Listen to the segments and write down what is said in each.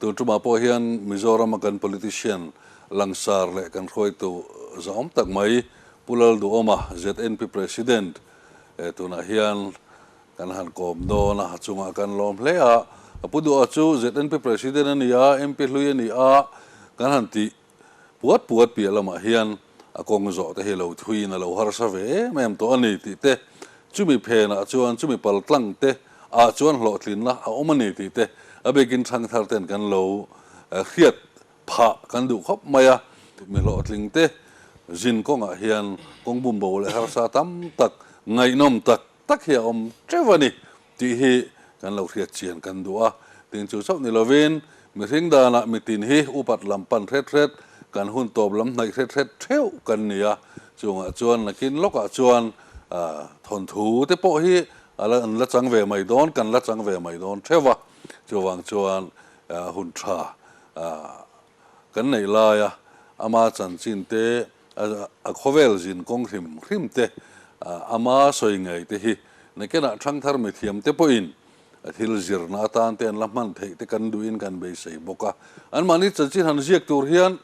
Tun tumah pawh hian Mizorama kan politician langsar leh kan hruaitu zahawm tak mai Pu Lalduhawma, ZNP President, tunah hian kan han kawm dawn a, a chungah kan lawm hle a. Pu Duha chu ZNP President a ni a, MP hlui a ni a, kan han tih puat puat piah lamah hian a kawng zawh te hi lo thuiin a lo harsa ve em em tawh a ni tih te, chumi phenah chuan chumi paltlang te ah chuan hlawhtlinna a awm a ni tih te a bikin thangthar ten kan lo hriat phah kan duh khawp mai a. Mi hlawhtling te zin kawngah hian kawng bumbo leh harsa tam tak ngaihnawm tak tak hi a awm teuh a ni tih hi kan lo hriat chian kan duh a. Tin chu chauh ni lovin mihring danah mitin hi upat lam pan hret hret, kan hun tawp lam hnaih hret hret theuh kan ni a. Chungah chuan nakin lawkah chuan thawnthu te pawh hi a la an la chang ve mai dawn, kan la chang ve mai dawn theuh a. Chuvang chuan hun tha kan neih laia ama chanchin te, a khawvel zin kawng hrim hrim te, ama sawi ngei te hi nakinah thangthar mithiam te pawhin thil zirna atan te an la hman theih te kan duhin kan beisei bawk a. Anmahni chanchin han ziak tur hian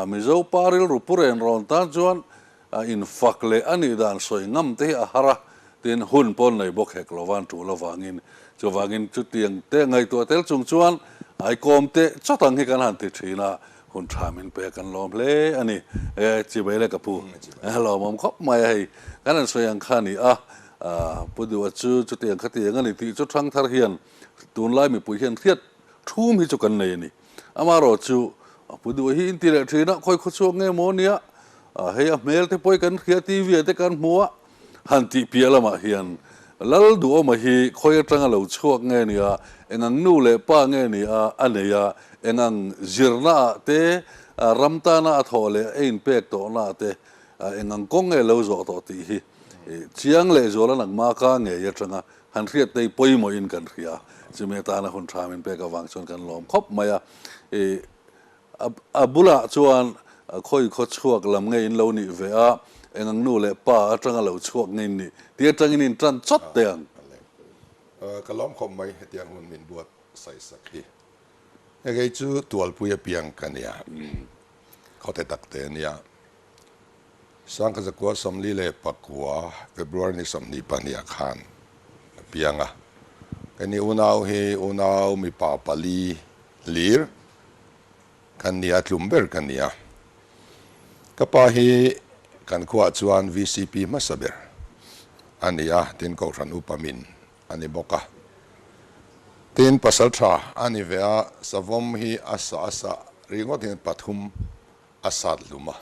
Mizo pa rilru pu ren rawn tan chuan infak leh a nih dan sawi ngam te hi a har a, tin hun pawn nei bawk hek lo van tul avangin. Chuvangin chutiang te ngaihtuah tel chung chuan aikawm te chawt ang hi kan han ti thin a, hun tha min pek kan lawm hle a ni. E, chibai le ka pu, lawmawm khawp mai a hei, kan han sawi ang kha a ni a, Pu Duha chu chutiang khatiang a ni tih chu thangthar hian tunlai mipui hian hriat thum hi chu kan nei a ni. Amaherawh chu Pu Duha hi inti leh thin a, khawi khawchhuak nge maw nia, hei a hmel te pawh hi kan hria TV ah te kan hmu a, han tih piah lamah hian Lal Duhawma hi khawi atanga lo chhuak nge nia, engang nu leh pa nge nia a nei a, engang zirna ah te, ram tana a thawh leh a inpek tawhna ah te engang kawng nge lo zawh tawh tih hi chiang leh zuala nangma ka ngei atanga han hriat te hi pawimawhin kan hria. Chumi atana hun tha min pek avang chuan kan lawm khawp mai a. A bulah chuan khawi khaw chhuak lam nge in lo nih ve a, engang nu leh pa atanga lo chhuak nge in nih tih atangin in tan chawt teh ang. Ka lawm khawp mai hetiang hun min buat saihsak hi. Hei kei chu Tualpui apiang ka nia, khawte tak te ania. Sangkazakua 44 February ni 22 khan a piang a. Keini unau hi unau mipa pali hlir kan ni a, tlum ber ka ni a. Ka pa hi kan khuaah chuan VCP hmasa ber a ni a, tin Kohhran upa min a ni bawk a. Tin pasal tha a ni ve a, savawm hi a sa a sa ringawt hian pathum a sat hlum a.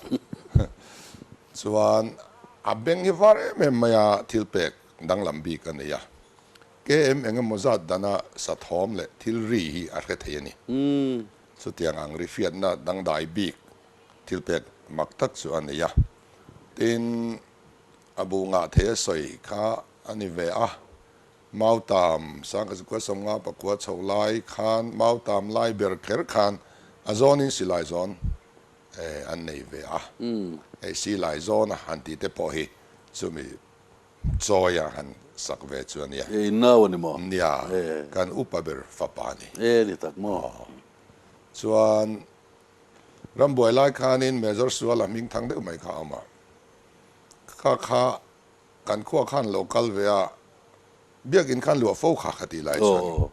Chuan a beng hi var em em mai a, thil pek danglam bik a nei a. KM eng emaw zat dana sathawm leh thil ri hi a hre thei a ni. Chutiang ang ri hriatna dangdai bik thil pek mak tak chu a nei a. Tin, a bu ngah thei a sawi kha a ni ve a. Mautam, Sangkazikua 50 pakua chho lai khan Mautam lai ber kher khan a zawnin silai zawn an nei ve a. Hei silai zawna han tih te pawh hi chumi Chawia han sak ve chu a nia. E in nau a ni maw? Nia, kan upa ber fapa a ni. E ni tak maw? Chuan rambuai lai khanin Major Suala hming thang deuh mai kha a awm a. Kha kha kan khua khan lo kal ve a, biakin khan luah fo kha ka tih lai chuan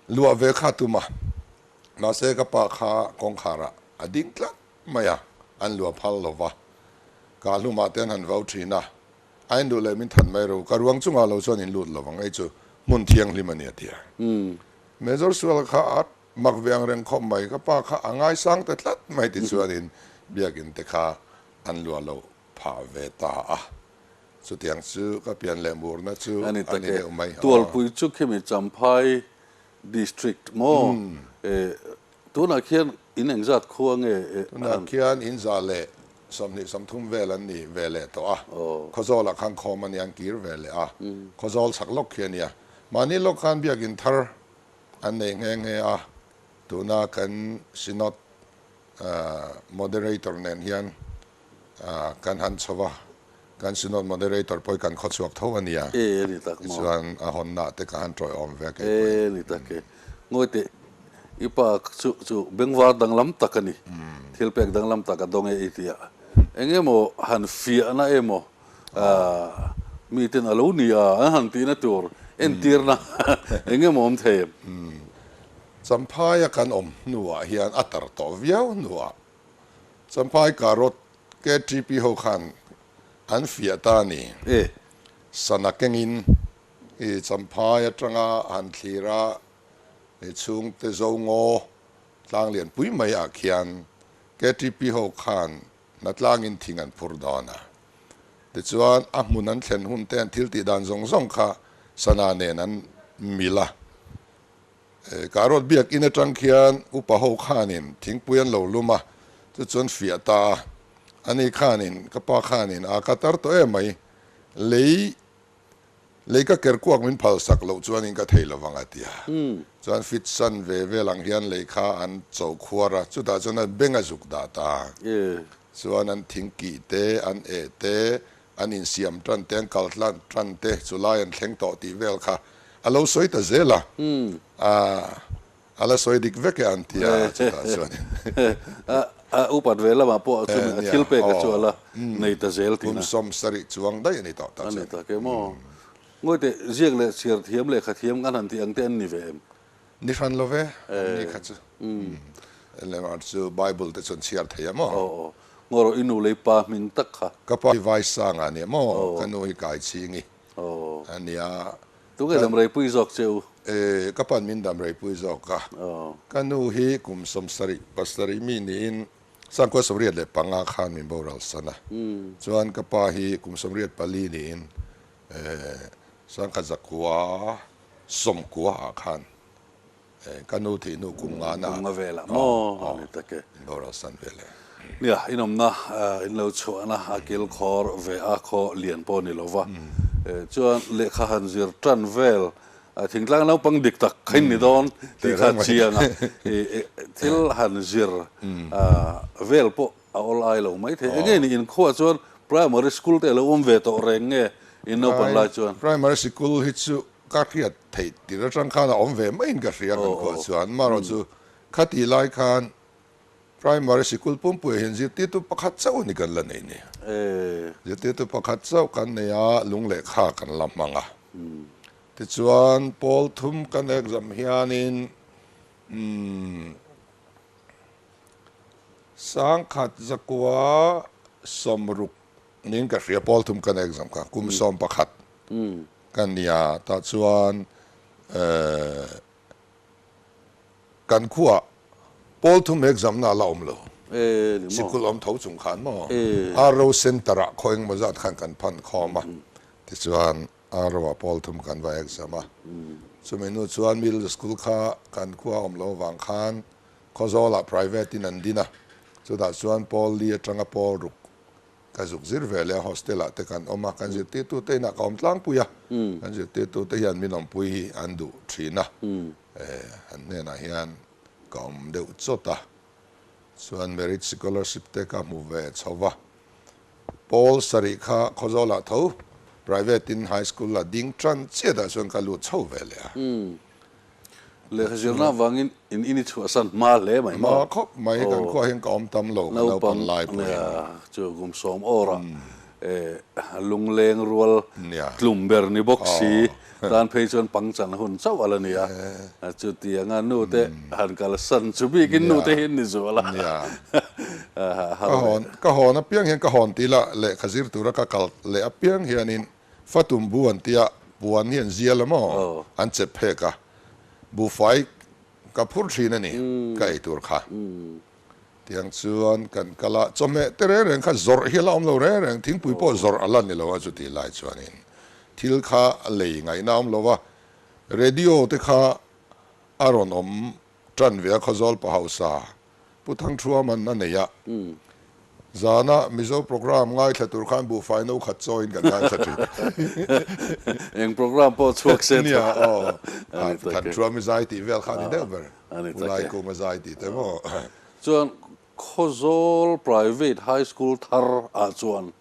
luah ve kha tum a. Mahse ka pa kha kawngkharah a ding tlat mai a, an luah phal lo va. Ka hlumah te an han vau thin a, a en duh leh min that mai ro, ka ruang chungah lo chuan in lut lo vang, hei chu hmun thianghlim a ni a ti a. Major Sual kha a mak ve ang reng khawp mai, ka pa kha a ngaisang ta tlat mai ti chuanin biakin te kha an luah lo phah ve ta a. Chutiang chu ka pian leh murna chu a ni deuh mai. Tualpui chu khimi Champhai District maw? Tunah khian in engzat khua nge han? Tunah khian in 130 vel an ni ve leh tawh a, Khawzawlah khan khawm a nia, an kir ve leh a, Khawzawl chhak lawk khi a nia. Mahni lawk khan biakin thar an nei nghe nghe a, tuna kan Synod Moderator nen hian kan han chho va, kan Synod Moderator pawh hi kan khawchhuak tho a nia. E ni tak maw? Tichuan a hawnna te ka han tawiawm ve kei pawhin. E ni tak e. Ngawi teh. I pa chu chu bengvar danglam tak a ni. Thil pek danglam tak a dawng e i ti a. Eng emaw han fiahna emaw miten a lo ni a an han tihna tur entirna eng emaw awm thei em? Champhaia kan awm hnuah hian a tar tawh viau hnuah Champhai Karot KTP ho khan an fiah ta a ni. Sana kengin i Champhai atanga han thlir a, i chhungte zo ngaw tlang lian pui mai ah khian KTP ho khan hnatlangin thing an phur dawn a. Tichuan a hmun an thlen hun te an thil tih dan zawng zawng kha sana nen an mil a. Karot biakinn atang khian upa ho khanin thingpui an lo lum a, chu chuan fiah ta a. Ani khanin, ka pa khanin a ka tar tawh em mai, lei lei ka ker kuak min phal sak loh chuanin ka thei lovang a ti a. Chuan fit san ve vel ang hian lei kha an cho khuar a, chutah chuan a beng a zuk dah ta. Chuan an thingkih te, an eh te, An insiam tan te, an kal tlan tan te, chu lai an thleng tawh tih vel kha a lo sawi ta zel a, a la sawi dik vek e an ti a, chutah chuanin. A upat ve lamah pawh chuan a thil pek a chu a la nei ta zel tihna. Kum 70 chuang daih a ni tawh ta chuan. A ni tak em aw. Ngawite ziak leh chhiar thiam leh kha thiam kan han tih ang te an ni ve em? Ni hran lo ve, an ni kha chu. Lehmar chu Bible te chuan chhiar thei a maw? Aw aw. Ngaw rawh i nu lei pa hming tak kha. Ka pa hi Vaisanga a nia maw? Ka nu hi Kaichhingi a nia. Tunge damreipui zawk che u? E, ka pa'n min damreipui zawk a. Ka nu hi kum 77 mi niin Sangkua 85 khan min boral san a. Chuan ka pa hi kum 84 niin Sangkhat 990 ah khan ka nu thih hnu kum nga na Kum nga velah maw a ni tak e. Boral san vel e. Nia, inawmna in lo chhuahna a kil khawr ve a khaw lian pawh ni lova. Chuan lehkha han zir tan vel thingtlang naupang dik tak kha in ni dawn tih kha chiang a. Thil han zir vel pawh a awl ai lo mai thei. Enge ni inkhuah chuan primary school te a lo awm ve tawh reng nge in naupan lai chuan? Primary sikul hi chu Ka hriat theih tir atang khan a awm ve maiin ka hria kan khuah chuan. Marawh chu khatih lai khan Primary sikul pumpuiah hian zirtirtu pakhat chauh a ni kan la nei ni. Zirtirtu pakhat chauh kan nei a, lung leh kha kan la hmang a. Tichuan pawl thum kan exam hianin 1960 niin ka hria pawl thum kan exam kha kum 11 Ka nia tah chuan kan khuah pawl thum exam na la awm lo. Sikul awm tho chung khan maw RO center ah khaw engemaw zat khan kan phan khawm a, tichuan RO ah pawl thum kan va exam a. Chumi hnu chuan middle school kha kan khuah awm lo avang khan Khawzawl ah private in an din a, chutah chuan pawl li atanga pawl ruk Ka zuk zir ve leh a, hostel ah te kan awm a, kan zirtirtu te inah ka awm tlangpui a, kan zirtirtu te hian min awmpui hi an duh thin a, an hnenah hian ka awm deuh chawt a, chuan merit scholarship te ka hmu ve chho va, pawl sarih kha Khawzawl ah tho private in high school ah ding tan chiat ah chuan ka lut chho ve leh a. Lehkha zirna avangin in in i chhuahsan hma hle mai maw? Hma khawp mai, kan khuah hian ka awm tam lo, ka naupang lai pawhin. Nia, chu kum sawm awrah lungleng rual tlum ber ni bawk si, tan phei chuan pangchan hun chauh a la ni a, chutianga nu te han kalsan chu bikin nu te hi an ni zual a. Nia, ka hawn apiang hian ka hawn tih lah lehkha zir tura ka kal leh apiang hianin Fatum bu an tia, puan hi an zial a maw? An chep phek a, buhfai ka phur thin a ni, ka ei tur kha. Tiang chuan kan kal a, chawhmeh te reng reng kha zawrh hi a la awm lo reng reng, thingpui pawh zawrh a la ni lo a chuti lai chuanin thil kha lei ngaihna a awm lo va, radio te kha a rawn awm tan ve a Khawzawl pa hausa Pu Thangthuaman a nei a, zana Mizo programme ngaithla tur khan buhfai no khat chawiin kan ngaithla thin. Eng programme pawh chhuak se tha. Nia aw, Thangthuam i zai tih vel kha a ni deuh ber. Pu Laikum a zai tih te maw. Chuan Khawzawl Private High School thar ah chuan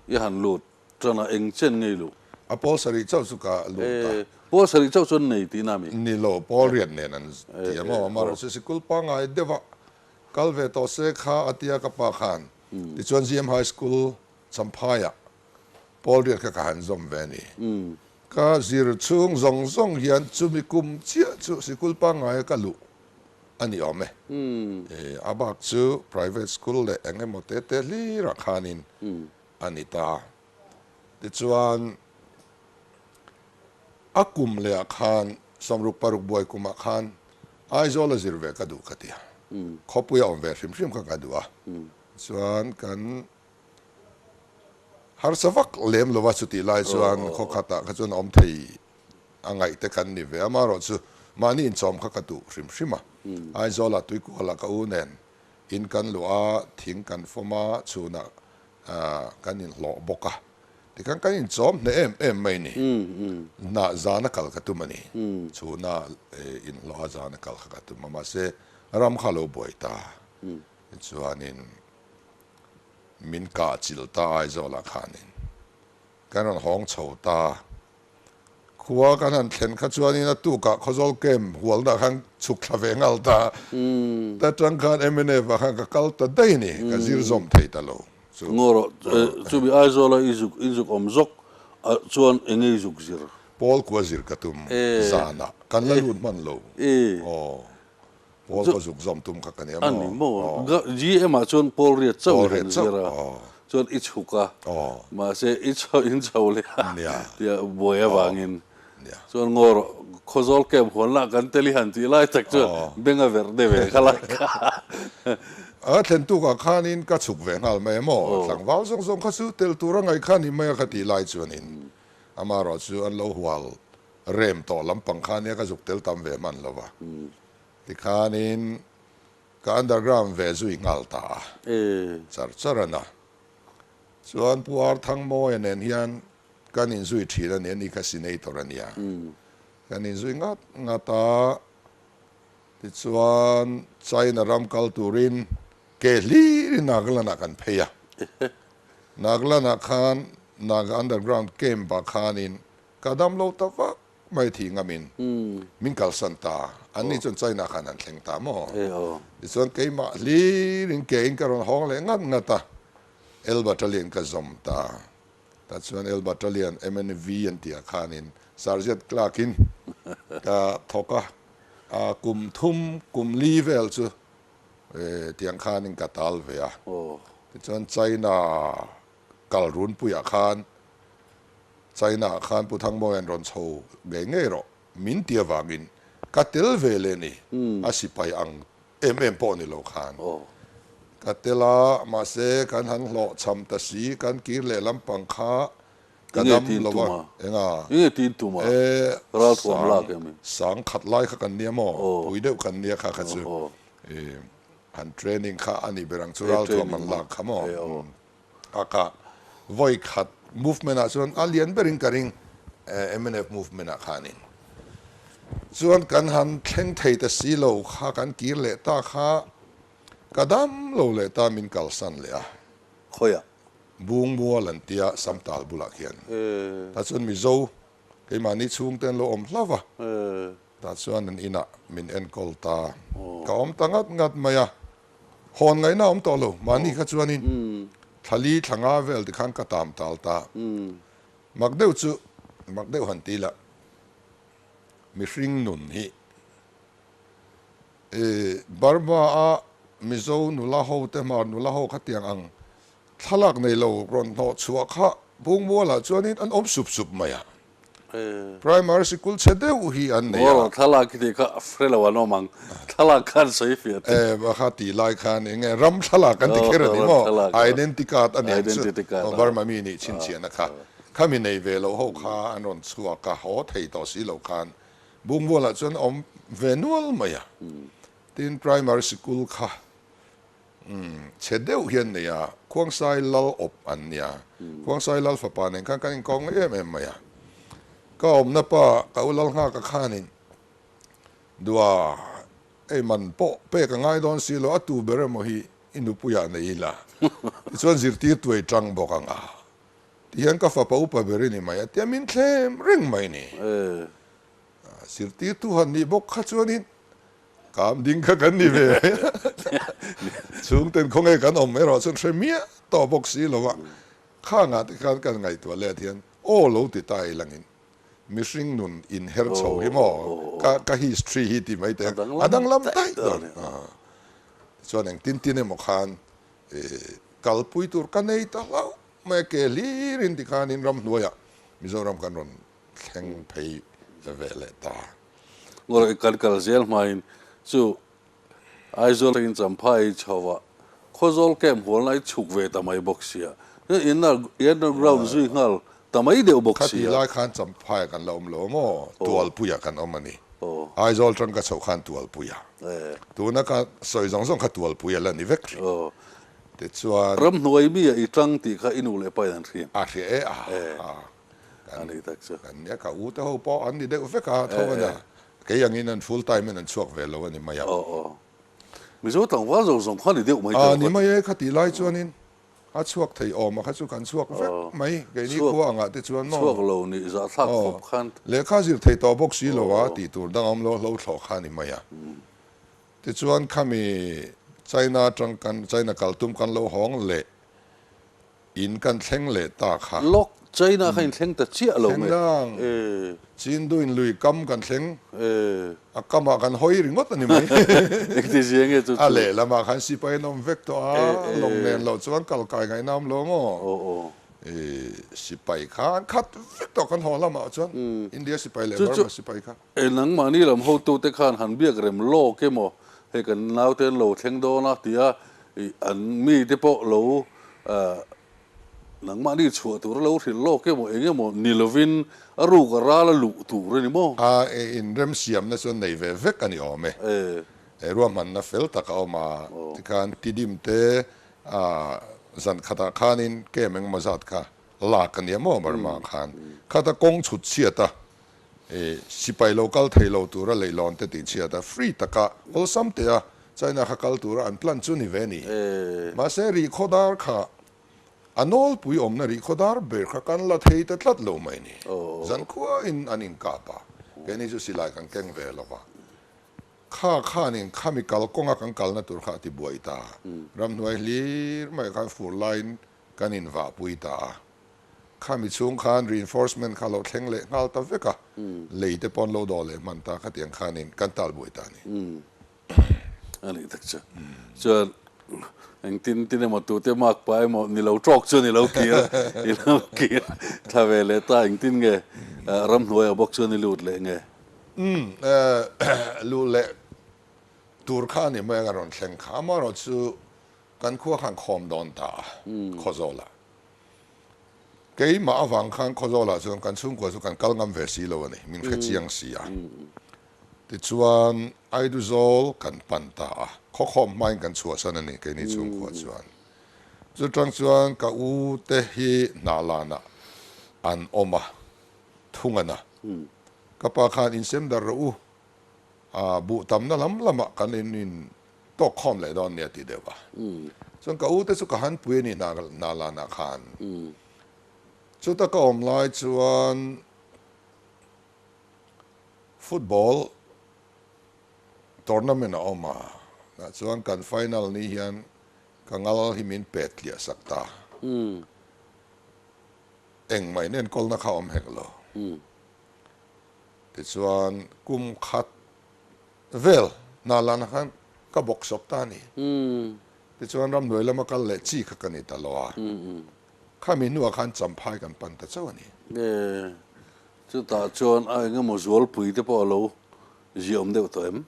i han lut tan a, eng chen ngei luh? A pawl sarih chauh chu ka lut ta. Pawl sarih chauh chuan nei tihna a mi? Ni lo, pawl riat nen an ti a maw? Amaherawhchu sikul pangngai deuh a kal ve tawh se kha a tia ka pa khan. Tichuan GM High School Champhaiah pawl riat kha ka han zawm ve a ni. Ka zir chhung zawng zawng hian chumi kum chiah chu sikul pangngaia ka luh a ni awm e. A bak chu private school leh eng emaw te te hlirah khanin a ni ta. Tichuan a kum lehah khan 66 buai kumah khan Aizawl a zir ve ka duh ka ti a, khawpui a awm ve hrim hrim kha ka duh a. Chuan kan harsa vak lem lova chutih lai chuan khawkhatah kha chuan awm thei a ngaih te kan ni ve a, amaherawhchu mahni inchawm kha ka duh hrim hrim a. Aizawlah Tuikualah ka u nen in kan luah a, thing kan fawm a, chhunah kan inhlawh bawk a. Tikhan kan inchawm hneh em em mai ni. Hnah zana kal ka tum a ni. Chhuna inhlawh a zana kal kha ka tum a, mahse ram kha a lo buai ta. Tichuanin min kah chilh ta Aizawlah khanin kan rawn hawng chho ta. Khua kan han thlen kha chuanin a tukah Khawzawl Camp hualna khan chhuk thla ve nghal ta. Ta tang khan mnf ah khan ka kal ta daih a ni, ka zir zawm thei ta lo chu. Ngaw rawh, chumi Aizawla i zuk i zuk awm zawk ah chuan eng nge i zuk zir? Pawl kua zir ka tum zanah kan la lut hman lo. Aw, Pawl ka zuk zawm tum kha ka nia maw? A ni maw? GM ah chuan Pawl riat chauh i han zir a, chuan i chhuk a, mahse i chho in chho leh a tia buai avangin chuan ngaw rawh Khawzawl camp huanlah kan tel i han tih lai tak chuan beng a verh deuh ve kha lai kha. A thlen tukah khanin ka chhuk ve nghal mai a maw? Tlangval zawng zawng kha chu tel tur a ngaih kha ni mai a ka tih lai chuanin amaherawh chu an lo hual Rem tawh lampang kha nia ka zuk tel tam ve hman lo va, tikhanin ka underground ve zui nghal ta a, char char a na. Chuan Pu Arthangmawia nen hian kan inzui thin a ni, ani kha senator a nia. Kan inzui ngat ngat a, tichuan China ram kal turin ke hlirin Nagaland-ah kan phei a. Nagaland-ah khan Naga underground camp-ah khanin Ka dam lo ta vak mai thi ngamin min kalsan ta. Anni chuan China khan an thleng ta maw? Tichuan keimah hlirin ke in ka rawn hawng leh ngat ngat a, L Battalion ka zawm ta. Tah chuan L Battalion MNV an tih ah khanin Sergeant Clerk in ka thawk a, kum thum kum li vel chu tiang khanin ka tal ve a. Tichuan China kal runpuiah khan China ah khan Pu Thangmawia'n rawn chho ngei ngei rawh min ti avangin ka tel ve leh ni, a sipai ang em em pawh ni lo khan ka tel a, mahse kan han hlawh cham ta si, kan kir leh lampang kha ka dam lo a, enga? E, sang sang khat lai kha kan nia maw, pui deuh kan nia kha kha chu han training kha a nih ber ang chu ralthuam an lak kha maw. A ka vawi khat movement ah chuan a lian berin ka ring mnf movement ah khanin chuan kan han thleng thei ta si lo kha kan kir leh ta kha ka dam lo leh ta min kalsan leh a. Khawiah? Bungmual an tia Samtal bulah khian. Tah chuan Mizo keimahni chhungte an lo awm hlauh va. Tah chuan an inah min enkawl ta. Ka awm ta ngat ngat mai a. Hawn ngaihna a awm tawh lo. Mahni kha chuanin thla li thla nga vel tikhan ka tam tal ta. Mak deuh chu mak deuh han ti la, mihring nun hi Burma a Mizo nula ho te hmar nula ho khatiang ang thlalak nei lo rawn hnawh chhuah kha Bungmualah chuanin an awm sup sup mai a. Primary sikul chhe deuh hi an nei a. Aw, thlalak hi tih kha hre lo an awm ang. Thlalak khan sawi fiah teh. E, kha tih lai khan eng nge ram thlalak an ti kher a ni maw? Identity card a ni ang chu. Identity card. Burma mi nih chhinchhiahna kha. Khami nei ve loh ho kha an rawn chhuak a, haw thei tawh si lo khan Bungmualah chuan a awm ve nual mai a. Tin, primary sikul kha Umm, chhe deuh hian nei a, Khuangsai Lal awp an nia. Khuangsai Lal fapa nen khan kan inkawng em em mai a. Ka awmna pa, ka u Lal Nghaka khanin Dua, ei man pawh pek a ngai dawn si lo, a tu ber emaw hi i nupuiah nei ila, tichuan zirtir tuai tang bawk ang a, tihian ka fapa upa ber i ni mai a tia min thlem reng mai ni. Zirtirtu han nih bawk kha chuanin kam ding kha kan ni ve mai a. Chhungten khawnge kan awm erawh chuan hre miah tawh bawk si lo a. Khangah te khan kan ngaihtuah let hian aw lo ti ta ilangin mihring nun inher chho hi maw ka ka history hi ti mai teh ang a danglam daih dawn a. Tichuan engtin tin emaw khan kalpui tur ka nei ta hlauh mai a, ke hlirin tikhanin ramhnuaiah Mizoram kan rawn thleng phei ve leh ta. Ngawrh kan kal zel hmain chu Aizawl atangin Champhai chho ah Khawzawl camp hualna i chhuk ve ta mai bawk sia. Underground zui nghal ta mai deuh bawk sia. Khati lai khan Champhai ah kan la awm lo maw? Tualpui ah kan awm a ni. Aizawl atang ka chhoh khan Tualpui ah. Tuna ka sawi zawng zawng kha Tualpui a la ni vek thin. Tichuan. Ramhnuai mi ah i tang tih kha i nu leh pa in an hria. A hria e a. A ni tak chu. Kan nia ka u te ho pawh an ni deuh vek a tho a nia. Kei angin an full time in an chhuak ve lo a ni mai a. Aw aw. Mizo tlangval zawng zawng kha ni deuh mai tawh. A ni mai e kha tih lai chuanin a chhuak thei awm a kha chu kan chhuak vek mai. Keini khua angah te chuan maw. Chhuak lo nih zahthlak khawp khan. Lehkha zir thei tawh bawk si lo a tih tur dang awm lo hlo thlawh kha a ni mai a. Tichuan khami China atang kan China kal tum kan lo hawng leh In kan thleng leh ta kha. Lawk, China kha in thleng ta chiah lo nge? Thleng nang. Chinduin lui kam kan thleng. A kamah kan hawi ringawt a ni mai. Engti zia nge chu chu? A lehlamah khan sipai an awm vek tawh a, lawng nen loh chuan kal kai ngaihna awm lo maw? Sipai kha an khat vek tawh kan haw lamah chuan India sipai leh Burma sipai kha. E nangmahni lam hotute khan han biak rem lawk emaw hei kan naute an lo thleng dawn a tia an mite pawh lo nangmahni chhuah tur a lo hrilh lawk emaw eng emaw ni lovin a ruk a ral a luh tur a ni maw? A inremsiamna chu an nei ve vek a ni awm e. Ruahmanna fel tak a awm a, tikhan Tidim te zan khatah khanin kem engemaw zat kha lak a nia maw Burma khan khata kawng chhut chhiat a Sipai lo kal thei lo tura leihlawn te tihchhiat a, free taka awlsam teh a China kha kal tura an plan chu ni ve ni. Mahse rihkhawdar kha a nawlpui awmna rihkhawdar ber kha kan la thei ta tlat lo mai ni. Zankhuain an inkap a, keini chu silai kan keng ve lo va. Kha khanin khami kalkawnga kan kalna tur kha a ti buai ta. Ramhnuai hlir mai khan fur laiin kan invahpui ta a. Khami chhung khan reinforcement kha lo thleng leh nghal ta vek a, lei te pawn lo dawh leh hman ta khatiang khanin kan tal buai ta a ni. A nih tak chu. Chuan engtin tin emaw tute mark pa emaw ni lo tawk chuan i lo kir i lo kir thla ve leh ta engtin nge ramhnuaiah bawk chuan i lut leh nge? Umm luh leh tur kha a ni mai a rawn thleng kha amaherawhchu kan khua khan khawm dawn ta a Khawzawlah. Keimah avang khan Khawzawlah chuan kan chhungkua chu kan kal ngam ve si lo a ni, min hre chiang si a. Tichuan Aiduzawl kan pan ta a, khawkhawm hmain kan chhuahsan a ni keini chhungkua chuan. Chutang chuan ka u te hi Hnahlanah an awm a, Thungana. Ka pa khan insem dar rawh u, buh tamna lam lamah kan in tawk khawm leh dawn nia ti deuh a. Chuan ka u te chu ka han pui a ni hna lanah khan. Chuta ka awm lai chuan football tournament a awm a, tah chuan kan final ni hian ka ngal hi min pet tliah sak ta. Engmah in enkawlna kha awm hek lo. Tichuan kum khat Vel, hna lana khan ka bawk sawp ta a ni. Tichuan ramhnuai lama kal leh chi kha ka ni ta lo a. Khami hnuah khan Champhai kan pan ta chauh a ni. E, chutah chuan a eng emaw zualpui te pawh a lo ziaawm deuh tawh em?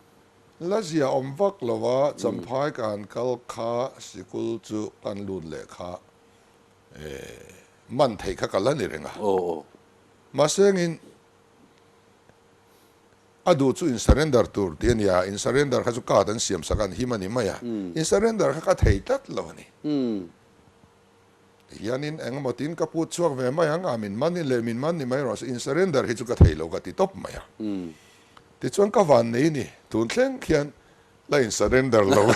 La ziaawm vak lo a, Champhai kan kal kha sikul chu kan lut leh kha e, man theih kha ka la ni reng a. Mahse engin A duh chu in surrender tur tih a ni a, in surrender kha chu card an siam sak a, an him a ni mai a, in surrender kha ka thei tlat lo a ni. Tihianin eng emaw tiin ka put chhuak ve mai ang a, min man in leh min man ni mai rawh se, in surrender hi chu ka thei lo ka ti tawp mai a. Tichuan ka van nei ni, tun thleng khian La in surrender lo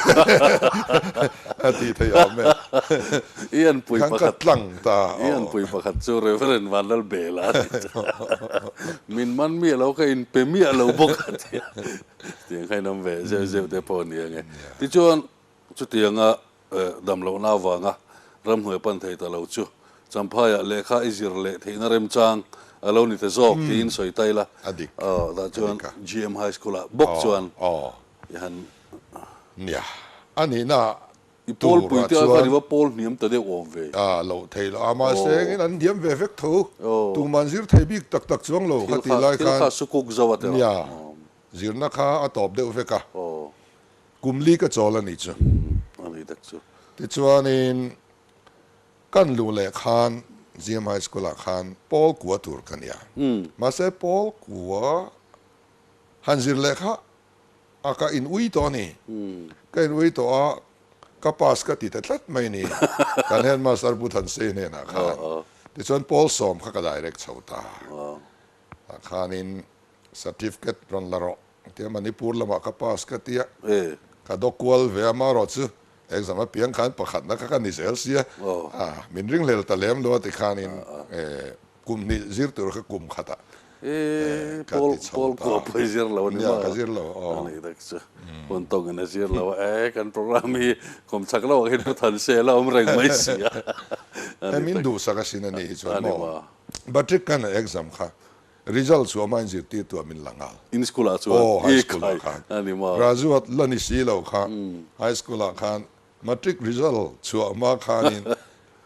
a tih theih awm e. I anpui Khan ka pakhat tlang ta I aw. anpui pakhat chu Reverend Vanlalbela a ti ta. Min man miah lo ka in pe miah lo bawk a ti a. Tiang kha in awm ve zeuh zeuh te pawh a ni ang e. Tichuan chutianga Damlohna avanga ramhnuai pan thei ta lo chu Champhaiah lehkha i zir leh theihna remchang a lo ni ta zawk tiin sawi ta ila. A dik. Aw, tah chuan GM High School-ah bawk chuan i han. Nia, a nihna I pawl pui te khan i va pawl hniam ta deuh awm ve. A, loh thei lo. A, mahse engin an hniam ve vek tho. Tuman zir thei bik tak tak chuang lo kha tih lai khan. Thil kha sukuk zo a tel. Nia, zirna kha a tawp deuh vek a. Kum li ka chawl a nih chu. A ni tak chu. Tichuanin kan luh leh khan GM High School ah khan pawl kua tur ka nia. Mahse pawl kua han zir leh kha a ka in ui tawh a ni. Ka in ui tawh a, ka pass ka ti ta tlat mai ni. Kan headmaster Pu Thansei hnenah khan. Tichuan pawl sawm kha ka direct chho ta. Tah khanin certificate rawn la rawh. Tia Manipur lamah ka pass ka tia, ka dawk kual ve a, marawh chu exam apiang khan pakhatna kha ka ni zel sia, min ringhlel ta lem lo a ti khanin kum hnih zir tur kha kum khatah ka ti chho ta. Pawl pawh i zir lo a ni maw? Nia, ka zir lo aw. A ni tak chu, hun tawngin a zir lo a, e kan program hi kum chak lo ah hian pu than se la awm reng mai si a. E min duhsak asin a nih hi chuan maw? Matric kan exam kha Result chu ama inzirtir tu ah min la nghal. In school ah chuan? Aw, high school ah khan. A ni maw? Graduate la ni si lo kha high school ah khan matric result chhuah hma khanin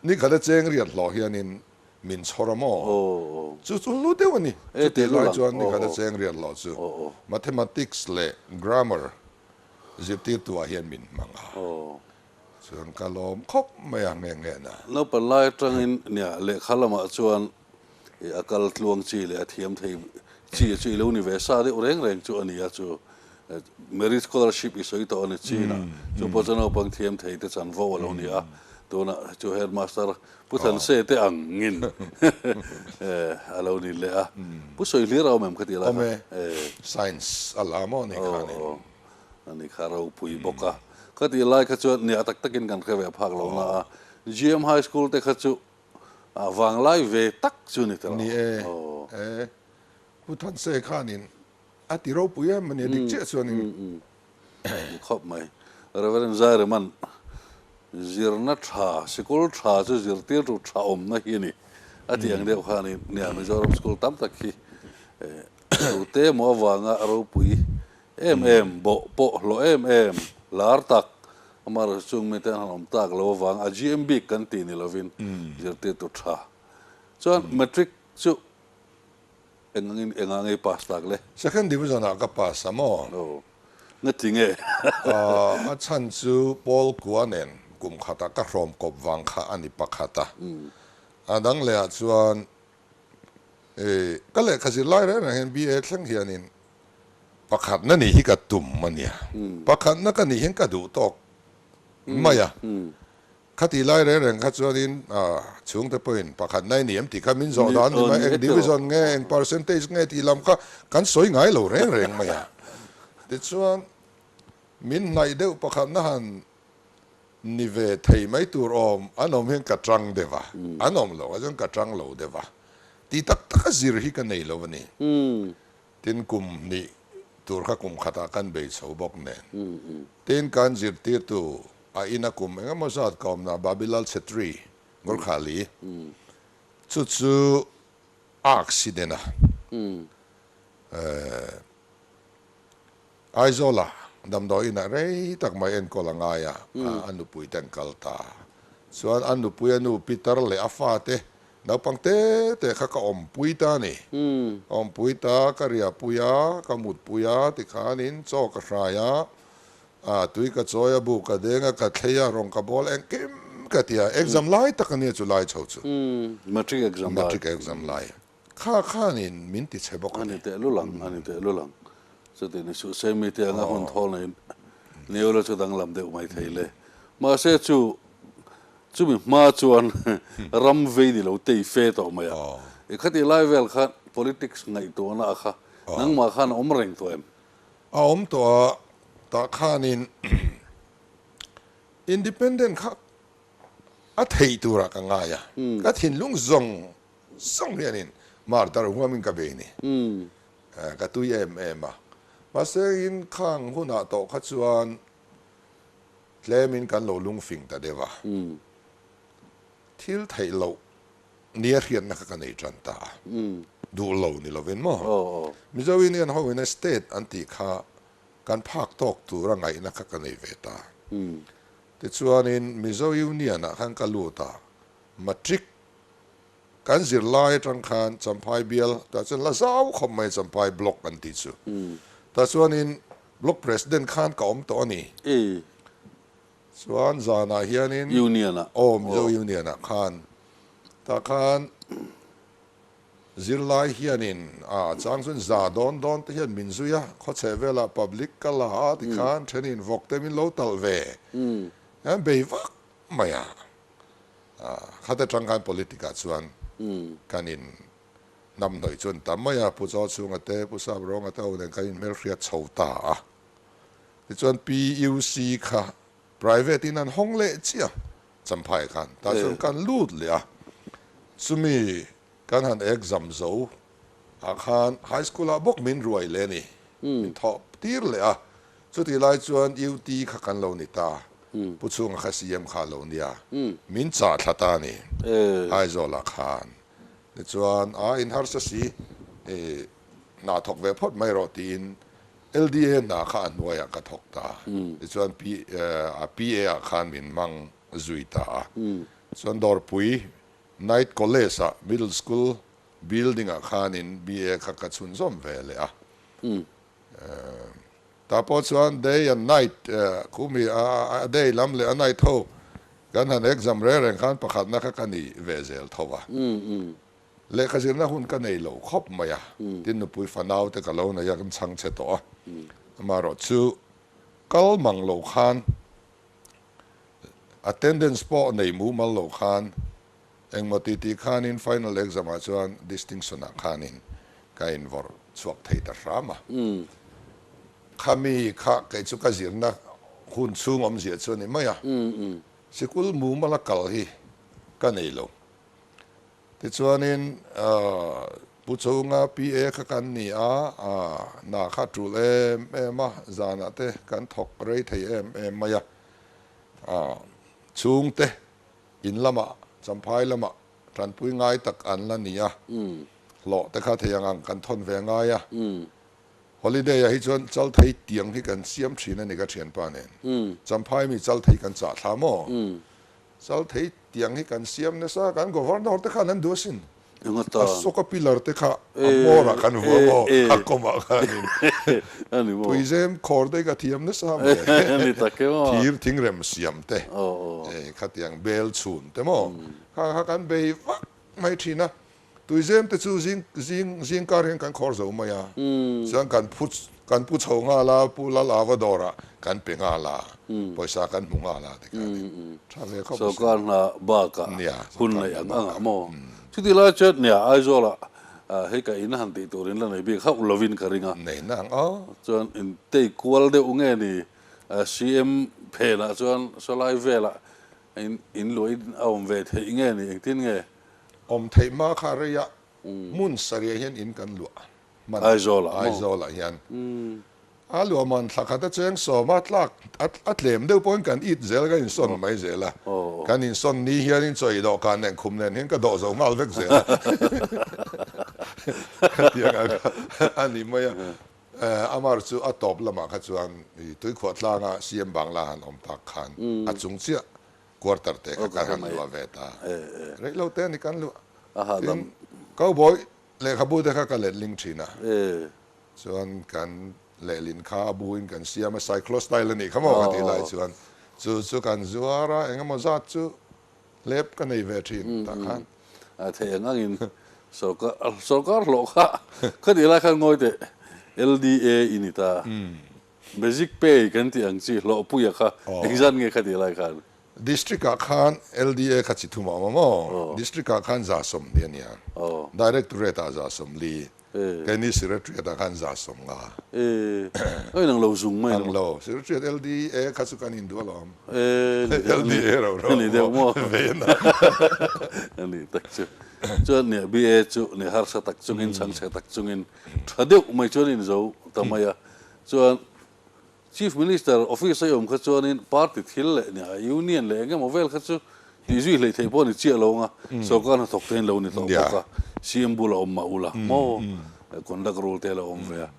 ni khat a cheng riat hlawh hianin min chhawr a maw? Chu chu hlu deuh a ni. Chutih lai chuan ni khat a cheng riat hlawh chu mathematics leh grammar zirtirtu ah hian min hmang a. Chuan ka lawm khawp mai a nge nge na. Naupang lai atangin nia lehkha lamah chuan I a kal tluang chi leh a thiam thei chi chu i lo ni ve sa deuh reng reng chu a ni a, chu merit scholarship i sawi tawh a ni chin a, chu pawh chu naupang thiam thei te chanvo a lo ni a, tunah chu headmaster Pu Thanse te angin a lo ni leh a, Pu Sawihlir a awm em kha tih lai kha? Awm e, science a la maw ni kha nen. A ni kha ropui bawk a, kha tih lai kha chuan nia tak takin kan hre ve phak lo na a, GM High School te kha chu A vanglai ve tak chu ni tawh. Ni e, e. Pu Thanse khanin a ti ropui em a ni, a dik chiah chuanin. Ni khawp mai. Reverend Zaireman, Zirna tha, sikul tha chu zirtirtu tha awmna hi a ni, a tih ang deuh khanin nia Mizoram school tam tak hi tute emaw avanga ropui em em, bawh pawh hlawh em em, lar tak Amaherawhchu chung mite an han awm tak lo avang a GM bik kan tih ni lovin zirtirtu tha chuan matric chu eng angin engah ngei pass tak le? Second division ah ka pass a maw? Aw, ngati nge? A chhan chu Paul Kua nen kum khatah ka hrawm kawp vang kha a ni pakhat a. A dang leh ah chuan ka lehkha zir lai reng reng hian BA thleng hianin Pakhatna nih hi ka tum a nia. Pakhatna ka nih hian ka duh tawk mai a. Khatih lai reng reng kha chuanin chhungte pawhin pakhatna i ni em tih kha min zawh dan ni mai, eng division nge, eng percentage nge tih lam kha kan sawi ngai lo reng reng mai a. Tichuan min hnaih deuh pakhatna han ni ve thei mai tur awm an awm hian ka tang deuh a, an awm lo ah chuan ka tang lo deuh a. Tih tak taka zir hi ka nei lo a ni. Tin kum hnih tur kha kum khatah kan bei chho bawk nen. Tin kan zirtirtu a ina kum eng emaw zat ka awmna Babilal Chhetri, Gorkhali, chu chu a accident a, Aizawla damdawi inah rei tak mai enkawl a ngai a, a nupui te an kal ta. Chuan a nupui a nu Peter leh a fate Naupang te te kha ka awmpui ta a ni. Ka awmpui ta, ka riahpui a, ka mutpui a, tikhanin chaw ka hrai a, ah tui ka chawi a, bu ka deng a, ka thlei a, rawng ka bawl engkim ka ti a, exam lai tak a nia chu lai chho chu. Matric exam lai. Matric exam lai. Kha khanin min ti chhe bawk a ni. A ni teh lul ang, a ni teh lul ang. Chuti ni suh se mite anga hun thawl nei neu la chu danglam deuh mai thei le. Mahse chu Chumi hma chuan ram vei ni lo tei fe tawh mai a. I khati lai vel khan politics ngaihtuahna a kha nangmah khan a awm reng tawh em? A awm tawh a, Tah khanin Independent kha a theih turah ka ngai a, ka thinlung zawng zawng hianin martar huamin ka bei ni. Ka tui em em a. Mahse in khang hunah tawh kha chuan tlemin kan lo lungfing ta deuh a. Thil theih loh nia hriatna kha ka nei tan ta a. Duh lo ni lovin maw? Mizo Union ho ina state an tih kha kan phak tawk tura ngaihna kha ka nei ve ta. Tichuanin Mizo Union ah khan ka lut a, Matric kan zirlai atang khan Champhai bial tah chuan la zau khawp mai Champhai Block an tih chu. Tah chuanin Block President khan ka awm tawh a ni. Chuan zanah hianin Union ah. Aw Mizo Union ah khan tah khan zirlai hianin a chang chuan za dawn dawn te hian min zui a, khawchheh velah public ka la a tikhan thenin vawk te min lo talh ve an bei vak mai a. Khat atang khan politic ah chuan kan in hnamhnawih chuan tam mai a, Pu Chaw Chhunga te, Pu Sap Rawnga te ho nen kan inhmelhriat chho ta a. Tichuan PUC kha private in an hawng leh chiah Champhai khan tah chuan kan lut leh a, chumi kan han exam zo ah khan high school ah bawk min ruai leh a ni, min thawh tir leh a, chutih lai chuan UT kha kan lo ni ta, Pu Chhunga kha CM kha a lo nia, min chah thla ta a ni Aizawl ah khan, tichuan a in harsa si hna thawk ve phawt mai rawh tiin LDA hna kha a hnuaiah ka thawk ta. Tichuan PA ah khan min hmang zui ta a. Chuan Dawrpui Night College ah Middle School building ah khanin BA kha ka chhunzawm ve leh a. Tah pawh chuan day and night khumi a day lam leh a night ho kan han exam reng reng khan pakhatna kha ka ni ve zel tho a. Lehkha zirna hun ka nei lo khawp mai a, tin nupui fanau te ka lo nei a, kan chhang chhe tawh a. Amaherawh chu kal mang lo khan attendance pawh nei mumal lo khan engmaw ti tih khanin final exam ah chuan distinction ah khanin ka invawrh chhuak thei ta hram a. Khami kha kei chu ka zirna hun chhung awmzia chu a ni mai a, sikul mumal a kal hi ka nei lo. Tichuanin Pu Chhunga PA kha kan ni a, hna kha tul em em a, zanah te kan thawk rei thei em em mai a. Chhungte in lamah, Champhai lamah tanpui ngai tak an la ni a, hlawh te kha thei ang ang kan thawn ve ngai a. Holiday ah hi chuan Chalthei tiang hi kan siam thin a ni ka thianpa nen. Champhai mi Chalthei kan chah thla maw? Chalthei tiang hi kan siam nasa, kan Governor te khan an duh asin. A soka pillar te kha a hmawr ah kan vuah maw, a kawm ah khanin. Tuizem khawr te hi ka thiam nasa mai. Thir thingrem siam te, khatiang bel chhun te maw, kha kha kan bei vak mai thin a. Tuizem te chu zing zing zing kar hian kan khawr zo mai a, chuan kan phu kan pu chho nghal a, Pu Lal Ava dawrah kan pe nghal a, pawisa kan hmu nghal a tikhan in tha ve khawp a sin. Sorkar hna bakah hun neih ang ang ah maw? Chuti lai chuan nia Aizawlah hei ka in han tih tur in la nei bik hauh lovin ka ring a. Nei na ang aw. Chuan in tei kual deuh nge ni CM phenah chuan sawlai velah in in luah in a awm ve theih nge ni engtin nge? Awm theih hma kha rei a, hmun sarih hian in kan luah hman Aizawlah maw? Aizawlah hian a luah man thla khat a cheng sawm a, tlak a tlem deuh pawhin kan it zel, kan insawn mai zel a, kan insawn ni hianin chaw i dawhkan nen khum nen hian ka dawh zo nghal vek zel a, khatiang ang kha a ni mai a. Amar chu a tawp lamah kha chuan tuikhuah tlanga CM Bangla han awm tak khan a chung chiah Quarter te kha kan han luah ve ta. Rei lo te a ni kan luah. Tin, Cowboy lehkhabu te kha ka letling thin a. Chuan kan lehlin kha a buin kan siam a, cyclostyle a nih kha maw ka tih lai chuan chu chu kan zuar a, eng emaw zat chu hlep ka nei ve thin tah khan. A theih ang angin sorkar sorkar hlawh kha ka tih lai khan ngawi teh LDA i ni ta. Basic pay kan tih ang chi hlawhpuia kha engzat nge kha tih lai khan? District ah khan LDA kha chi thum a awm a maw? District ah khan 120 a nia. Directorate ah 140. Keini Secretariat ah khan 150. E, a inang lo zung mai lo. Ang lo, Secretariat LDA kha chu kan induh alawm. E, ni deuh, LDA ro ro. Ni deuh maw? Ve na. Ani tak chu. Chuan nia BA chu ni harsa tak chungin, chhangchhe tak chungin tha deuh mai chuan in zo ta mai a. Chuan Chief Minister office a i awm kha chuanin party thil leh nia union leh engemaw vel kha chu tih zui hleih theih pawh a ni chiah lo anga sorkar hnathawk te in lo ni tawh bawk a, CM bula awm mah ula maw conduct rule te a lo awm ve a.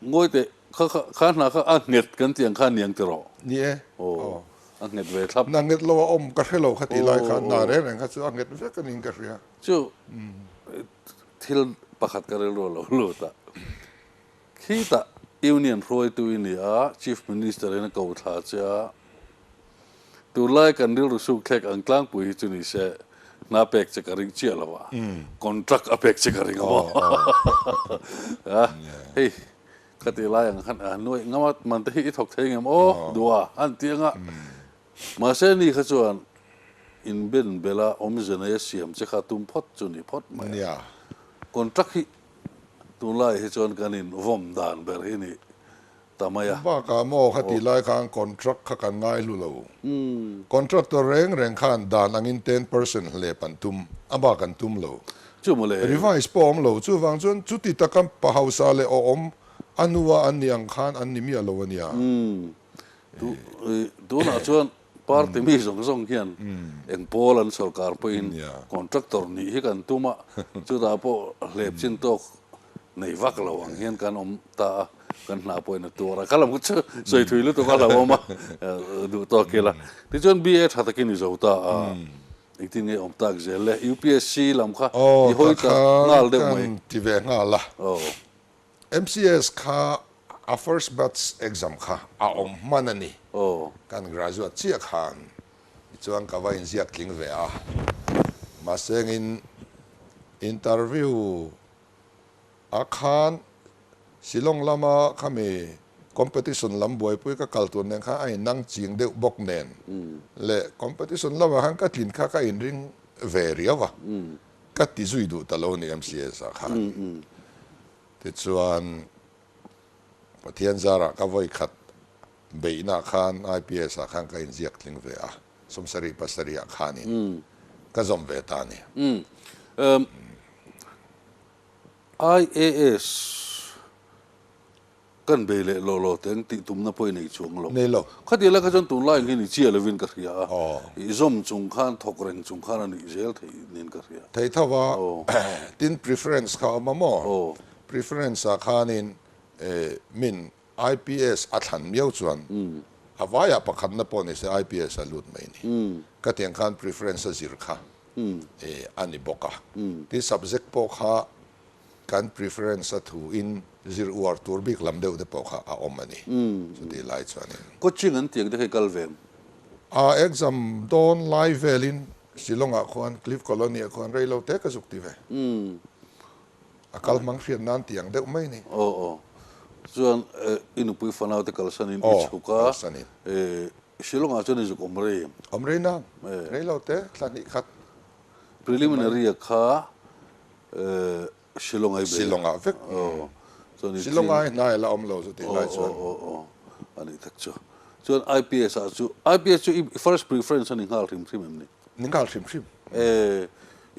Ngawi teh kha kha kha hna kha a nghet kan tih ang kha aniang ti rawh. Ni e. Aw a nghet ve thlap. Hna nghet lo a awm ka hre lo kha tih lai khan hna reng reng kha chu a nghet vek a niin ka hria. Chu thil pakhat ka rilru a lo lut a. Khitah Union hruaitu i ni a, Chief Minister in a ko thla che a. Tunlai kan rilru suk thlek ang tlangpui hi chu ni se, hna pek che ka ring chiah lo a, contract a pek che ka ring a maw? A, hei khati lai ang khan a nuaih ngam a, man te hi i thawk thei ngem aw, duh a, an ti ang a. Mahse ni kha chuan inben bela awmze nei a siam che kha tum phawt chu ni phawt mai a. Contract hi Tunlai hi chuan kan in vawm dan ber hi ni ta mai a. Bakah maw kha tih lai khan contract kha kan ngai hlu lo. Contractor reng reng khan dan angin 10% hlep an tum, a bak an tum lo. Chu maw le. Revise pawh awm lo. Chuvang chuan chuti taka pa hausa leh awhawm a hnua an nih ang khan an ni miah lo a nia. Tunah chuan Party mi zawng zawng hian eng pawl an sorkar pawhin contractor nih hi kan tum a, chutah pawh hlep chin tawk nei vak lo ang hian kan awm ta a, kan hna pawhin a tuar a, kha lam chu sawi thui lutuk a hlauhawm a, duh tawk ila. Tichuan BA tha takin i zo ta a, engtin nge awm tak zel le? UPSC lam kha i hawi ta nghal deuh mai. Aw, ta khan kan ti ve nghal a. MCS kha a first batch exam kha a awm hman a ni. Kan graduate chiah khan tichuan ka va inziak tling ve a. Mahsengin interview a khan Shillong lama khami competition lam buaipui ka kal tur nen khan a innang ching deuh bawk nen leh competition lamah khan ka tlin kha ka inring ve riau a. Ka ti zui duh ta lo ni MCS ah khan. Tichuan Pathian zarah ka vawi khat beihna khan IPS ah khan ka inziak tling ve a, 77 ah khanin ka zawm ve ta a ni. IAS Kan bei leh law law teng tih tumna pawh i nei chuang lo. Nei lo. Khatiang lai kha chuan tunlai ang hian i chiah lovin ka hria a, i zawm chung khan thawk reng chung khan a nih zel theih niin ka hria. Thei tho a, tin preference kha a awm a maw? Preference ah khanin min IPS a thlan miau chuan a vaiah pakhatna pawh ni se IPS a lut mai ni. Khatiang khan preference a zir kha a ni bawk a. Tin subject pawh kha Kan preference a thu in zir uar tur bik lam deuh te pawh kha a awm a ni. Chutih lai chuanin. Coaching an tih ang te kha i kal ve em? A exam dawn lai velin Shillong ah khuan Cliff Colony ah khuan rei lo te ka zuk ti ve. A kal hmang hriat nan tih ang deuh mai ni. Aw aw. Chuan i nupui fanau te kalsanin i chhuk a. Aw kalsanin. Shillong ah chuan i zuk awm rei em? Awm rei nang. Rei lo te thla hnih khat. Preliminary a kha Shillong ai be. Shillong ah vek. Shillong ai hnai la awm lo chu tih lai chuan. Aw aw aw a nih tak chu. Chuan IPS ah chu IPS chu i first preference a ni nghal hrim hrim em ni? Ni nghal hrim hrim. E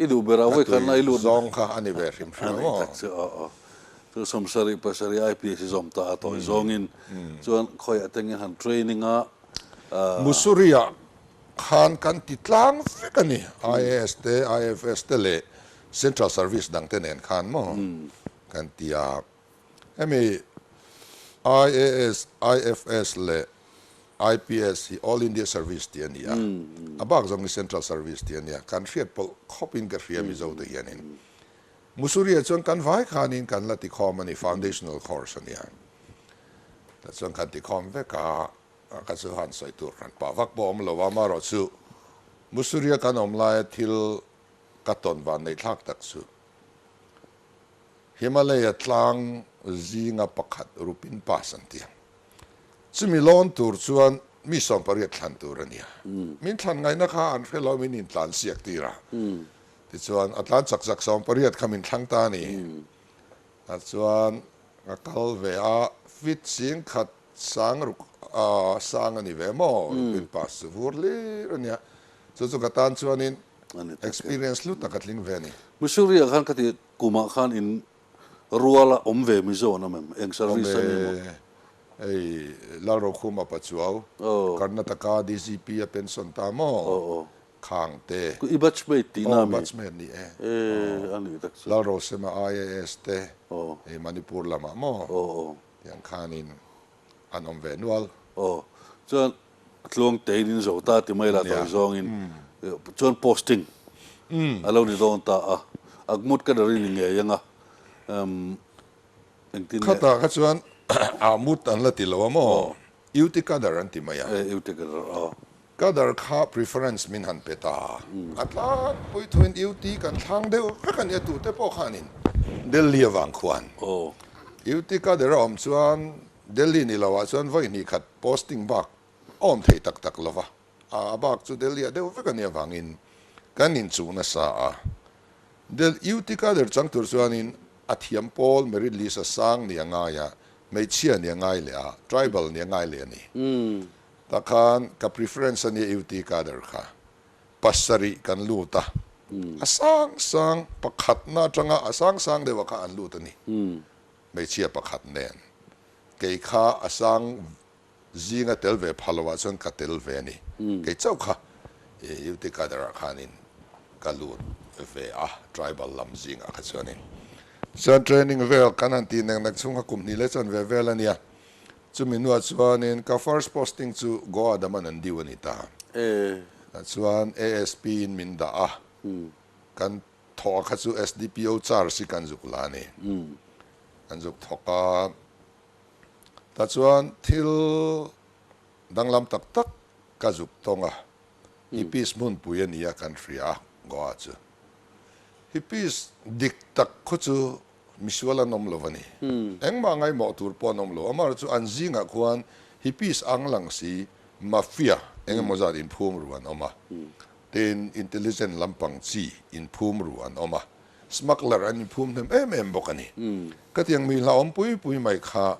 i duh ber a vawi khan a i lut. Zawng kha a ni ve hrim hrim a nih tak chu aw aw. Chu 77 IPS i zawm ta a tawi zawngin chuan khawiah te nge han training a. Mussoorie ah khan kan ti tlang vek a ni, IAS te, IFS te leh Central Service dang te nen khan maw kan ti a. Hemi IAS, IFS leh IPS hi All India Service tih a ni a, a bak zawng hi Central Service tih a ni a, kan hriat pawlh khawpin ka hria Mizo te hianin. Mussoorie chuan kan vai khanin kan la tikhawm a ni, foundational course a nia. Tichuan kan tikhawm vek a. Ka chu han sawi tur hran pah vak pawh awm lo a, amaherawhchu Mussoorie kan awm laia thil ka tawn van neih thlak tak chu Himalaya tlang zinga pakhat Rupin Pass an ti ang. Chumi lawn tur chuan mi 18 thlan tur a nia. Min thlan ngaihna kha an hre lo, min intlan siak tir a. Tichuan a tlan chak chak 18 kha min thlang ta a ni. Ah chuan ka kal ve a, fit 10,000 sang ruk sang a ni ve maw? Rupin pass chu vur hlir a nia. Chu chu ka tan chuanin experience hlu tak a tling ve a ni. Missouri ah khan ka ti kumah khan in ruala awm ve Mizo an awm em? Eng service a ni maw? Awm e, hei Lalrokhuma Pachuau, Karnataka DGP a pension ta maw? Khang te. I batchmate tihna a mi? Aw, batchmate ni e. E, a nih tak chu. Lalrosema IAS te, hei Manipur lamah maw? Aw, aw. Tiang khanin an awm ve nual. Aw, chuan tluang tein in zo ta ti mai la tawi zawngin chuan posting a lo ni dawn ta a, Agmut ka dari ni ngei anga engtin nge? Khatah kha chuan Ahmut an la ti lo a maw? Utikadar an ti mai a. E, Utikadar, aw. Cadre kha preference min han pe ta. A tlangpui thuin UT kan thlang deuh vek a nia tute pawh khanin Delhi avang khuan UT cadre a awm chuan Delhi ni loah chuan vawi hnih khat posting bak a awm thei tak tak lova, a bak chu Delhi ah deuh vek a nia vangin kan inchuh nasa a. Del UT cadre chang tur chuanin a thiam pawl merit list a sang nia ngai a, hmeichhia nia ngai leh a, tribal nia ngai leh a ni. Tah khan ka preference a nia UT cadre kha pasarih kan lut a, a sang sang pakhatna atanga a sang sang deuhah kha an lut a ni, hmeichhia pakhat nen. Kei kha a sang zinga tel ve pha lovah chuan ka tel ve a ni. Kei chauh kha UT cadre ah khanin ka lut ve a, tribal lam zingah kha chuanin. Chuan training vel kan han tih nek nek chhung kha kum hnih leh chuan ve vel a nia. Chumi hnuah chuanin ka first posting chu Goa Daman an diu a ni ta. Tah chuan ASP in min dah a, kan thawh a kha chu SDPO charge hi kan zuk la a ni. Kan zuk thawk a, tah chuan thil danglam tak tak ka zuk tawng a, hippies hmunpui a ni a kan hria a Goa chu. Hippies dik tak khu chu Misual an awm lo a ni. Engmah ngaimawh tur pawh an awm lo. Amaherawh chu an zingah khuan hippies ang lang si, mafia eng emaw zat inphum ru an awm a. Tin, intelligent lampang chi inphum ru an awm a. Smuggler an inphum hnem em em bawk a ni. Khatiang mi hlauhawm pui pui mai kha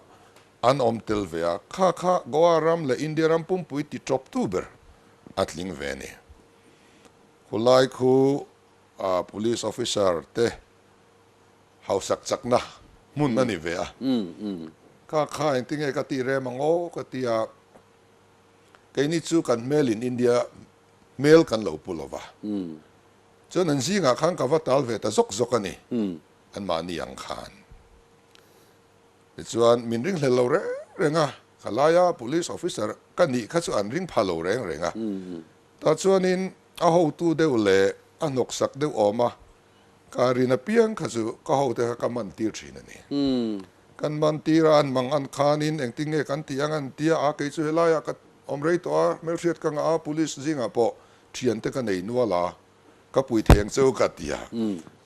an awm tel ve a. Kha kha Goa ram leh India ram pumpui ti tawptu ber a tling ve a ni. Khulai khu police officer te hausak chakna hmun a ni ve a. Ka kha engtinge ka tih rem ang aw ka ti a, keini chu kan hmelin India hmel kan lo pu lo va, chuan an zingah khan ka va tal ve ta zawk zawk a ni, anmahni ang khan. Tichuan min ringhlel lo reng reng a, ka laia police officer ka nih kha chu an ring pha lo reng reng a. Tah chuanin a hotu deuh leh a hnawksak deuh awm a, Ka rin apiang kha chu ka hote kha ka man tir thin a ni. Kan man tir a, an mang an khanin engtin nge kan tih ang an tia a, kei chu helaiah ka awm rei tawh a, hmelhriat ka ngah a, police zingah pawh thiante ka nei nual a, ka pui thei ang cheu ka ti a.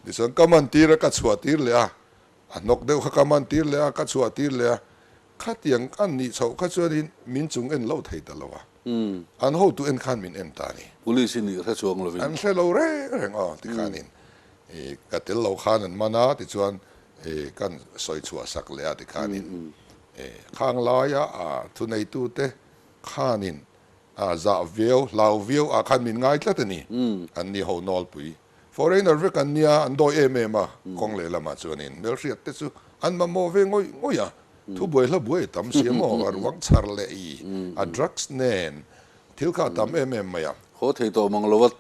Tichuan ka man tir a, ka chhuah tir leh a, a hnawk deuh kha ka man tir leh a, ka chhuah tir leh a, khatiang an nih chhoh kha chuanin min chung en lo thei ta lo a, an hotu en khan min en ta a ni. Police hi nih hre chuang lovin. An hre lo reng reng aw tikhanin ka tel lo khan an man a tichuan kan sawi chhuah sak leh a tikhanin khang laia thuneitute khanin zah viau hlau viau ah khan min ngai tlat a ni an ni ho nawlpui. Foreigner vek an nia, an dawi em em a, kawng lehlamah chuanin hmelhriat te chu an mamawh ve ngawih ngawih a, thu buai hla buai tam si emaw, a ruang chhar leh i, a drugs nen thil kha a tam em em mai a. Haw thei tawh mang lova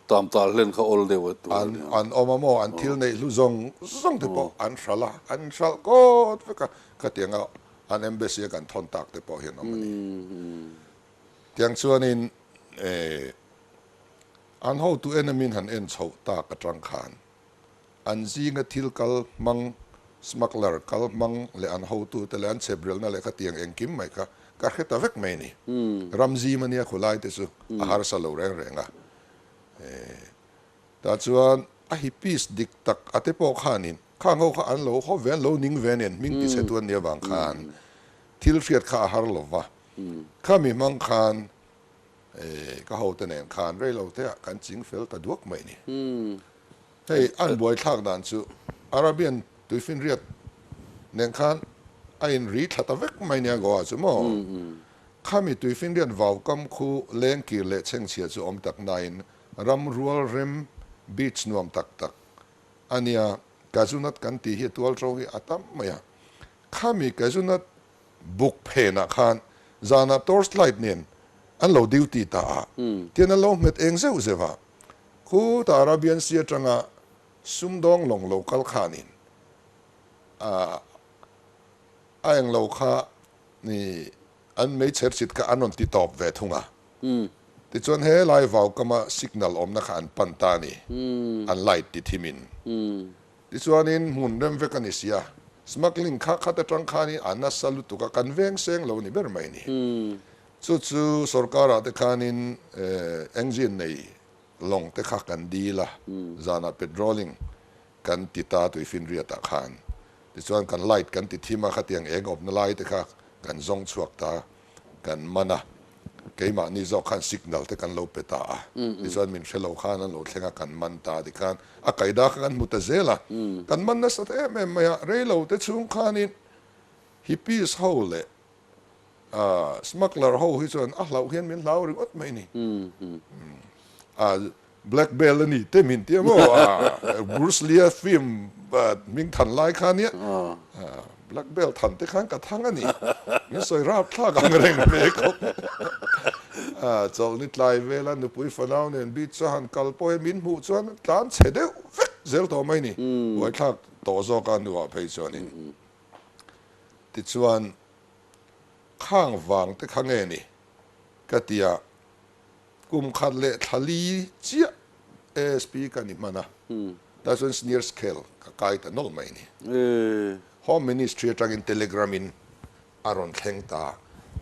tam tal hlen kha awl deuh a tur a nia. An awm a maw, an thil neih hlu zawng zawng te pawh an hralh a, an hralh kawt vek a, khatianga an embassy a kan thawn tak te pawh hian awm a ni. Tiang chuanin An hotu en amin han en chhoh tak atang khan an zinga thil kal hmang, smuggler kal hmang leh an hotute leh an chheprelna leh khatiang engkim mai kha ka hre ta vek mai a ni. Ram zim a nia khulai te chu a harsa lo reng reng a. Tah chuan a hippies dik tak a te pawh khanin khang ho kha an lo haw ve, an lo ning ve nen hming tichhe tu an nih avang khan thil hriat kha a har lo va. Khami hmang khan Ka hote nen khan reilo te ah kan ching fel ta duak mai ni. Hei an buaithlak dan chu Arabian tuifinriat Nen khan a in ri thla ta vek mai nia Goa chu maw? Khami tuifinriat vaukam khu lengkir leh chhengchhia chu awm tak nain ram rual rem beach nuam tak tak a nia. Kazunat kan tih hi tual ṭo hi a tam mai a. Khami Kazunat buk phenah khan zanah torch light nen an lo duty ta a, tian an lo hmet eng zeuh zeuh a. Khuta Arabian Sea atanga sumdawng lawng lo kal khanin a a englo kha ni an meichher chit kha an rawn ti tawp ve thung a. Tichuan he lai vaukama signal awmna kha an pan ta a ni, an light ti thimin. Tichuanin hmun rem vek a ni sia, smuggling kha khat atang khanin a nasa lutuk a, kan veng seng lo ni ber mai ni. Chu chu sorkarah te khanin engine nei lawng te kha kan dil a, zanah patrolling kan ti ta tuifinriatah khan. Tichuan kan light kan ti thim a, khatiang eng awmna lai te kha kan zawng chhuak ta, kan man a, keimahni zawk khan signal te kan lo pe ta a, tichuan min hre lo khan an lo thleng a, kan man ta tikhan a kaida kha kan hmu ta zel a, kan man nasa ta em em mai a, reilo te chhung khanin hippies ho leh smuggler ho hi chuan a hlauh hian min hlau ringawt mai a ni. Black belt a ni te min tia maw Bruce Lee a film hming than lai kha nia black belt than te khan ka thang a ni min sawi rap thlak ang reng ve khawp chawlhni tlai vela nupui fanau nen beach a han kal pawh hian min hmuh chuan tlan chhe deuh vek zel tawh mai ni buaithlak tawh zawk a hnuah phei chuanin tichuan khang vang te kha nge ni ka tia. Kum khat leh thla li chiah ASP ka ni hman a, tah chuan senior scale ka kai ta nawlh mai a ni. Home Ministry atangin telegram in a rawn thleng ta.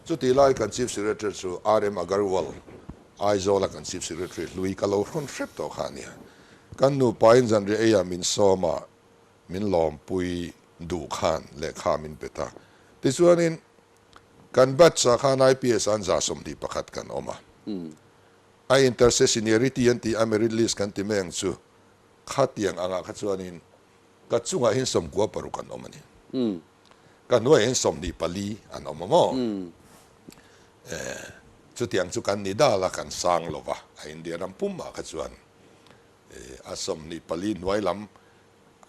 Chutih lai kan Chief Secretary chu RM Agarwal, Aizawl a kan Chief Secretary hlui ka lo hrawn hrep tawh kha a nia. Kan nupa in zanriah eiah min sawm a, min lawmpui duh khan lehkha min pe ta. Tichuanin Kan batch ah khan IPS an 21 kan awm a. A interse seniority an tih a merit list kan ti mai ang chu khatiang angah kha chuanin ka chungah hian 96 an awm a ni. Ka hnuaiah hian 24 an awm a maw? Chutiang chu kan ni dal a, kan sang lo va a India ram pumah kha chuan a 24 hnuai lam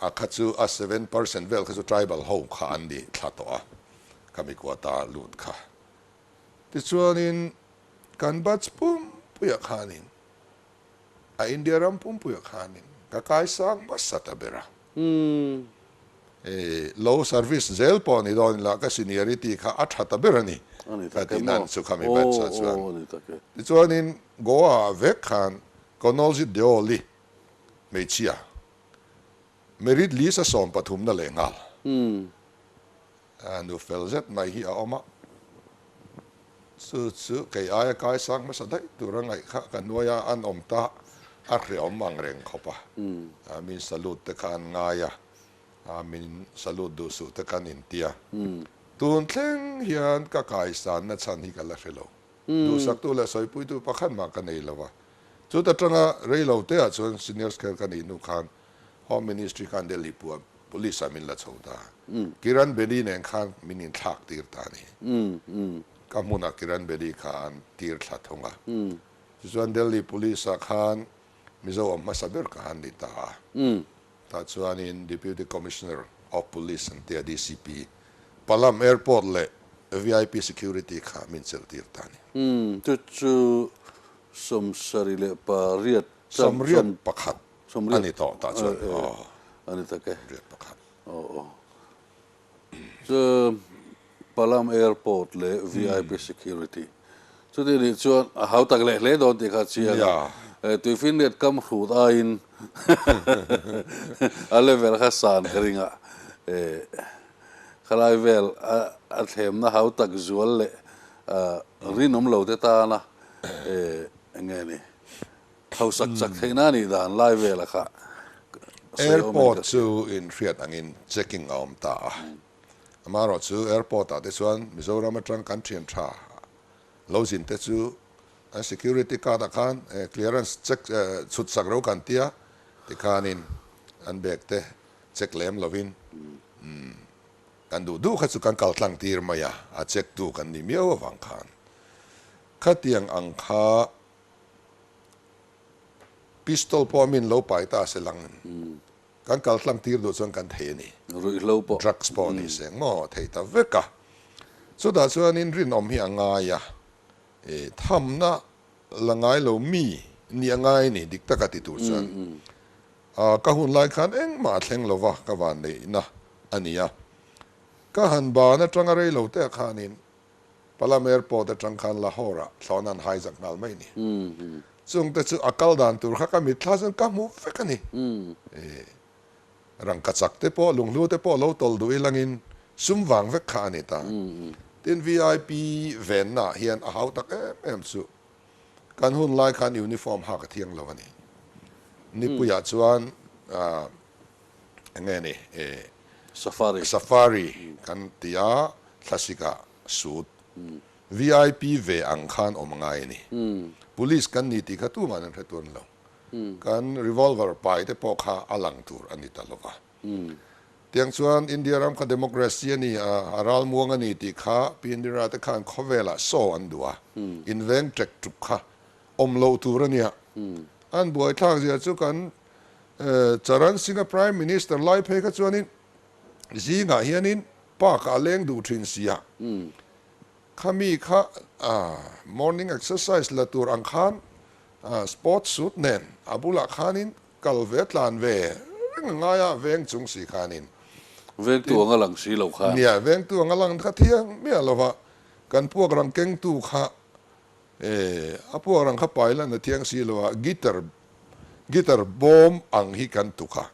A kha chu a 7% vel kha chu tribal ho kha an ni thla tawh a, khami quota lut kha. Tichuanin kan batch pumpuiah khanin, a India ram pumpuiah khanin ka kaisang hmasa ta ber a. Lo service zel pawh ni dawn ila ka seniority kha a tha ta ber a ni ka tih nan chu khami batch ah chuan. Tichuanin Goa ah vek khan Konoljit Deol-i hmeichhia Merit list a 13 na leh nghal. Nu fel zet mai hi a awm a, chu chu kei aia kaisang hmasa daih tur a ngaih kha ka hnuai a, an awm ta a hreawm ang reng khawp a. Min salute te kha an ngai a, min salute duh suh te kha an intia. Tun thleng hian ka kaisanna chhan hi ka la hre lo. Duhsaktu leh sawipuitu pakhat mah ka nei lo a. Chuta tanga rei lo te ah chuan senior scale ka nih hnu khan Home Ministry khan Delhi pua Police ah min la chho ta. Kiran Bedi nen khan min inthlak tir ta a ni. Ka hmunah Kiran Bedi kha an tir thla thung a. Tichuan Delhi Police ah khan Mizo awm hmasa ber ka han ni ta a. Tah chuanin Deputy Commissioner of Police an tia DCP, Palam Airport leh VIP Security kha min chelh tir ta a ni. Chu chu 78 81 a ni tawh tah chuan aw. A ni tak e. 81. Aw aw. Chu Palam Airport leh VIP Security. Chuti nih chuan a hau tak leh hle dawn tih kha a chiang a. Tuifinriat kam hrut aiin a level kha san ka ring a. Khalai vel a thlemna hau tak zual leh rinawm lo te tana eng nge ni hausak chak theihna a nih dan lai vela kha sawi awmin ka hria. Airport chu inhriat angin checking a awm ta a. Amaherawh chu airport ah te chuan Mizoram atang kan thian tha lo zin te chu an security card ah khan clearance check chhut sak ro kan tia tikhanin an bag te check lem lovin. Kan duh duh kha chu kan kal tlang tir mai a, a check tu kan nih miau avang khan. Khatiang ang kha pistol pawh min lo pai ta se lang kan kal tlang tir duh chuan kan thei a ni. Ruihhlo pawh. Drugs pawh ni se maw thei ta vek a. Chutah chuanin rinawm hi a ngai a, thamna la ngai lo mi nih a ngai a ni dik taka ti tur chuan. Ka hun lai khan engmah a thleng lova ka vanneihna a ni a. Ka han ban atanga rei lo te khanin Palam Airport atang khan Lahore ah thlawhna an hijack nghal mai a ni. Chungte chu a kal dan tur kha ka mitthla chuan ka hmu vek a ni. Rangkachak te pawh lunghlu te pawh lo tawlh duh ilangin sum vang vek kha a ni ta. Tin VIP venna ah hian a hau tak em em chu kan hun lai khan uniform hak a thiang lo a ni. Nipuiah chuan eng nge ni Safari. Safari kan ti a, thlasik ah suit VIP ve ang khan awm a ngai a ni. Police kan ni tih kha tumah an hre tuan lo. Kan revolver pai te pawh kha a lang tur a ni ta lo va. Tiang chuan India ram kha democracy a ni a, a ralmuang a ni tih kha Pi Indira te khan khawvelah saw an duh a, inveng ṭek ṭuk kha awm loh tur a nia. An buaithlak zia chu kan Charan Singh-a Prime Minister lai phei kha chuanin zingah hianin park-ah a leng duh ṭhin si a, khami kha morning exercise la tur ang khan sports suit nen a bulah khanin Kal ve tlan ve reng a ngai a, veng chung si khanin. Vengtu anga lang si lo khan. Nia, vengtu anga lang kha thiang miah lo va, kan puak rang kengtu kha e, a puak rang kha pai lan a thiang si lo a, guitar, guitar bawm ang hi kan tuk a,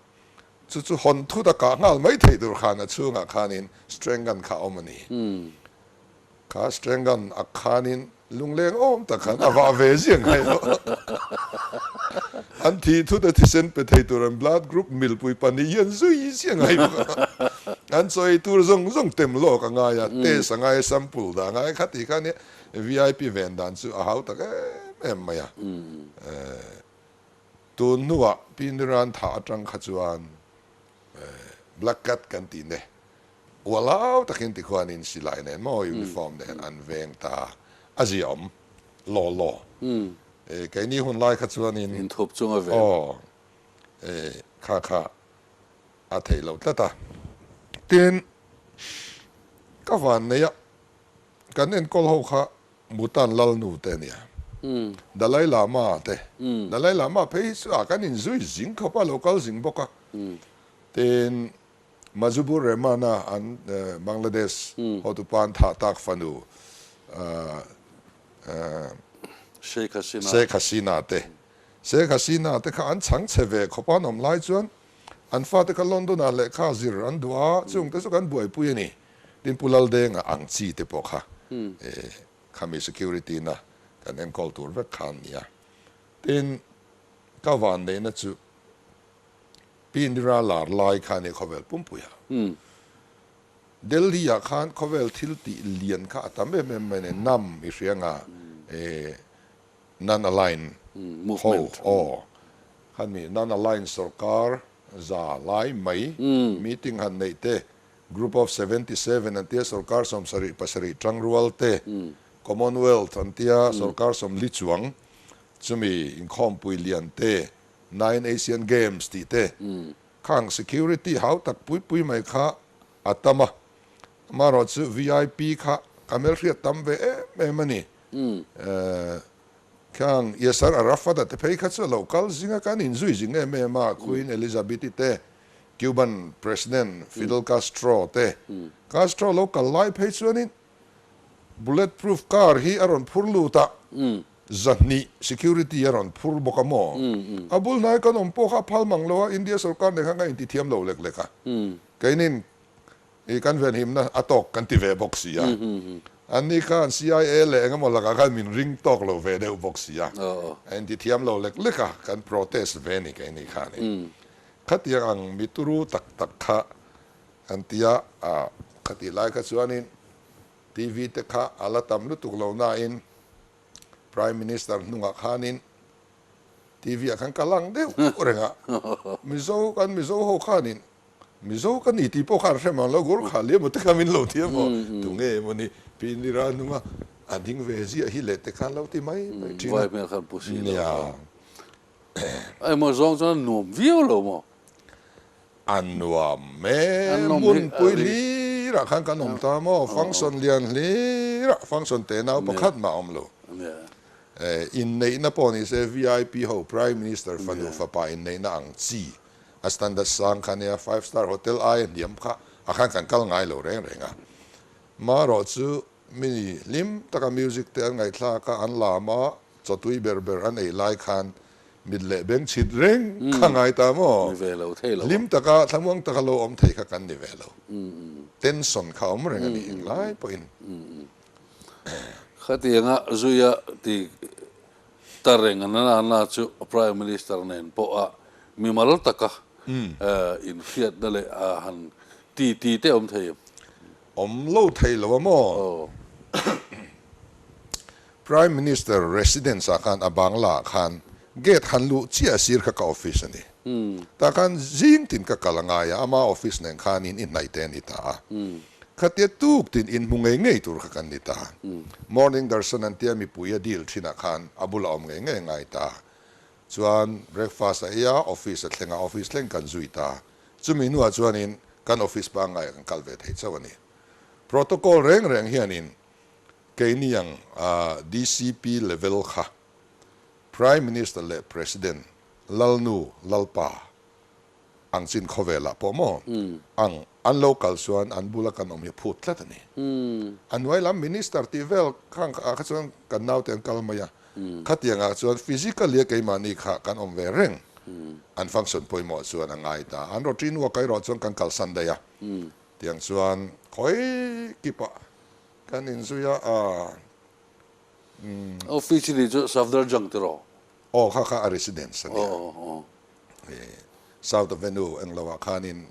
chu chu hawn thut a kah nghal mai thei tur khan a chhungah khanin string gun kha a awm a ni. Kha string gun a khanin lungleng awm tak khan a vah ve ziah ngai lo. An thih thut a thisen pe thei tur an blood group milpui pahnih hian zui ziah ngai bawk a. An chaw ei tur zawng zawng tem lawk a ngai a, test a ngai a, sample dah a ngai a, khati khan VIP ven dan chu a hau tak em em mai a. Tun hnuah Piniran thah atang kha chuan Black Cat kan tih ne Ualau takin tikhuanin silai nen maw uniform nen an veng ta a ziaawm law law. E keini hun lai kha chuanin Inthup chunga ven. Aw e kha kha a theih loh tlat a. Tin, ka van nei a, kan enkawl ho kha Bhutan Lalnu te a nia. Dalai Lama te. Dalai Lama phei hi chu a kan inzui zing khawp a, lo kal zing bawk a. Tin, Majibur Rehman-a an Bangladesh hotupa an thah tak fanu Sheikh Hasina. Sheikh Hasina te. Sheikh Hasina te kha an chhang chhe ve khawp a, an awm lai chuan an fate kha London-ah lehkha zir an duh a, chung te chu kan buaipui a ni. Tin Pu Laldenga ang chi te pawh kha khami security na kan enkawl tur vek kha an ni a. Tin ka vanneihna chu Pi Indira lar lai kha nia khawvel pumpui a. Delhi ah khan khawvel thil tih lian kha a tam em em mai nen nam i hria nga non align ho aw khan mi non align sorkar za lai mai meeting han neih te group of 77 an tia sorkar 77 tangrual te commonwealth an tia sorkar 40 chuang chumi inkhawmpui lian te Nine Asian Games tih te khang security hau tak pui pui mai kha a tam a, amaherawh chu VIP kha ka hmelhriat tam ve em em a ni. Khang Yasser Arafat a te phei kha chu a lo kal zing a, kan inzui zing em em a, Queen Elizabeth-i te, Cuban President Fidel Castro te, Castro lo kal lai phei chuanin Bullet proof car hi a rawn phur lut a, 200 security a rawn phur bawk a maw? A bul hnai kan awm pawh kha a phal mang lo a, India sorkar nen khan kan intithiam lo lek lek a, keinin i kan venhimna a tawk kan ti ve bawk si a, anni khan CIA leh engemaw lakah khan min ring tawk lo ve deuh bawk si a, a intithiam lo lek lek a, kan protest ve ni keini khanin. Khatiang ang mi turu tak tak kha An ti a, ka tih lai kha chuanin TV te kha a la tam lutuk lo nain Prime Minister hnungah khanin TV ah khan ka lang deuh reng a, Mizo kan Mizo ho khanin Mizo ka ni tih pawh kha an hre mang lo, Gurkha liam maw te kha min lo ti a maw? Tunge emaw ni Pi Indira hnunga a ding ve ziah hi leh te khan lo ti mai mai thin a. Vai hmel khan pu si lo. Nia. Emaw zawng chuan a nuam viau lo maw? A nuam e, hmunpui hlirah khan kan awm ta maw? Function lian hlirah function tenau pakhat mah a awm lo. Inneihna pawh ni se VIP ho Prime Minister fanu fapa inneihna ang chi a standard sang kha nia, five star hotel aia hniam kha ah khan kan kal ngai lo reng reng a. Marawh chu mi hlim taka music te an ngaihthlak a, an lam a, chawtui ber ber an ei lai khan mit leh beng chhit reng kha ngai ta maw? Hlim taka thlamuang taka lo awm thei kha kan ni ve lo. Tension kha awm reng a ni englai pawhin. Khatianga zuia ti ta reng a nana na chu Prime Minister nen pawha mimal taka inhriatna leh a han ti ti te awm thei em? Awm lo thei lo a maw? Prime Minister residence ah khan a bangla ah khan gate han luh chiah sir kha ka office a ni. Tah khan zing tin ka kal a ngai a, ama office nen khanin i hnaih te a ni ta a. Khatia tuk tin inhmu ngei ngei tur kha kan ni ta. Morning darshan an tia mipui a dil thinah khan a bulah awm ngei ngei a ngai ta. Chuan breakfast a ei a, office a thleng a, office thleng kan zui ta. Chumi hnuah chuanin kan office pangngai ah kan kal ve thei chauh a ni. Protocol reng reng hianin keini ang DCP level kha Prime Minister leh President Lalnu Lalpa ang chin khawvelah pawh maw ang an lo kal chuan an bula kan awm hi a phut tlat a ni. A hnuai lam Minister tih vel khang ah kha chuan kan naute an kal mai a, khatiang ah chuan physically a keimahni kha kan awm ve reng an function pawimawh chuan a ngai ta. An routine work erawh chuan kan kalsan daih a, tiang chuan khawi kipah kan inzui a, Office ni chu Safdarjung tiraw? Aw kha kha a residence a nia. South Avenue englo ah khanin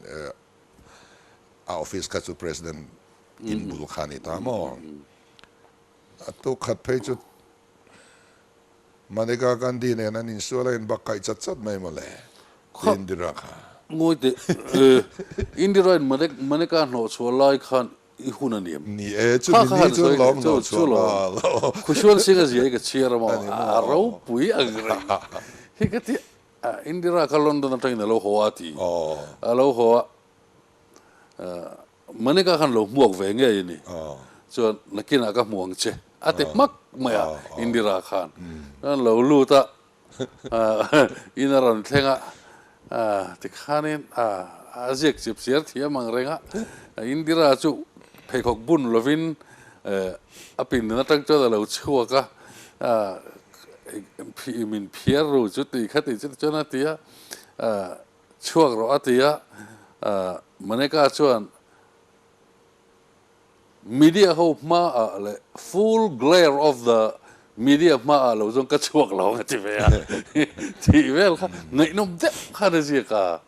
a office kha chu President in bul kha a ni ta maw? A tuk khat phei chu Maneka Gandhi nen an insual a inbak kaih chat chat mai mawle Indira kha. Ngawi teh, Indira in Maneka hnawhchhuah lai khan I hun a ni em? Ni e, chumi ni chuan lawm hnawh chhuah nghal aw. Khusuan Singh a zia hi ka chhiar a maw? A ropui ang reng hi ka ti a, Indira kha London atangin a lo haw a ti. A lo haw a, Manika khan lo hmuak ve ngei a ni. Chuan nakinah ka hmu ang che a ti hmak mai a Indira khan. Chuan lo lut a, In a rawn thleng a, tikhanin a ziak chip chiar thiam ang reng a, Indira chu pheikhawk bun lovin a pindan atang chuan a lo chhuak a, min phiar ru chu ti kha ti chu chuan a ti a, chhuak rawh a ti a, Maneka chuan Media ho hmaah leh full glare of the media hmaah lo chuan ka chhuak lo ang a ti ve a, tih vel kha ngaihnawm deuh khan a ziak a,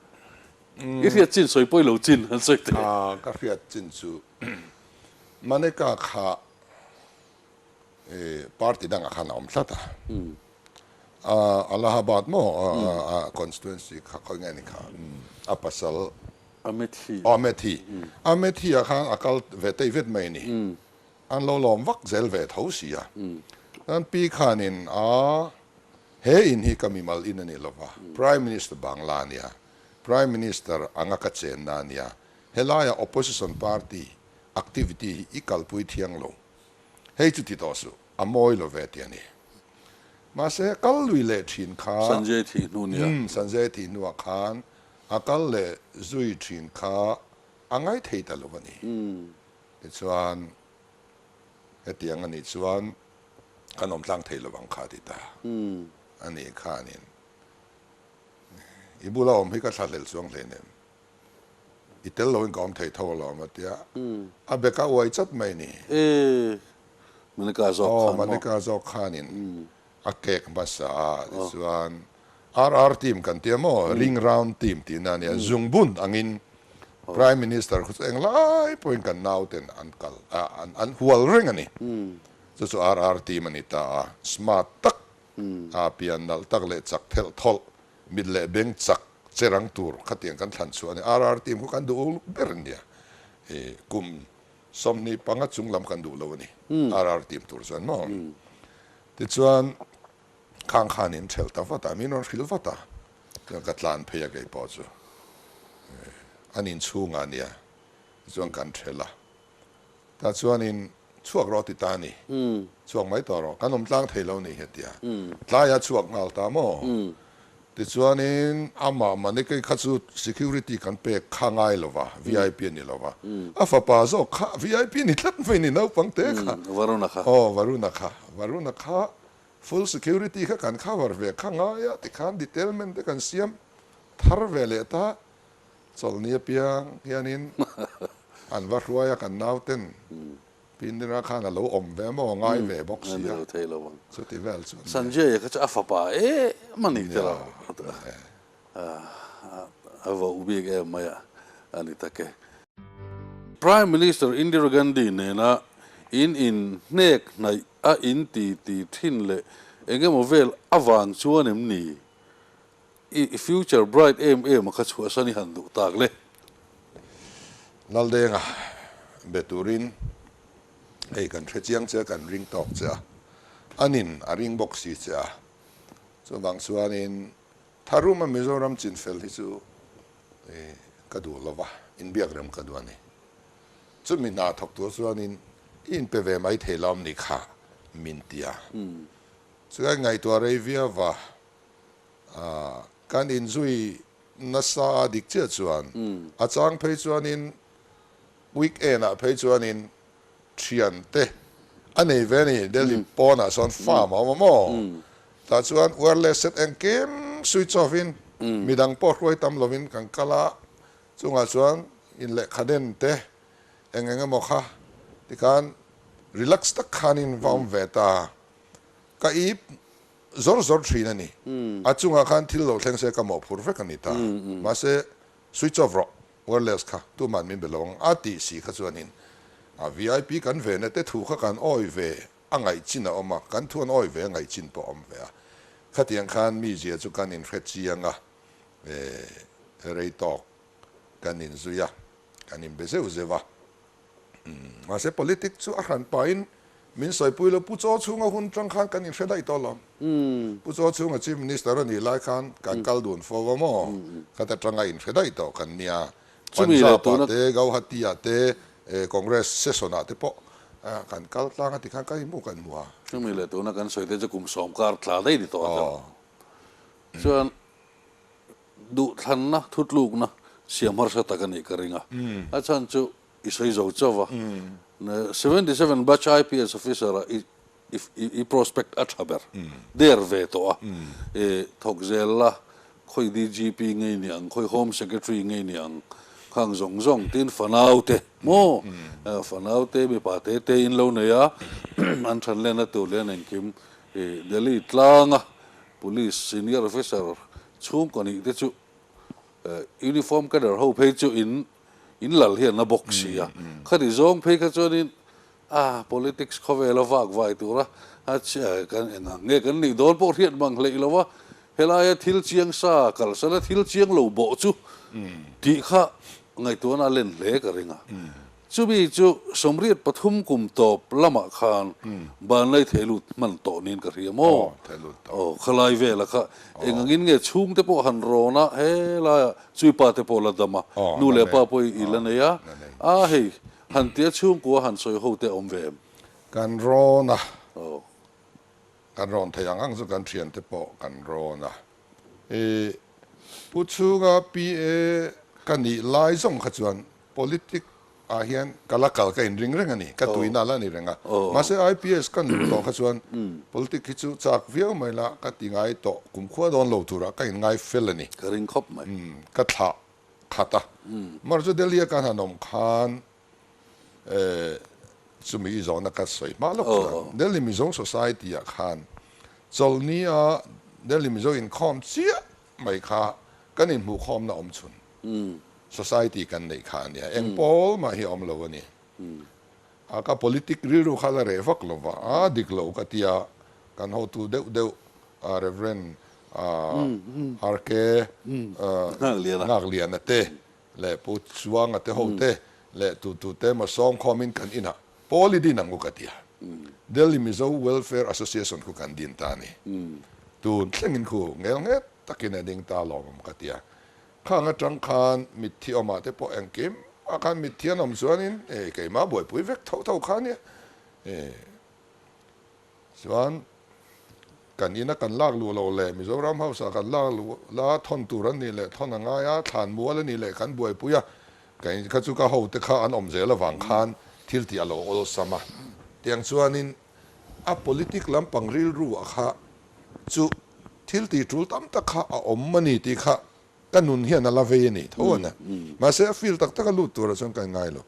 i hriat chin sawi pawi lo chin an sawi teh. A, ka hriat chin chu Maneka kha party dangah khan a awm tlat a, Allahabad maw a constituency kha khawi nge ni kha a pasal Amethi. Aw Amethi. Amethi ah khan a kal ve tei vet mai a ni. An lo lawm vak zel ve tho si a. Chuan pi khanin a he in hi ka mimal in a ni lo va, Prime Minister bangla a nia, Prime Minister anga ka chenna a nia, helaiah opposition party activity hi i kalpui thiang lo. Hei chu ti tawh suh, a mawi lo ve ti a ni. Mahse kal lui leh thin kha. Sanjay thih hnu nia. Sanjay thih hnuah khan A kal leh zui thin kha a ngai thei ta lo a ni. Tichuan, hetiang a nih chuan kan awm tlang thei lo ang kha a ti ta a nih khanin i bula awm hi ka thlahlel chuang hleinem, i tel loin ka awm thei tho alawm a ti a, a bek a uai chat mai ni. E, Manika zawk khan maw? Aw, Manika zawk khanin a kek hmasa a, tichuan RR team kan tia maw, ring round team tihna a nia, zungbun angin Prime Minister khu chu englai pawhin kan nauten an kal a, an hual reng a ni. Chu chu RR team a ni ta a, smart tak, a pian nalh tak leh chak thelh thawlh, mit leh beng chak Che rang tur khatiang kan thlan chhuah a ni. RR team khu kan duh uluk ber a nia. I kum 25 chung lam kan duh lo a ni. RR team tur chuan maw? Tichuan khang khan in thelh ta vat a, min rawn hrilh vat a. Chuan ka tlan phei a kei pawh chu. An inchhungah a nia. Tichuan kan thelh a. Tah chuanin chhuak rawh ti ta a ni. Chhuak mai tawh rawh. Kan awm tlang thei lo ni hetia. Tlaia chhuak nghal ta maw? Tichuanin amah Manikei kha chu security kan pek kha ngai lo va, VIP a ni lo va. A fapa zawk kha VIP ni tlat mai ni naupang te kha. Varuna kha. Aw, Varuna kha. Varuna kha full security kha kan cover ve kha ngai a, tikhan detailment te kan siam thar ve leh ta. Chawlhni apiang hianin an va hruai a, kan nauten Pindira khan a lo awm ve maw, ngai ve bawk si a, chuti vel chu an ni. Sanjay-a kha chu a fapa em a ni tilo, a voh bik em mai a, a ni tak e. Prime Minister Indira Gandhi nena in inhnek hnaih a in ti ti thin leh engemaw vel avang chuan em ni? I future bright em em a kha chhuahsan i han duh tak le. Laldenga be turin hei kan hre chiang che a, kan ring tawk che a, anin a ring bawk si che a, chuvang chuanin tharuma Mizoram chinfel hi chu ka duh lo va, inbiak rem ka duh a ni. Chumi hna thawk tur chuanin i inpe ve mai thei lo awm ni kha min ti a, chuan ngaihtuah rei viau va. Kan inzui nasa a dik chiah chuan a chang phei chuanin weekend ah phei chuanin thian te a nei ve a ni, Delhi pawnah sawn farm a awm a maw? Tah chuan wireless set engkim switch off in midang pawh hruai tam lovin kan kal a, chungah chuan in lehkha den te eng eng emaw kha tikhan relax tak khanin va awm ve ta, ka ip Zawr zawr thin a ni. A chungah khan thil lo thleng se ka mawhphur vek a ni ta. Mahse, switch off rawh, wireless kha tuman min be lo ang a tih si kha chuanin a VIP kan ve na te thu kha kan awi ve a ngaih chin a awm a, kan thu an awi ve a ngaih chin pawh a awm ve a. Khatiang khan mizia chu kan inhre chiang a, rei tawk kan inzui a, kan inbe zeuh zeuh a. Mahse politic chu a hran pahin min sawipui lo. Pu Chaw chhunga hun tang khan kan inhre daih tawh lo. Pu Chaw chhunga Chief Minister a nih lai khan kan kal dun fo a maw? Khat atanga inhre daih tawh kan nia. Punjab-ah te, Gauhati-ah te, Congress session-ah te pawh kan kal tlang a tikhan kan inhmu kan hmu a. Chumi leh tuna kan sawi te chu kum sawm kar tla daih ni tawh a. Chuan duhthlanna, thutlukna siam harsa tak a nih ka ring a. A chhan chu i sawi zo chauh va. 77 batch IPS officer a i i prospect a tha ber der ve tawh a. I thawk zel la, khawi DGP ngei ni ang, khawi Home Secretary ngei ni ang, khang zawng zawng tin fanau te maw fanau te mipa te te in lo nei a, an than lenna tur leh an engkim i Delhi tlanga Police senior officer chhungkaw nih te chu uniform cadre ho phei chu in in lal hian a bawk si a. Khati zawng phei kha chuanin a politics khawvela vak vai tura kan eng ang nge kan nih dawn pawh hriat mang hleih lo a, helaia thil chiang sa kalsana thil chiang lo bawh chu tih kha ngaihtuahna a len hle ka ring a. Chumi chu 83 kum tawp lamah khan banlai theilut hman tawh niin ka hria maw? Aw, khalai vela kha eng angin nge chhungte pawh han rawn a, helaiah chuipa te pawh la dam a, nu leh pa pawh i la nei a, a hei han tia chhungkua han sawi ho te awm ve em? Kan rawn a, kan rawn thei ang ang chu kan thiante pawh kan rawn a, i Pu Chhunga PA ka nih lai zawng kha chuan Politic ah hian ka la kal ka inring reng a ni, ka tuina la ni reng a. Mahse IPS ka nuh tawh kha chuan politic hi chu chak viau mai la ka ti ngai tawh kumkhua dawn lo turah ka inngai fel a ni. Ka ring khawp mai. Ka thlah khat a. Mar chu Delhi a kan han awm khan chumi i zawhna ka sawi hma lawk chuan Delhi Mizo Society ah khan chawlhni a Delhi Mizo inkhawm chiah mai kha kan inhmuhkhawmna awm chhun. Society kan neih kha a nia, eng pawl mah hi a awm lo a ni. A ka politic rilru kha la reh vak lo va, a dik lo ka tia, kan hotu deuh deuh Rev. RK Nghakliana te leh Pu Chuanga te ho te leh tu tu te emaw sawm khawmin kan inah pawl i din ang u ka ti a. Delhi Mizo Welfare Association khu kan din ta a ni. Tun thlengin khu ngel nget takin a ding ta lawmawm ka ti a. Khang atang khan mitthi awmah te pawh engkim ah khan mitthi an awm chuanin hei keimah buaipui vek tho tho kha nia. Chuan kan ina kan lak luh loh leh Mizoram House ah kan lak luh la thawn tur an nih leh thawn a ngai a, thlan mual a nih leh kan buaipui a, ka in kha chu ka hote kha an awm zel avang khan thil tih a lo awlsam a. Tiang chuanin a politic lampang rilru a kha chu thil tih tul tam tak kha a awm a ni tih kha ka nun hian a la vei a ni tho a nia. Mahse a feel tak tak a lut turah chuan ka inngai lo.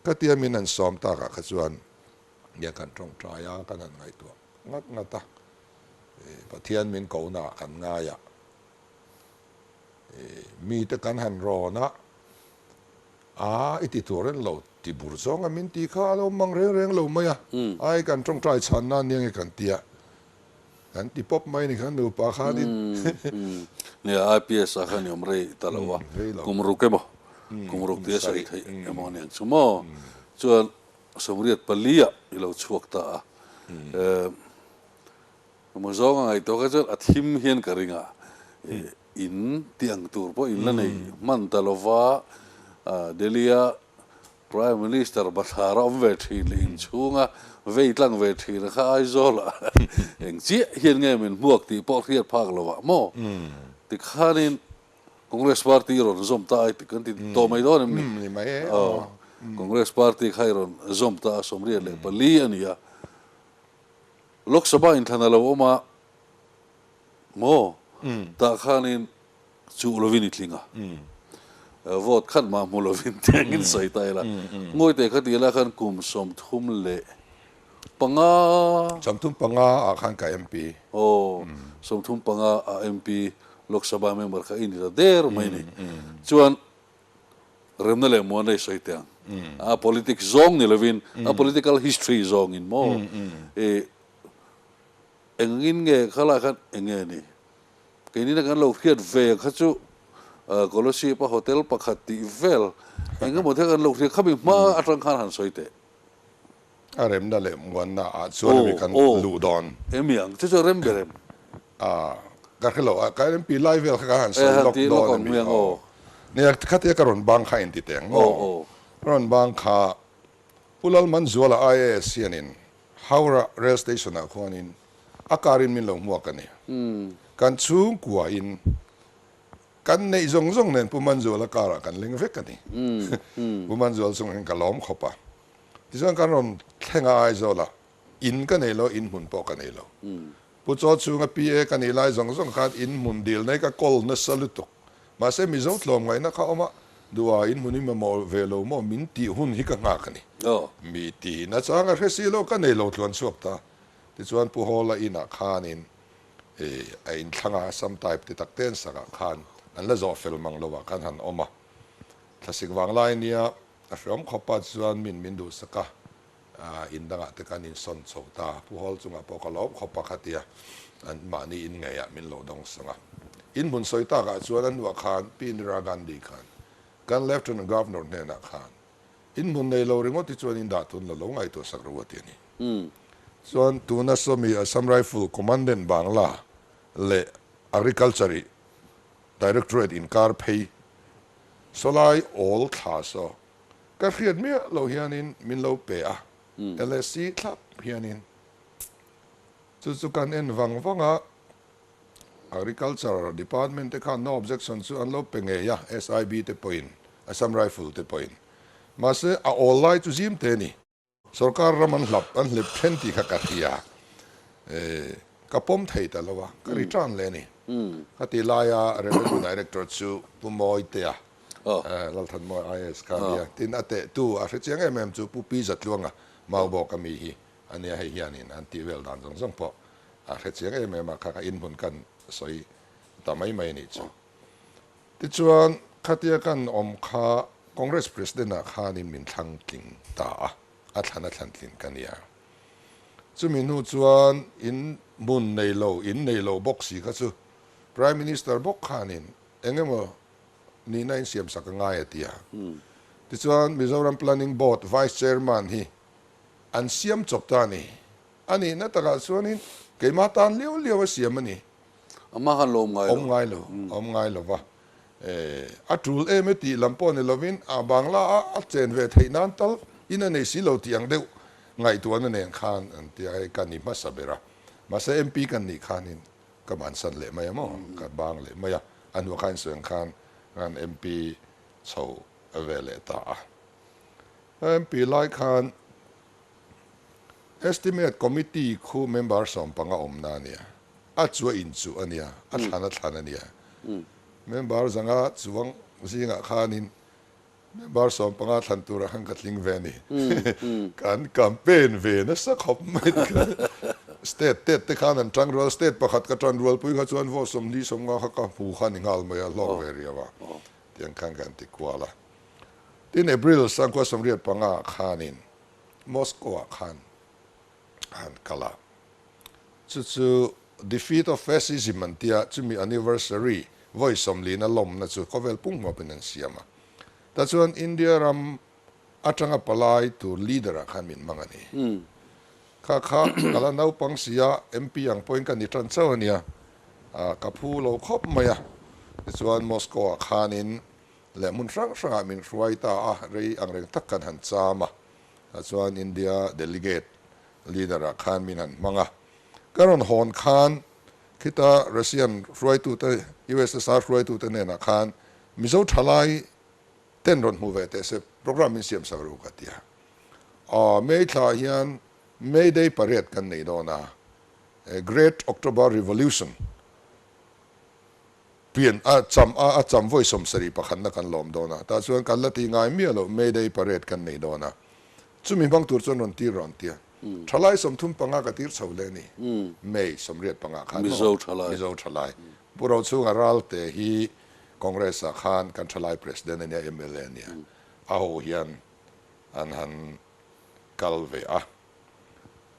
Ka tia min han sawm takah kha chuan Nia kan tawngtai a, kan han ngaihtuah ngat ngat a, Pathian min kohna ah kan ngai a, mite kan han rawn a, a i ti tur en lo ti bur zawng a min ti kha a lo mang reng reng lo mai a, ai kan tawngtai chhan nan nia nge kan ti a, kan ti pawp mai ni khan nupa khanin. Nia IPS ah khan i awm rei ta lo a, kum ruk emaw, kum ruk tia sawi theih emaw aniang chu maw, chuan Sawmriat pali ah i lo chhuak ta a, emaw zawng a ngaihtuah kha chuan a thim hian ka ring a, in tih ang tur pawh in la nei hman ta lova, Delhi a Prime Minister bathlar a awm ve thin leh inchhunga vei tlang ve thin a kha Aizawl ah eng chiah hian nge min hmuak tih pawh hriat phak lo ah maw tikhanin Congress Party i rawn zawm ta ai kan ti tawh mai dawn em ni? Ni mai e. Aw. Congress Party kha i rawn zawm ta a 84 a ni a. Lok Sabha inthlan a lo awm a maw? Tah khanin chuh lovin i tling a. Vote khat mah hmu lovin tengin sawi ta ila. Ngawite kha ti ila khan kum 35. 35 ah khan ka MP. Aw, 35 ah MP Lok Sabha member kha i ni ta der mai ni. Chuan remna leh muana i sawi teh ang. A politics zawng ni lovin a political history zawngin maw i engin nge khalai khan eng nge ni. Keini na kan lo hriat ve kha chu Kolosip a hotel pakhat tih vel engemaw te kan lo hriat khami hma atang khan han sawi teh. A remna leh muanna ah chuan ami kan luh dawn. Emi ang chu chu rem ber em? A, ka hre lo a, ka MP lai vel kha ka han sawi lawk dawn ami aw. Nia khatia ka rawn bang kha inti teh ang maw? Ka rawn bang kha Pu Lalmanzuala IAS hianin Howrah Rail Station ah khuanin a car in min lo hmuak a ni. Kan chhungkua in Kan neih zawng zawng nen Pu Manzuala karah kan leng vek a ni. Pu Manzual chungah hian ka lawm khawp a. Tichuan kan rawn thleng a Aizawlah in ka nei lo, in hmun pawh ka nei lo. Pu Chaw chhunga PA ka nih lai zawng zawng khan in hmun dil nei ka kawl nasa lutuk. Mahse Mizo tlawmngaihna kha awm a, duha in hmun hi mamawh ve lo maw min tih hun hi ka nghak a ni. Mi tihna chang a hre si lo, ka nei lo tluan chhuak ta. Tichuan Pu Hawla inah khanin Hei a inthlang a, Assam type ti tak te an sak ah khan an la zawh fel mang lo ah khan han awm a. Thlasik vang lai nia a hreawm khawp a chuan min min duhsak a, in dangah te khan insawn chho ta. Pu Hall chungah pawh ka lawm khawp a khatia an mahni in ngeiah min lo dawng sawng a. In hmun sawi tak ah chuan a hnuah khan Pi Indira Gandhi khan kan Lieutenant Governor hnenah khan In hmun nei lo ringawt hi chuan in dah tun la lo ngaihtuah sak ro a ti a ni. Chuan tuna sawmi Assam Rifle Commandant Bangla leh Agriculture Directorate inkar phei sawlai awl thla saw ka hriat miah loh hianin min lo pe a, LSC thlap hianin chu chu kan en vang vang a, Agriculture Department te khan no objection chu an lo pe ngei a, SIB te pawhin, Assam Rifle te pawhin. Mahse, a awl lai chu zim te a ni. Sorkar ram an hlap, an hlep then tih kha ka hria. Ka pawm thei ta lo a, ka return leh a ni. Ka tih laia Revenue Director chu Pu Mawitea, Lalthanmawi IAS kha a nia. Tin, a tehtu a hre chiang em em chu Pu Pi Zatluanga, Maubawk ami hi a nia hei hianin an tih vel dan zawng zawng pawh a hre chiang em em a, kha kha inhmun kan sawi ta mai mai a nih chu. Tichuan, khatia kan awm kha Congress President ah khanin min thlang tling ta a, a thlan a thlan tlin ka nia. Chumi hnu chuan in hmun nei lo, in nei lo bawk si kha chu. Prime Minister bawk khanin eng emaw nihna insiamsak a ngai a ti a. Tichuan Mizoram Planning Board Vice Chairman hi an siam chawp ta a ni. A nihna takah chuanin keimah tan liau liau a siam a ni. Amah khan lo awm ngai lo. Awm ngai lo, awm ngai lo va. A tul em e tih lam pawh ni lovin a Bangla a a chen ve theih nan tal in a nei si lo tih ang deuh ngaihtuahna nen khan an ti a, hei ka ni hmasa ber a. Mahse MP kan nih khanin ka bansan leh mai a maw, ka bang leh mai a, a hnuah khan insawi ang khan kan MP chho ve leh ta a. MP lai khan Estimate Committee khu member 15 awmna a nia, a chu a inchuh a nia, a thlan a thlan a nia. Member 5 chuang zingah khanin member 15 thlan turah khan ka tling ve a ni. Kan campaign ve nasa khawp mai. State tet te khan an tang rual, state pakhat ka tan rualpui kha chuan vote 40 50 kha ka hmu kha ni nghal mai a, hlawk ve riau a, tiang khan kan ti kual a. Tin, April 1985 khanin Moscow-ah khan a han kal a, chu chu Defeat of Fascism an tia, chumi anniversary vawi 40 na lawmna chu khawvel pung hmuapin an siam a. Tichuan India ram atanga palai tur leader-ah khan min hmang a ni. Kha kha ka la naupang si a, MP ang pawhin ka ni tan chauh a nia, ka phu lo khawp mai a. Tichuan Moscow-ah khanin leh hmun hrang hrangah min hruai ta a, rei ang reng tak kan han cham a, tah chuan India delegate leader ah khan min han hmang a, ka rawn hawn khan khita Russian hruaitute, USSR hruaitute hnenah khan Mizo thalai ten rawn hmu ve teh se, program min siam sak ru ka ti a. Aw, May thla hian May Day parade kan nei dawn a, Great October Revolution, Pian a cham a, a cham vawi 71 na kan lawm dawn a, tah chuan kan la ti ngai miah loh May Day parade kan nei dawn a, chumi hmang tur chuan rawn tir rawn tia. Thalai 35 ka tir chho leh a ni, May 85 khan maw? Mizo thalai. Mizo thalai. Pu Rochhunga Ralte hi Congress ah khan kan thalai President a nia, mla a nia, a ho hian an han kal ve a.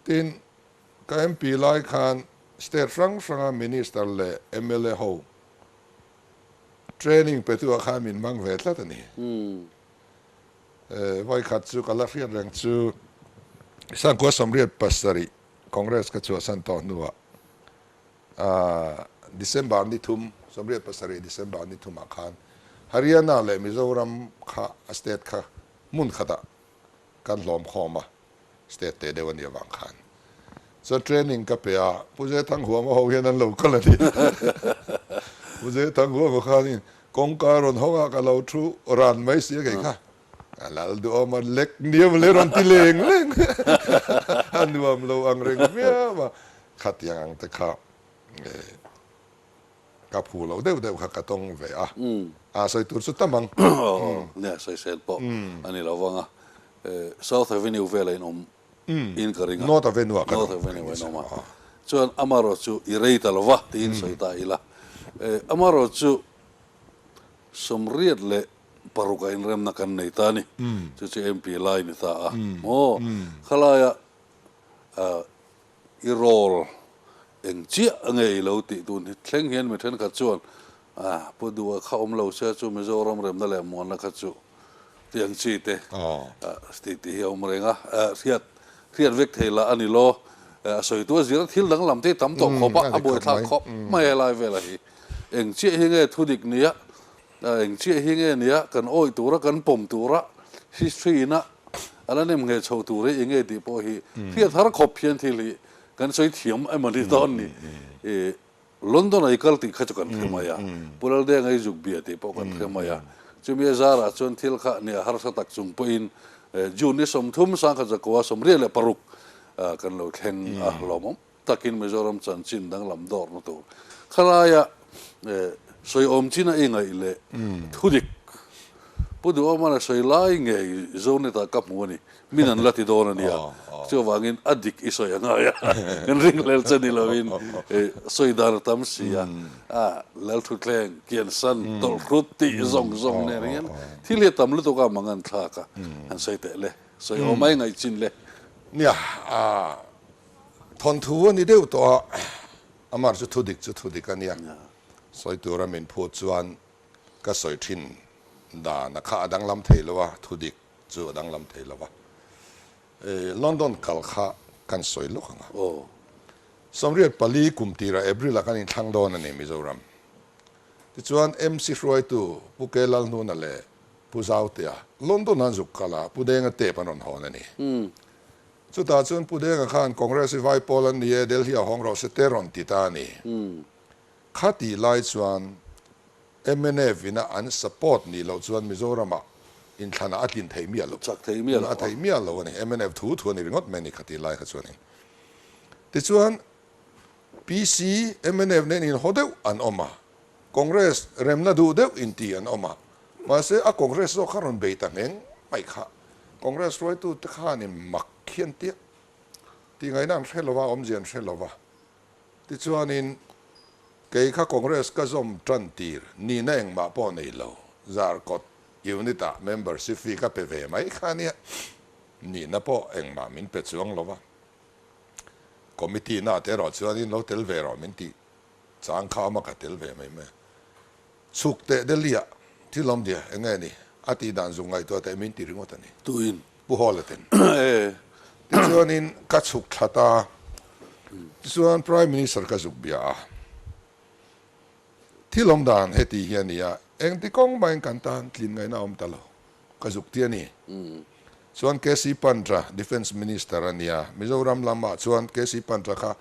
Tin, Ka MP lai khan state hrang hranga minister leh mla ho training petu ah khan min hmang ve tlat a ni. Vawikhat chu ka la hriat reng chu Sangkua 87 Congress ka chhuahsan tawh hnuah December ni thum, 87 December ni thumah khan Haryana leh Mizoram kha a state kha hmun khatah kan hlawm khawm a. State teh deuh a nih avang khan chuan training ka pe a, Pu Zethanghuama ho hian an lo kal a ni. Pu Zethanghuama khanin kawngka rawn hawng a, ka lo thu ran mai si a kei kha. A lal duhawm a, lek niam le rawn ti leng leng. A nuam lo ang reng viau a, khatiang ang te kha ka phu lo deuh deuh kha ka tawng ve a, a sawi tur chu tam ang. Nia, sawisel pawh a ni lo vang a, South Avenue velah in awm in ka ring a. North Avenue ah kan awm. North Avenue ah in awm a. Chuan amarawh chu i rei ta lo va tiin sawi ta ila. Amarawh chu 86 ah inremna kan nei ta a ni. Chu chu MP lai ni ta a. Maw? Khalaia I role eng chiah a ngei lo tih tun hi thleng hian mi thenkhat chuan ah Pu Duha kha awm lo se chu Mizoram remna leh muanna kha chu tih ang chi te tih tih hi a awm reng a, hriat hriat vek thei lah a ni lo. A sawi tu a zir a thil danglam te hi tam tawh khawp a, a buaithlak khawp mai helai velah hi. Eng chiah hi nge thudik nia, eng chiah hi nge nia kan awih tura kan pawm tura history ina a la nem ngheh chho tur hi eng nge tih pawh hi hriat har khawp hian thil hi kan sawi thiam emaw ni dawn ni. London a i kal tih kha chu kan hre mai a, Pu Laldenga i zuk bia tih pawh kan hre mai a, chumi a zarah chuan thil kha nia harsa tak chung pawhin June ni 30 1986 kan lo thleng a lawmawm takin Mizoram chanchin danglam dawrna tur khalaia sawi awm chin a i ngaih leh thudik Pu Duhawmana sawi lai ngei Zoneta ka hmu a ni, min an la ti dawn a nia, chuvangin a dik i sawi a ngai a, kan ringhlel che ni lovin sawi dan a tam si a, Lalthutleng, Kiansan, Tawlhrut tih zawng zawng nen hian thil hi a tam lutuk a mang an thlak a, han sawi teh le, sawi awm ai ngaih chin le. Nia, thawnthu a ni deuh tawh a, amah chu thudik chu thudik a nia. Sawi tura min phut chuan ka sawi thin dan a kha a danglam thei lo a, thudik chu a danglam thei lo a. London kal kha kan sawi lawk ang a. 84 kum tirah April ah kan inthlang dawn a ni Mizoram. Tichuan MC hruaitu Pu Ke Lalhnuna leh Pu Zautea London an zuk kal a, Pu Denga tep an rawn hawn a ni. Chutah chuan Pu Denga khan Congress hi vai pawl an ni e, Delhi ah hawng rawh se te rawn ti ta a ni. Kha tih lai chuan mnf ina an support nih loh chuan Mizoram ah inthlan ah a tlin theih miah lo. Chak theih miah lo. A theih miah lo a ni. Mnf thu thu a ni ringawt mai a ni kha tih lai kha chuan in. Tichuan PC, mnf nen inhaw deuh an awm a, Congress remna duh deuh inti an awm a, mahse a Congress zawk kha rawn bei ta ngheng mai kha. Congress hruaitu te khanin mak khian tia tih ngaihna an hre lo va, awmzia an hre lo va. Tichuanin kei kha Congress ka zawm tan tir nihna engmah pawh nei lo, Zarkawt unit ah membership fee ka pe ve mai kha nia, nihna pawh engmah min pe chuang lo va. Committee na te erawh chuanin lo tel ve rawh min tih chang kha awm a ka tel ve mai mai a. Chhuk teh Delhi ah thil awm dia eng nge ni a tih dan zuk ngaihtuah teh min ti ringawt a ni. Tuin? Pu Hawla ten. Tichuanin ka chhuk thla ta. Tichuan Prime Minister ka zuk bia a. Thil awm dan heti hi a ni a, engti kawng mahin kan tan tlin ngaihna a awm ta lo. Ka zuk ti a ni. Chuan KC Pantra, Defence Minister a nia, Mizoram lamah chuan KC Pantra kha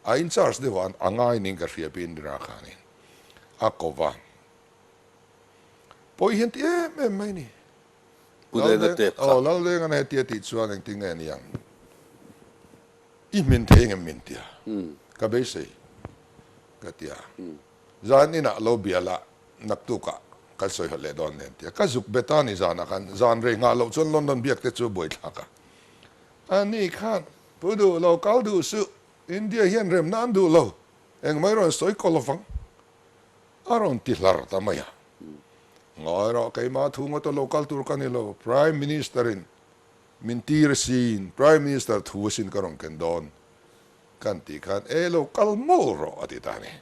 a in charge deuh a, a ngai ning ka hria pi Indira khanin a ko va. Pawi hian ti em em mai ni. Pu Denga tep kha. Aw, Laldenga na heti a tih chuan engtin nge ni ang? I hmin thei engem min tia? Ka beisei ka tia. Zan inah lo bial a, naktukah kan sawi hawt leh dawn nen tia. Ka zuk bet a ni zanah khan, zan rei nghah loh chuan London biak te chu a buaithlak a. Ani khan, Pu duh lo, kal duh suh, India hian remna an duh lo, engmah i rawn sawi kaw lovang a rawn ti hlar ta mai a. Ngawi rawh, keimah thu ngawta lo kal tur ka ni lo, Prime Minister in min tir asin, Prime Minister thu asin ka rawn ken dawn. Kan tih khan e lo kal mawlh rawh a ti ta a ni.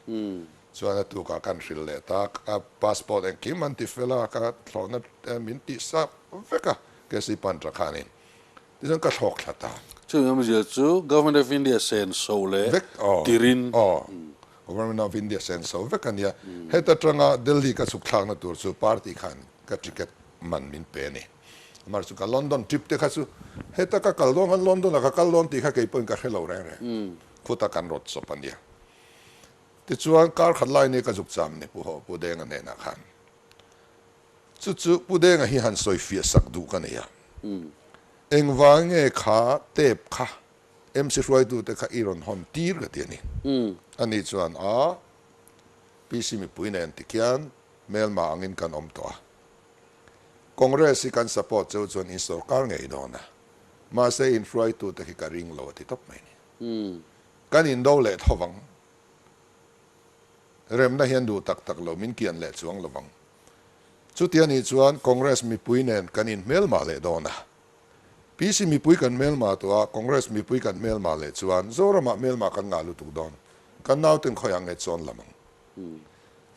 Chuan a tukah kan hrilh leh ta, ka passport engkim an ti fel a, ka thlawhna min tih sap vek a, KC Pantra khanin. Tichuan ka thlawk thla ta. Chumi awmzia chu Government of India senso leh Vek aw. tirin. Aw. Government of India senso vek a nia. Heta tanga Delhi ka chhuk thlakna tur chu party khan ka ticket man min pe a ni. Amah chu ka London trip te kha chu heta ka kal dawn khan London ah ka kal dawn tih kha kei pawhin ka hre lo reng reng. Khuta kan rawt chawp a nia. Tichuan kar khat lai ni ka zuk cham ni Pu Ho Pu Denga hnenah khan. Chu chu Pu Denga hi han sawi fiah sak duh ka nei a. Engvang nge kha tape kha MC hruaitute kha i rawn hawn tir ka ti a ni. Ani chuan a PC mipui nen tikhian hmelma angin kan awm tawh a. Congress hi kan support cheu chuan in sorkar ngei dawn a, mahse in hruaitute khi ka ring lo a ti tawp mai ni. Kan indo leh tho vang. Remna hian duh tak tak lo min kian leh chuang lo vang. Chutia nih chuan Congress mipui nen kan inhmelmah leh dawn a. PC mipui kan hmelmah tawh a, Congress mipui kan hmelmah leh chuan Zoramah hmelmah kan ngah lutuk dawn. Kan nauten khawiah nge chawn lam ang.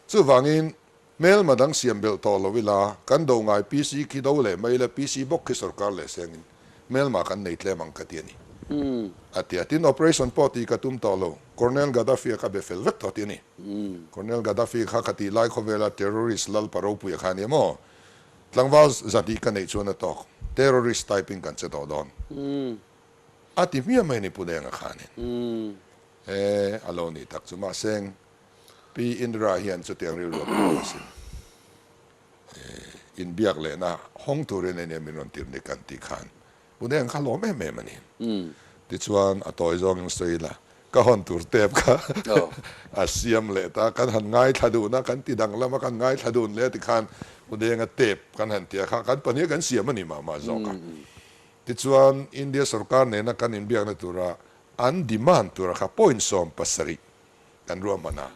Chuvangin Hmelma dang siam belh tawh lo ila, kan do ngai PC khi do leh mai ila, PC bawk khi sorkar leh sengin hmelma kan nei tlem ang ka ti a ni. A ti a. Tin, operation pawh tih ka tum tawh lo. Colonel Gaddafi a ka be fel vek tawh ti a ni. Colonel Gaddafi kha ka tih lai khawvela terrorist lalpa ropuia kha a ni maw? Tlangval zahnih ka neih chuan a tawk. Terrorist type in kan che tawh dawn. A ti hmiah mai a ni Pu Denga khanin. He a lo nih tak chu mahseng Pi Indira hian chutiang rilru a pu lo asin. Inbiak lehna hawng turin ania min rawn tir ni kan tih khan Pu Deng kha lawm em em a ni. Tichuan a tawi zawngin sawi ila ka hawn tur tep kha a siam leh ta, kan han ngaithla dun a, kan ti danglam a, kan ngaithla dun leh a tikhan Pu Denga tep kan han ti a kha kan pahnih kan siam a ni mah mah zawk a. Tichuan India sorkar nena kan inbiakna tura an demand tura kha point 70 Kan ruahman a,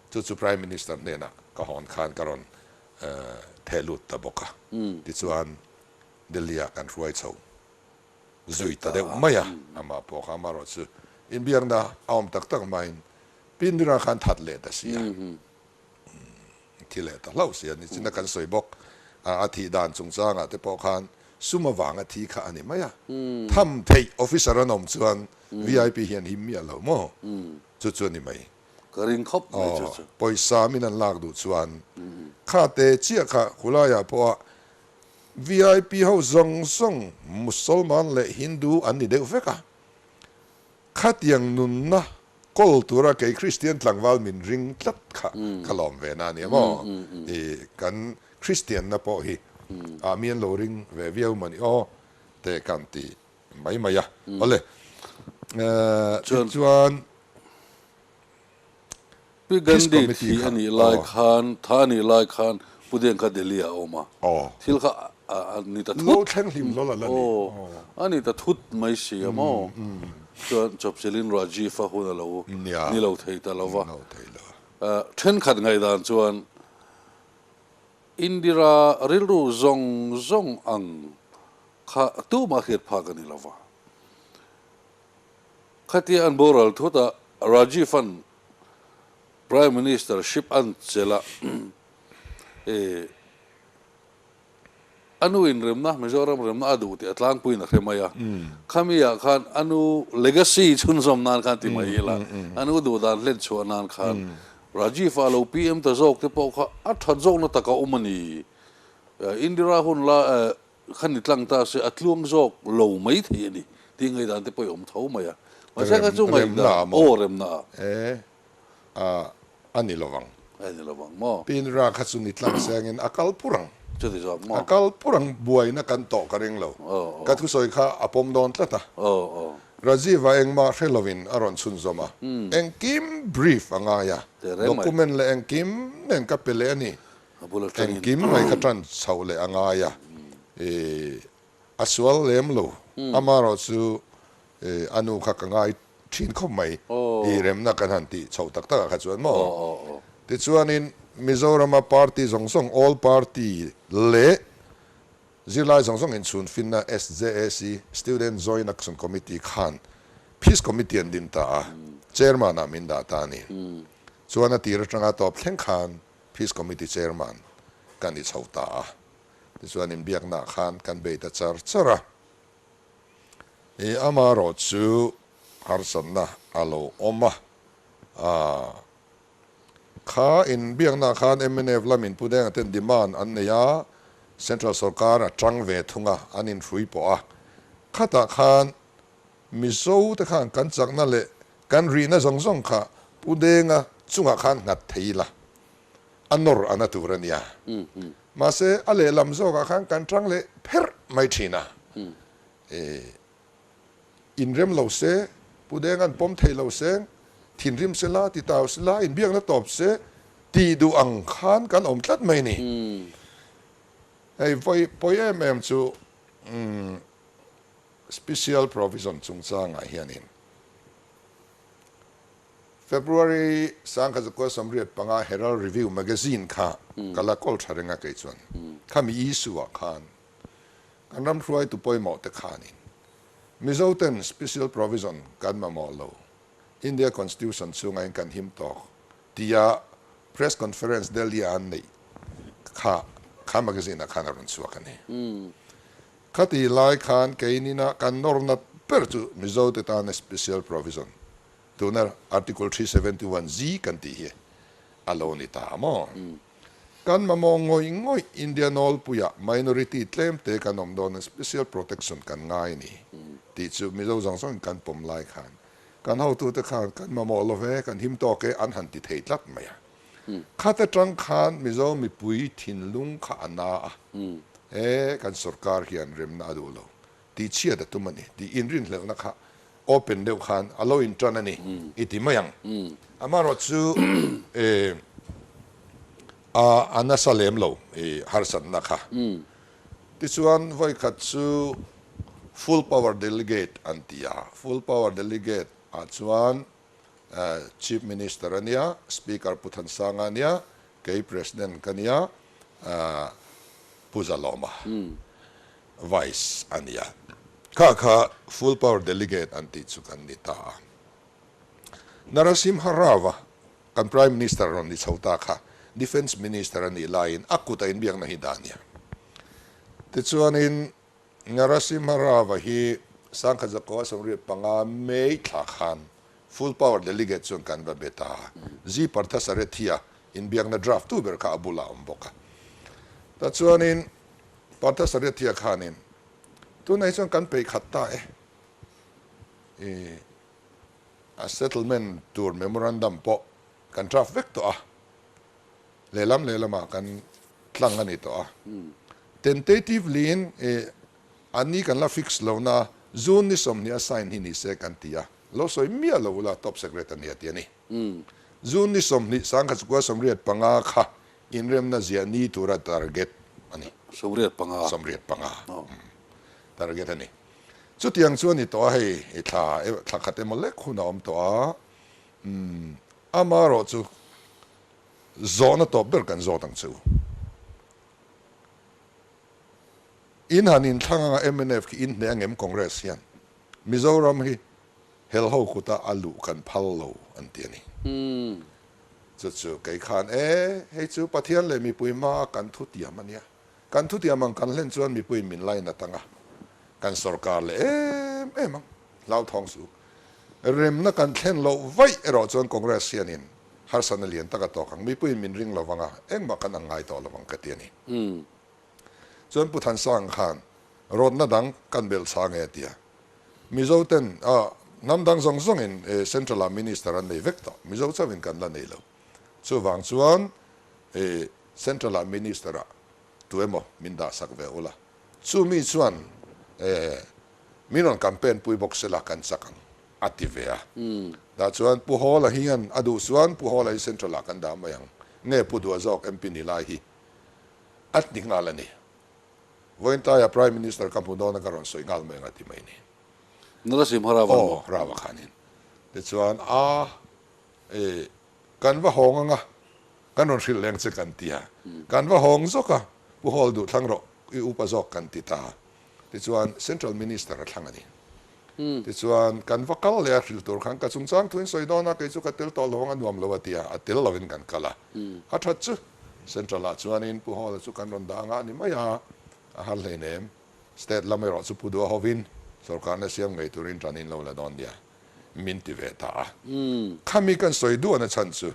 chu chu Prime Minister hnenah ka hawn khan ka rawn theh lut ta bawk a. Tichuan Delhi-ah kan hruai chho zui ta deuh mai a, amah pawh kha amaherawh chu inbiakna a awm tak tak hmain Pi Indira khan that leh ta si a. thi leh ta hlauh si a, nichina kan sawi bawk a, a thih dan chungchangah te pawh khan sum avanga thi kha a ni mai a, tham theih officer an awm chuan VIP hi an him miah lo maw? Chu chu a ni mai. Ka ring khawp mai chu chu. Pawisa min an lak duh chuan kha te chiah kha khulaiah pawha VIP ho zawng zawng Musalman leh Hindu an ni deuh vek a, Khatiang nunna kawl tura kei Kristian tlangval min ring tlat kha ka lawm ve na ania maw? I kan Kristianna pawh hi ah mi an lo ring ve viau maw ni aw te kan ti mai mai a. Awle, tichuan Pi Peace Gandhi Committee thi kha a nih lai aw. khan, tha a nih lai khan Pu Deng kha Delhi ah a awm a. Aw. Thil kha a ni ta Lo thut. thleng hlim hlawl a la ni. Aw, a ni ta thut mai si a maw? Chuan Chawpchilin Rajiv a hun a lo Nia. ni lo thei ta lo va. Ni lo thei lo. Thenkhat ngaihdan chuan Indira rilru zawng zawng ang kha tumah hriat phak a ni lo va. Khatia an boral thut a, Rajiv an Prime Minister ship an chelh a, e a nu in remna, Mizoram remna a duh tih a tlangpuiin a hre mai a. Khami ah khan a nu legacy chhunzawm nan khan ti mai ila, a nu duh dan hlen chhuah nan khan Rajiv a lo PM ta zawk te pawh kha a that zawkna tak a awm a ni. Indira hun la Kha ni tlang ta se a tluang zawk lo mai thei a ni tih ngaihdan te pawh i awm tho mai a. Mahse kha chu ngaihdan aw remna ah. E a a ni lovang. A ni lovang maw? Pinra kha chu ni tlang sengin a kal pur ang. Chuti zawk maw? A kal pur ang buaina kan tawh ka ring lo. Ka thusawi kha a pawm dawn tlat a. Rajiv-a engmah hre lovin a rawn chhunzawm a. Engkim brief a ngai a. Document leh engkim nen ka pe leh a ni. Engkim mai kha tan chhoh leh a ngai a, i a sual lem lo. Amaherawh chu a nu kha ka ngai thin khawp mai, i remna kan han tih chhoh tak takah kha chuan maw. Tichuanin Mizorama party zawng zawng, all party leh zirlai zawng zawng inchhun finna SJAC, Student Joint Action Committee, khan Peace Committee an din ta a, Chairman ah min dah ta a ni. Chuan a tir atanga tawp thleng khan Peace Committee Chairman ka ni chho ta a, tichuan inbiaknaah khan kan bei ta char char a. I amaherawh chu harsatna a lo awm a, aa kha inbiaknaah khan mnf lamin Pu Denga ten demand an nei a, Central sawrkar a tang ve thung a, an inhrui pawh a. Khatah khan Mizo te khan kan chakna leh kan rihna zawng zawng kha Pu Denga chungah khan nghat thei ila, a nawr a na tur a nia. Mahse, a lehlam zawkah khan kan tang leh pherh mai thin a. Inrem lo se, Pu Denga'n pawm thei lo se, thinrim se la, titau se la, inbiakna tawp se tih duh ang khan kan awm tlat mai ni. Hei vawi pawi em em chu Special Provision chungchangah hianin February 1985 Herald Review magazine kha ka la kawl tha reng a kei chuan khami issue ah khan kan ram hruaitu pawimawh te khanin Mizo ten Special Provision kan mamawh lo India Constitution chhunga in kan him tawk tia press conference Delhi a an neih kha kha magazine ah khan a rawn chhuak a ni. Khati lai khan keinina kan nawrna ber chu Mizo te tana special provision, tuna Article 371 Z kan tih hi a lo ni ta a maw? Kan mamawh ngawih ngawih India nawlpuiah minority tlem te kan awm dawn a special protection kan ngai ni tih chu Mizo zawng zawngin kan pawm lai khan kan hotute khan kan mamawh lo ve, kan him tawk e an han ti thei tlat mai a. Khat atang khan Mizo mipui thinlung kha a na a, he kan sorkar hian remna a duh lo tih chhiat a tum a ni tih inrinhlelhna kha open deuh khan a lo intan a ni i ti mai ang. Amaherawh chu a nasa lem lo i harsatna kha. Tichuan vawikhat chu full power delegate an ti a, full power delegate ah chuan Chief Minister a nia, Speaker Pu Thansanga a nia, kei President ka nia, Pu Zalawma Vice a nia. Kha kha full power delegate an tih chu kan ni ta a. Narasimha Rao-a kan Prime Minister rawn ni chho ta kha. Defence Minister a nih laiin a kut a inbiakna hi dah a nia. Tichuanin Narasimha Rao-a hi Sangkhat 1975 May thla khan Full Power Delegate chuan kan va be ta a. G. Parthasarathy-a inbiakna draft tu ber kha a bulah a awm bawk a. Tichuanin Parthasarathy-a khanin, Tunah hi chuan kan peih khat ta e. I a settlement tur memorandum pawh kan draft vek tawh a, lehlam lehlamah kan tlang a ni tawh a. Tentatively in a ni kan la fix lo na June ni 20 a sign hi ni se kan ti a, lo sawi miah lo ula top secret a ni a ti a ni. June ni 20 1985 kha inremna ziah ni tura target a ni. 85. 85 target a ni. Chutiang chu a ni tawh a hei i thla thla khat emaw lek hun a awm tawh a, umm amaherawh chu zawhna tawp ber kan zawt ang che u. In han inthlang anga mnf khi in hneh angem Congress hian Mizoram hi hel ho kuta a luh kan phal lo an ti a ni. Chu chu kei khan e hei chu Pathian leh mipui hmaa kan thutiam a nia. Kan thutiam ang kan hlen chuan mipuiin min lainat ang a, kan sorkar leh em em ang. Hlauthawng suh. Remna kan thlen loh vaih erawh chuan Congress hianin harsatna lian tak a tawk ang. Mipuiin min ring lo vang a, engmah kan ang ngai tawh lo vang ka ti a ni. Chuan Pu Thansang khan rawtna dang kan belh chhang e a ti a. Mizo ten ah hnam dang zawng zawngin Central ah Minister an nei vek tawh. Mizo chauhin kan la nei lo. Chuvang chuan Central ah Minister ah tu emaw min dah sak ve ula, chumi chuan min rawn campaign pui bawk sela kan chak ang a ti ve a. Tah chuan Pu Hawla hian a duh chuan Pu Hawla hi Central ah kan dah mai ang, nge Pu Duha zawk MP ni lai hi a ti nghal a ni. Vawiin Prime Minister ka hmu dawn a ka rawn sawi nghal mai ang a ti mai ni. Narasimha Rao an maw? Aw, Rao a khanin. Tichuan a kan va hawng ang a, kan rawn hrilh leng che kan ti a, kan va hawng zawk a, Pu Hall duh thlang rawh, i upa zawk kan ti ta. Tichuan Central Minister a thlang a ni. Tichuan kan va kal leh a hrilh tur khan ka chungchang thu in sawi dawn a, kei chu ka tel tawh lo ang a nuam lo a ti a, a tel lovin kan kal a. A that chu Central ah chuanin Pu Hall-a chu kan rawn dah anga a ni mai a, a har hleinem. State lam erawh chu Pu Duha hovin sorkarna siam ngei turin tan in lo la dawn nia min ti ve ta a. Khami kan sawi duhna chhan chu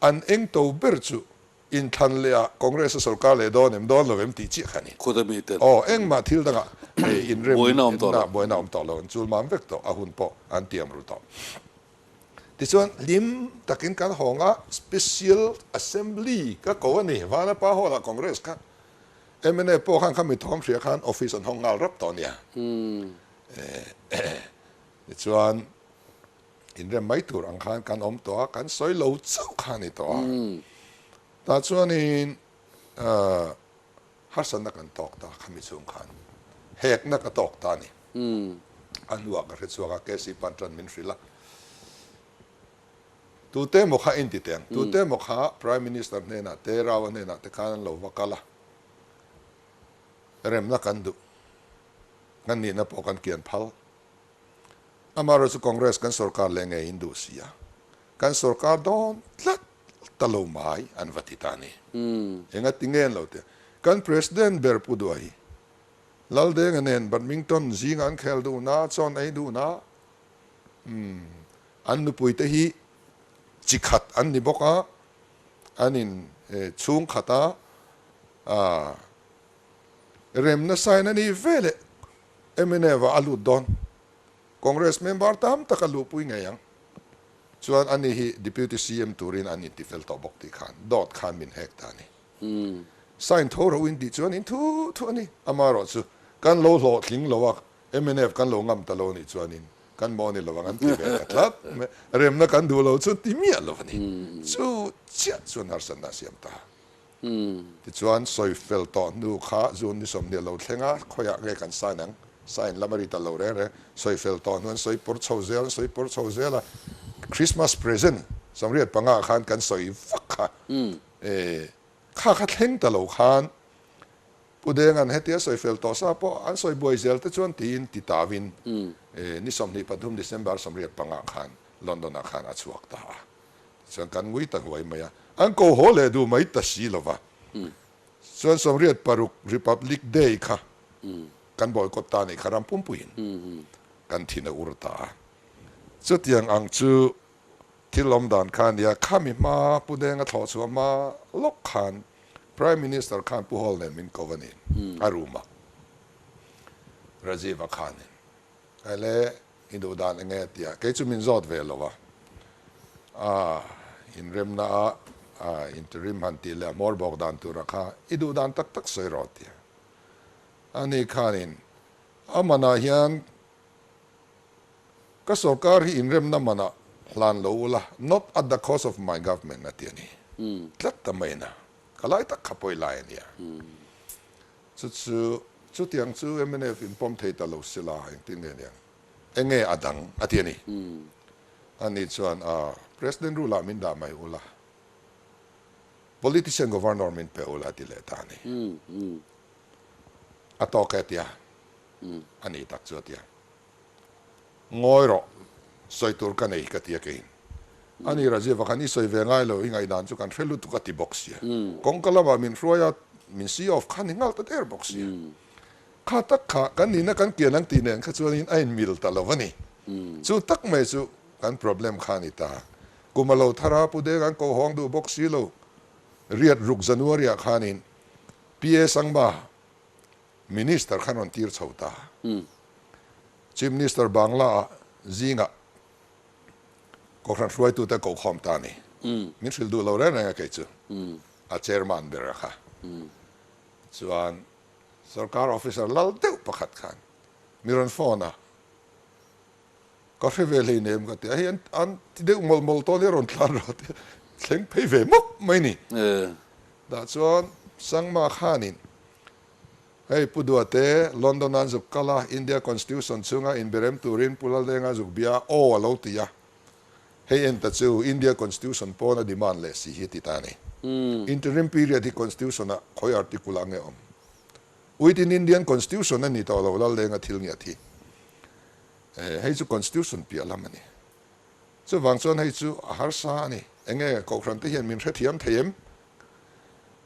an eng to ber chu inthlan leh ah Congress a sorkar leh dawn em dawn lo em tih chiah kha a ni. Khuta mi ten. Aw, engmah thil dangah hei inrem Buaina awm tawh lo. Buaina awm tawh lo, an chul mam vek tawh, a hun pawh an tiam ru tawh. Tichuan hlim takin kan hawng a, Special Assembly ka ko a ni, Vanapa Hall ah Congress kha mnf pawh khan kha mi thawm hria khan office an hawng nghal rap tawh a nia. Tichuan inrem mai tur ang khan kan awm tawh a, kan sawi lo chauh kha a ni tawh a. Tah chuanin harsatna kan tawk ta khami chhung khan hekna ka tawk ta a ni. A hnuah ka hre chhuak a, KC Pantran min hrilh a. Tute emaw kha inti teh ang, tute emaw kha Prime Minister hnenah te, Rao-a hnenah te khan an lo va kal a, remna kan duh, kan nihna pawh kan kian phal. Amaherawhchu chu Congress kan sorkar leh ngei in duh si a, kan sorkar dawn tlat ta lo mai an va ti ta a ni. Enga ti nge an lo ti a, kan President ber Pu Duha hi Laldenga nen badminton zingah an khel duh na, chawn ei duh na, umm an nupui te hi chi khat an ni bawk a, an in chhung khat a, ah remna sign a ni ve leh mnf ah a lut dawn. Congress member tam tak a luhpui ngei ang. Chuan ani hi Deputy CM turin an intifel tawh bawk tih khan dawt khan min hek ta a ni. Sign tho ro in tih chuan in thu thu a ni. Amaherawh chu kan lo hlawhtling lo a, mnf kan lo ngam ta lo nih chuanin kan maw ni lo ang an ti ve ta tlat. Remna kan duh lo chu ti miah lo a ni. Chu chiah chuan harsatna a siam ta. Tichuan sawi fel tawh hnu kha June ni 20 lo thleng a, khawiah nge kan sign ang? Sign lam a ri ta lo reng reng. Sawi fel tawh hnu an sawi pawr chho zel, an sawi pawr chho zel a, Christmas present 85 ah khan kan sawi vak kha. Kha kha thleng ta lo khan Pu Denga'n hetia sawi fel tawh sa pawh an sawi buai zel te chuan tiin ti tauin ni 23 December 85 ah khan London ah khan a chhuak ta a. Tichuan kan ngui ta huai mai a. An ko haw leh duh mai ta si lo va. Chuan 86 Republic Day kha kan boycott ta nih kha ram pumpuiin kan thin a ur ta a. Chutiang ang chu thil awm dan kha a nia. Khami hma Pu Denga thlawh chhuah hma lawk khan Prime Minister khan Pu Hall nen min ko a ni a room ah Rajiv-a khanin Ele i duh dan enge a ti a, kei chu min zawt ve lo a, a inremna a a interim han tih leh a hmawr bawk dan tura kha i duh dan tak tak sawi rawh a ti a. Ani khanin a manah hian ka sorkar hi inremna manah hlan lo ula, not at the cost of my government a ti a ni. Tlat ta mai na, ka lai tak kha pawi lai a nia. Chu chu, chutiang chu mnf in pawm thei ta lo sila engtin nge niang? Enge a dang a ti a ni. Ani chuan a President rule ah min dah mai ula, Politician Governor min pe ula a ti leh ta a ni. A tawk e a ti a, a ni tak chu a ti a. Ngawi rawh, sawi tur ka nei ka ti a keiin. Ani Rajiv-a khan i sawi ve ngai lo, i ngaihdan chu kan hre lutuk a ti bawk sia. Kawngka lamah min hruai a, min see off khan i nghal ta der bawk sia. Kha tak kha kan nihna kan kian ang tih nen kha chuanin a inmil ta lo a ni. Chu tak mai chu kan problem kha a ni ta. Kum a lo thar a, Pu Deng an ko hawng duh bawk si lo. Riat ruk January-ah khanin PA Sangma Minister khan rawn tir chho ta. Chief Minister Bangla-ah zingah Kohhran hruaitute ko khawm ta a ni. Min hrilh duh lo reng reng a kei chu. A chairman ber a kha. Chuan sorkar officer lal deuh pakhat khan mi rawn phone a, ka hre ve hleinem ka ti a, hei an ti deuh mawlh mawlh tawh nia rawn tlan rawh tia thleng phei ve mawp mai ni. Tah chuan Sangma khanin Hei Pu Duate, London an zuk kal a, India Constitution chhunga inberem turin Pu Laldenga zuk bia a, aw a lo ti a. Hei en ta chu India Constitution pawn a demand leh si hi a ti ta a ni. Interim period hi Constitution ah khawi article ah nge awm? Within Indian Constitution a ni tawh lo Laldenga thil ngiat hi. Hei chu Constitution piah lam a ni. Chuvang chuan hei chu a harsa a ni. Enge Kohhran te hian min hrethiam thei em?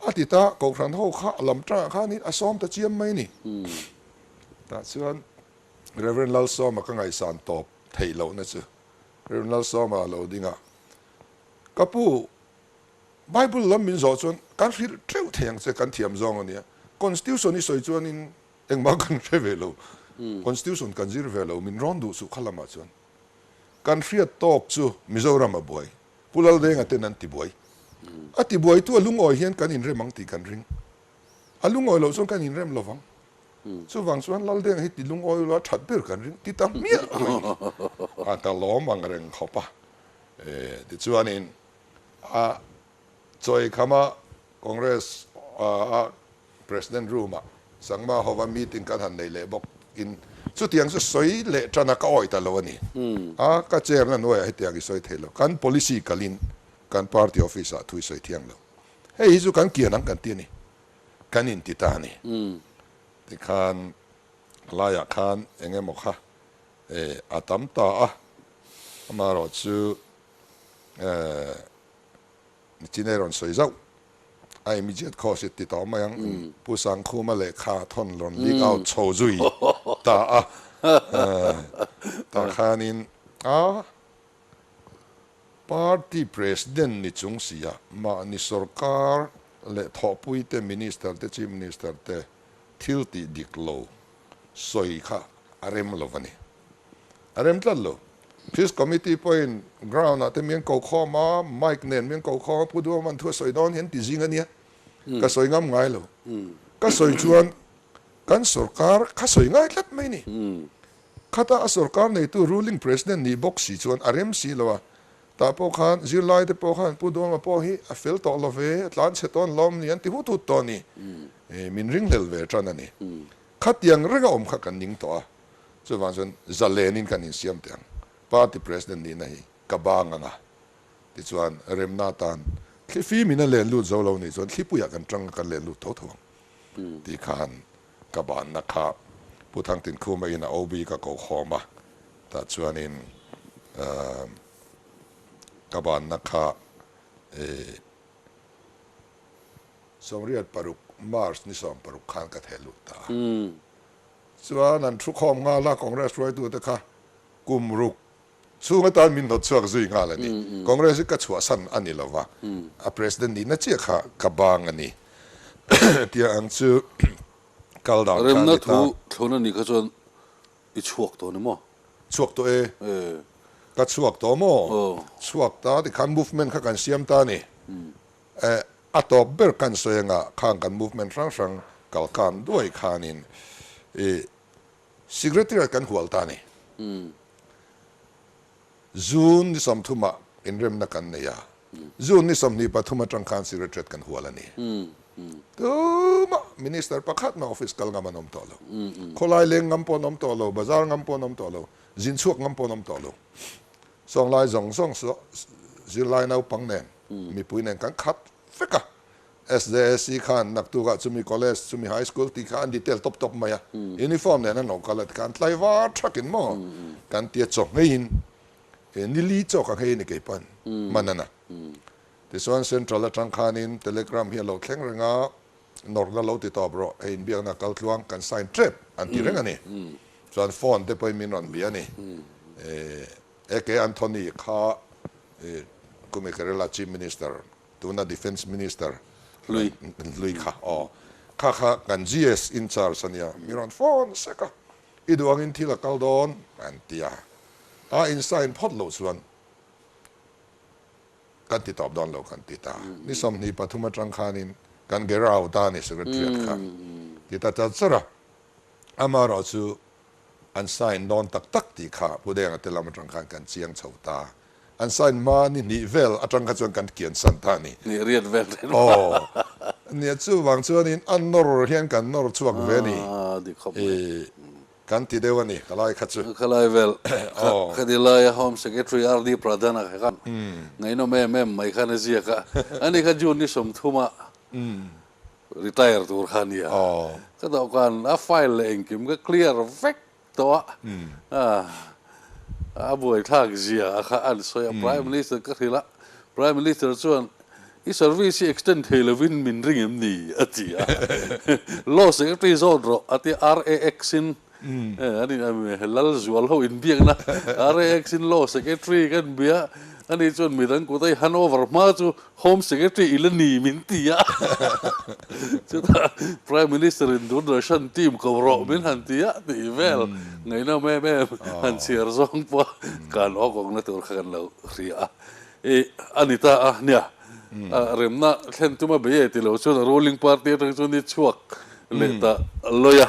A ti ta, Kohhran ho kha a lam tangah khanin a sawm ta chiam mai ni. Tah chuan Rev. Lalsawma ka ngaihsan tawp theih lohna chu Rev. Lalsawma a lo ding a, Ka pu, Bible lam min zawh chuan kan hrilh teuh thei ang che, kan thiam zawng a nia. Constitution i sawi chuanin engmah kan hre ve lo, Constitution kan zir ve lo, min rawn duh suh kha lamah chuan. Kan hriat tawk chu Mizoram a buai. Pu Laldenga ten an tibuai. A tibuaitu a lungawi hian kan inrem ang tih kan ring. A lungawi loh chuan kan inrem lovang. Chuvang chuan Laldenga hi ti lungawi ula that ber kan ring ti ta hmiah mai ni. A ka lawm ang reng khawp a. Tichuanin a chawi khama Congress a President room ah Sangma hova meeting kan han nei leh bawk in chutiang chu sawi leh tan a ka awih ta lo a ni. A ka chair na hnuaiah hetiang i sawi thei lo. Kan policy kalin kan party office ah thu i sawi thiang lo. Hei hi chu kan kian ang kan ti a ni. Kan inti ta a ni. Tikhan a laiah khan eng emaw kha a tam ta a, amaherawh chu Chinai rawn sawi zauh a immediate cause i ti tawh mai ang, Pu Sangkhuma lehkha thawn rawn leak out chho zui ta a, tah khanin a party president ni chung si a mahni sorkar leh thawhpui te minister te chief minister te thil tih dik lo sawi kha a rem lo a ni. A rem tlat lo. Peace Committee pawhin ground ah te mian ko khawm a, mic nen mian ko khawm a, Pu Duhawman thu a sawi dawn hian ti zing a nia. Ka sawi ngam ngai lo. Ka sawi chuan kan sorkar kha sawi ngai tlat mai ni. Khata a sorkar neitu ruling president nih bawk si chuan a rem si lo a. Tah pawh khan zirlai te pawh khan Pu Duhawma pawh hi a fel tawh lo ve, a tlan chhe tawn lawm ni an ti hut hut tawh a ni. Min ringhlel ve tan a ni. Khatiang renga awm kha kan ning tawh a. Chuvang chuan zalenin kan insiam teh ang. Party President nihna hi ka bang ang a, tichuan remna atan thli fimin a len lut zo lo nih chuan thlipuiah kan tang a kan len lut tho tho ang tih khan ka banna kha Pu Thangtinkhuma in a OB ka ko khawm a, tah chuanin ka banna kha. 86 March ni 60 khan ka theh lut ta a. Chuan an thu khawm nghal a, Congress hruaitute kha kum ruk chhung atan min hnawt chhuak zui nghal a ni. Congress hi ka chhuahsan a ni lova, a President nihna chiah kha ka bang a ni tia ang chu kal dan kha a ni ta. Remna thu thlun a nih kha chuan i chhuak tawh ni maw? Chhuak tawh e. Ka chhuak tawh maw? Chhuak ta tikhan movement kha kan siam ta a ni. A tawp ber kan sawi anga khang kan movement hrang hrang kal kan duai khanin i Secretariat kan hual ta a ni. June ni 30ah inremna kan nei a, June ni 23 atang khan Secretariat kan hual a ni. Tumah Minister pakhat mah office kal ngam an awm tawh lo. Khawlai leng ngam pawh an awm tawh lo, bazar ngam pawh an awm tawh lo, zin chhuak ngam pawh an awm tawh lo. Sawnglai zawng zawng zirlai naupang nen, mipui nen kan khat vek a. SJSC khan naktukah chumi college, chumi high school tih kha an detail tawp tawp mai a. Uniform nen an lo kal a tikhan tlaivar thakin maw kan tia chaw ngheiin nili chaw ka nghei a ni kei pawn hman a na. Tichuan Central atang khanin telegram hi a lo thleng reng a, nawrhna lo ti tawp rawh, hei inbiakna kal tluang kan sign tep an ti reng a ni. Chuan phone te pawhin min rawn bia a ni. AK Anthony kha Kumi Kerala Chief Minister, tuna Defence Minister hlui hlui kha aw kha kha kan GS in charge a nia, mi rawn phone sek a, i duh angin thil a kal dawn an ti a, a in sign phawt loh chuan kan ti tawp dawn lo kan ti ta. Ni 23 atang khanin kan gherao ta a ni Secretariat kha ti ta char char a, amaherawh chu an sign dawn tak tak tih kha Pu Denga te lam atang khan kan chiang chho ta. An sign hma ni hnih vel atang kha chuan kan kian san ta a ni. Hnih riat vel ṭhin. Aw, nia chuvang chuanin a nawr hian kan nawr chhuak ve a ni. Dik khawp mai. Kan ti deuh a ni, ka lai kha chu. Ka lai vel. Ka ti laia Home Secretary RD Pradhan-a kha khan ngaihnawm em em mai khan a ziak a. Ani kha June ni 30 ah retire tur kha a nia. Ka dawhkan a file leh engkim ka clear vek tawh a. A buaithlak zia a kha an sawi a. Prime Minister ka hrilh a, Prime Minister chuan i service hi extend thei lovin min ring em ni? a ti a. Law Secretary zawt rawh a ti a, RAX in ani lal zual ho inbiakna RAX in Law Secretary kan bia ani chuan midang kut a i hand over hma chu Home Secretary i la ni min ti a. Chutah Prime Minister in Doordarshan team ko rawh min han ti a tih vel ngaihnawm em em han chhiar zawng pawh kan awk awkna tur kha kan lo hria a. I a ni ta a nia remna thlen tuma bei e ti lo chuan a ruling party atang chuan i chhuak leh ta lawi a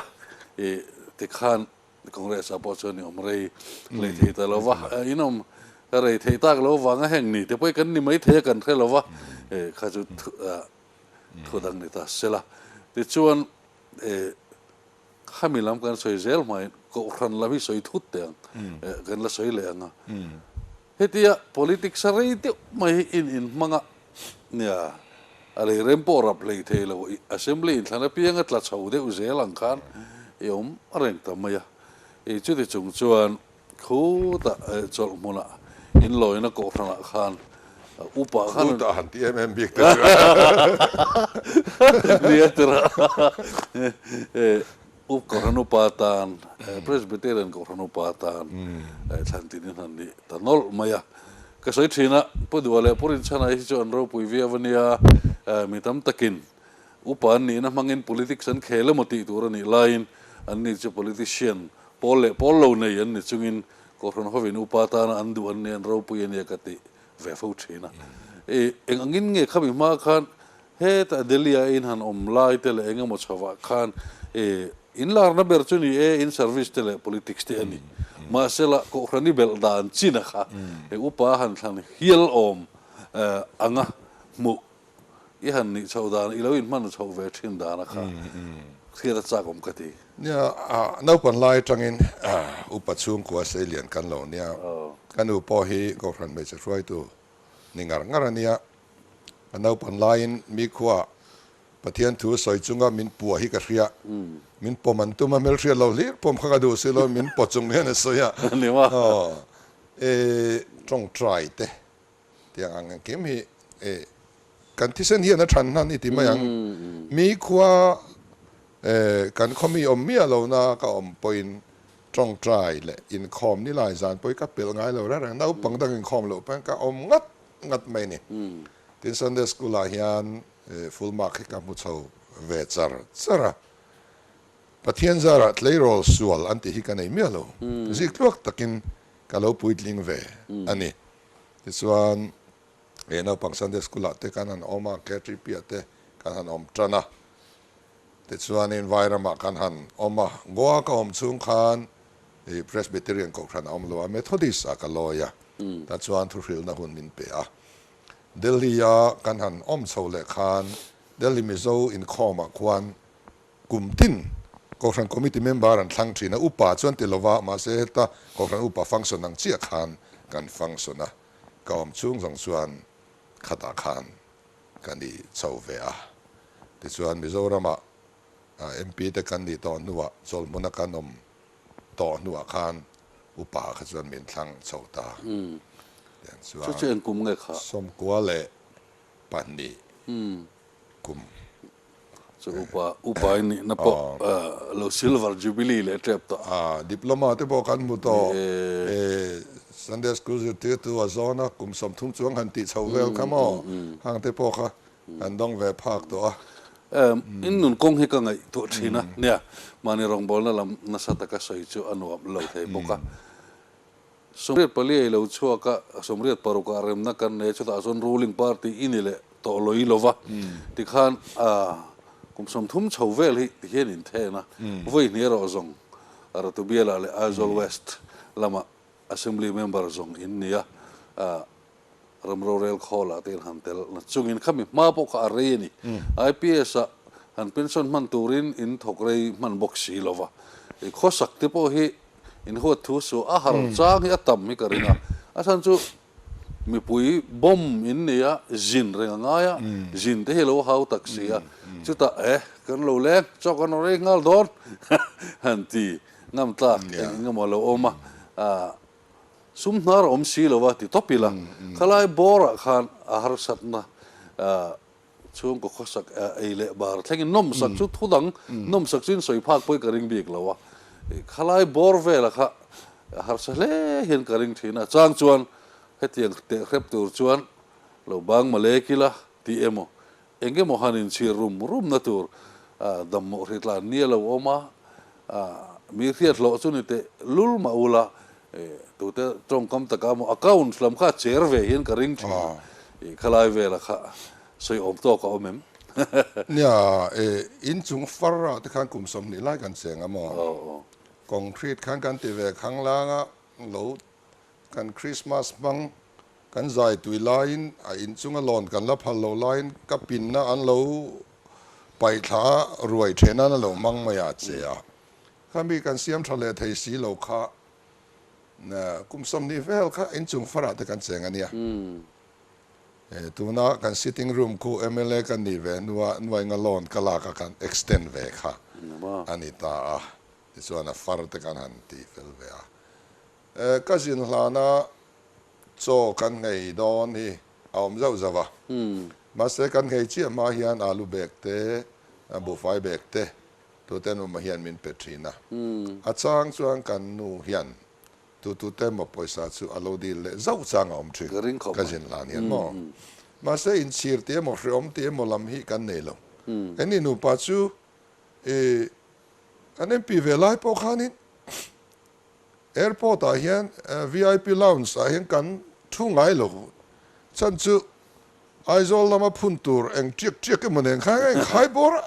i tikhan Congress ah pawh chuan i awm rei leh thei ta lo va in awm rei thei tak lo vanga heng ni te pawh hi kan ni mai thei a kan hre lo va kha chu thu dang ni ta sela tichuan Khami lam kan sawi zel hmain Kohhran lam hi sawi thut teh ang, kan la sawi leh ang a. Hetia politics a rei deuh mai hi in inhmang a, nia, a lei rem pawh rap hlei thei lo, Assembly inthlan apiang a tla chho deuh zel ang khan i awm reng ta mai a. I chuti chung chuan khutah chawlh hmunah inlawina Kohhranah khan upa khan Khutah han ti em em bik te chu Nia tira up Kohhran upa tan Presbyterian Kohhran upa tan thlan tin in han ni ta nawlh mai a. Ka sawi thin a, Pu Dua leh Pu Rinchhana hi chu an ropui viau a nia, mi tam takin upa an nihna hmangin politics an khel emaw tih tur a nih laiin anni chu politician Pawl leh pawl lo nei an ni chungin Kohhran hovin upa tana an duh an ni, an ropui a nia ka ti ve fo thin a. I eng angin nge khami hma khan hetah Delhi-a in han awm lai te leh eng emaw chhovah khan i inlarna ber chu ni e, in service te leh politics te a ni. Mahsela Kohhran i belh dan chin a kha he upa han thlan hial awm anga hmuh I han nih chhoh dan, i lo inhman chhoh ve thin dan a kha hriat a chak awm ka ti. Nia, naupan lai atangin upa chhungkua Seilian kan lo nia. Ka nu pawh hi Kohhran hmeichhe hruaitu ni ngar ngar a nia. Ka naupan laiin mi khuaah Pathian thu sawi chunga min puah hi ka hria. Min pawm an tum a, hmelhriat lo hlir pawm kha ka duh si lo, min paw chung hian a sawi a. Tawngtai te tiang ang engkim hi. Kan thisen hian a than hnan i ti mai ang. Mi khua kan khaw mi awm miah lohna ka awm pawhin tawngtai leh inkhawm ni lai zan pawhin ka pelh ngai lo reng reng. Naupang dang inkhawm loh pawhin ka awm ngat ngat mai a ni. Tin, Sunday School ah hian full mark hi ka hmu chho ve char char a. Pathian zarah tleirawl sual an tih hi ka nei miah lo. Ziktluak takin ka lo puitling ve a ni. Tichuan, he naupang Sunday School ah te kan han awm a, KTP ah te kan han awm tan a. Tichuanin Vairamah kan han awm a, Goa ka awm chhung khan i Presbyterian Kohhran a awm lo a, Methodist ah ka lawi a, tah chuan thuhrilhna hun min pe a. Delhi a kan han awm chho leh khan Delhi Mizo inkhawmah khuan kum tin Kohhran Committee member an thlang thin a, upa chuan ti lova, mahse heta Kohhran upa function ang chiah khan kan function a, ka awm chhung zawng chuan khatah khan ka ni chho ve a. Tichuan Mizoramah MP te kan nih tawh hnuah chawlhmuna kan awm tawh hnuah khan upa kha chuan min thlang chho ta. Tiang chuan Chu chu eng kum nge kha? 92 kum. Chu upa upa in nihna pawh lo silver jubilee leh tep tawh. A, diploma te pawh kan hmu tawh. Sunday school zirtirtu a zawn a, kum 30 chuang han tih chho vel kha maw? Hang te pawh kha kan dawng ve phak tawh a. In nun kawng hi ka ngaihtuah thin a, nia, mahni rawngbawlna lam nasa taka sawi chu a nuam lo thei bawk a. 84 ei lo chhuak a, 86 ah remna kan nei a, chutah chuan ruling party i ni leh tawh lawih lo va, tikhan kum 30 chho vel hi tihian in then a, vawi hnih erawh zawng Ratubiala leh Aizawl West lama Assembly member zawng in ni a, ram rorel khawl ah te in han tel na chungin khami hma pawh kha a rei a ni. IPS ah han pension hman turin in thawk rei hman bawk si lo va, i khawsak te pawh hi In huat thu suh a har chang hi a tam hi ka ring a, a chhan chu mipui bomb in nei a, zin reng a ngai a, zin te hi lo hau tak si a, chutah e kan lo leng chaw kan rawn ei nghal dawn han ti ngam tlak eng eng emaw a lo awm a, sum hnar a awm si lo a ti tawp ila, khalai bawrah khan a harsatna Chhungkaw khawsak ei leh bar thlengin nawmsak chu thu dang nawmsak chu in sawi phak pawhin ka ring bik lo a, khalai bawr vela kha harsa hle hian ka ring thin a, chang chuan hetiang teh hrep tur chuan lo bang male kila tih emaw eng emaw han inchhir rum rum na tur dammawh hritlan ni a lo awm a, mi hriat hlawh chu ni teh lul mah ula tute tawngkam taka maw account lam kha cher ve hian ka ring thin a, khalai vela kha sawi awm tawk a awm em? Nia, inchung far ah te khan kum 20 lai kan cheng a maw? Concrete khan kan ti ve khanglang a, lo kan Christmas hmang kan zai tui laiin a inchunga lawn kan la phal lo laiin ka pinna an lo paihthla ruai then an a lo hmang mai a che a. Khami kan siam tha leh thei si lo kha kum 20 vel kha inchung farah te kan cheng a nia. Tuna kan sitting room khu mla kan nih ve hnua nuainga loan ka lak a kan extend ve kha a ni ta a, tichuan a far te kan han ti fel ve a. Ka zin hlana chaw kan nghei dawn hi a awm zauh zauh a, mahse kan nghei chiah hma hian alu bag te, buhfai bag te tute nu mah hian min pe thin a, a chang chuan kan nu hian Tutute maw pawisa chu a lo dil leh zauh chang a awm thin ka zin hlan hian maw. Mahse inchhir tih emaw hreawm tih emaw lam hi kan nei lo. Eni nupa chu i kan MP ve lai pawh khanin airport ah hian VIP lounge ah hian kan thu ngai lo. Chhan chu Aizawl lama phun tur eng tiak tiak emaw nen khan eng khai bawr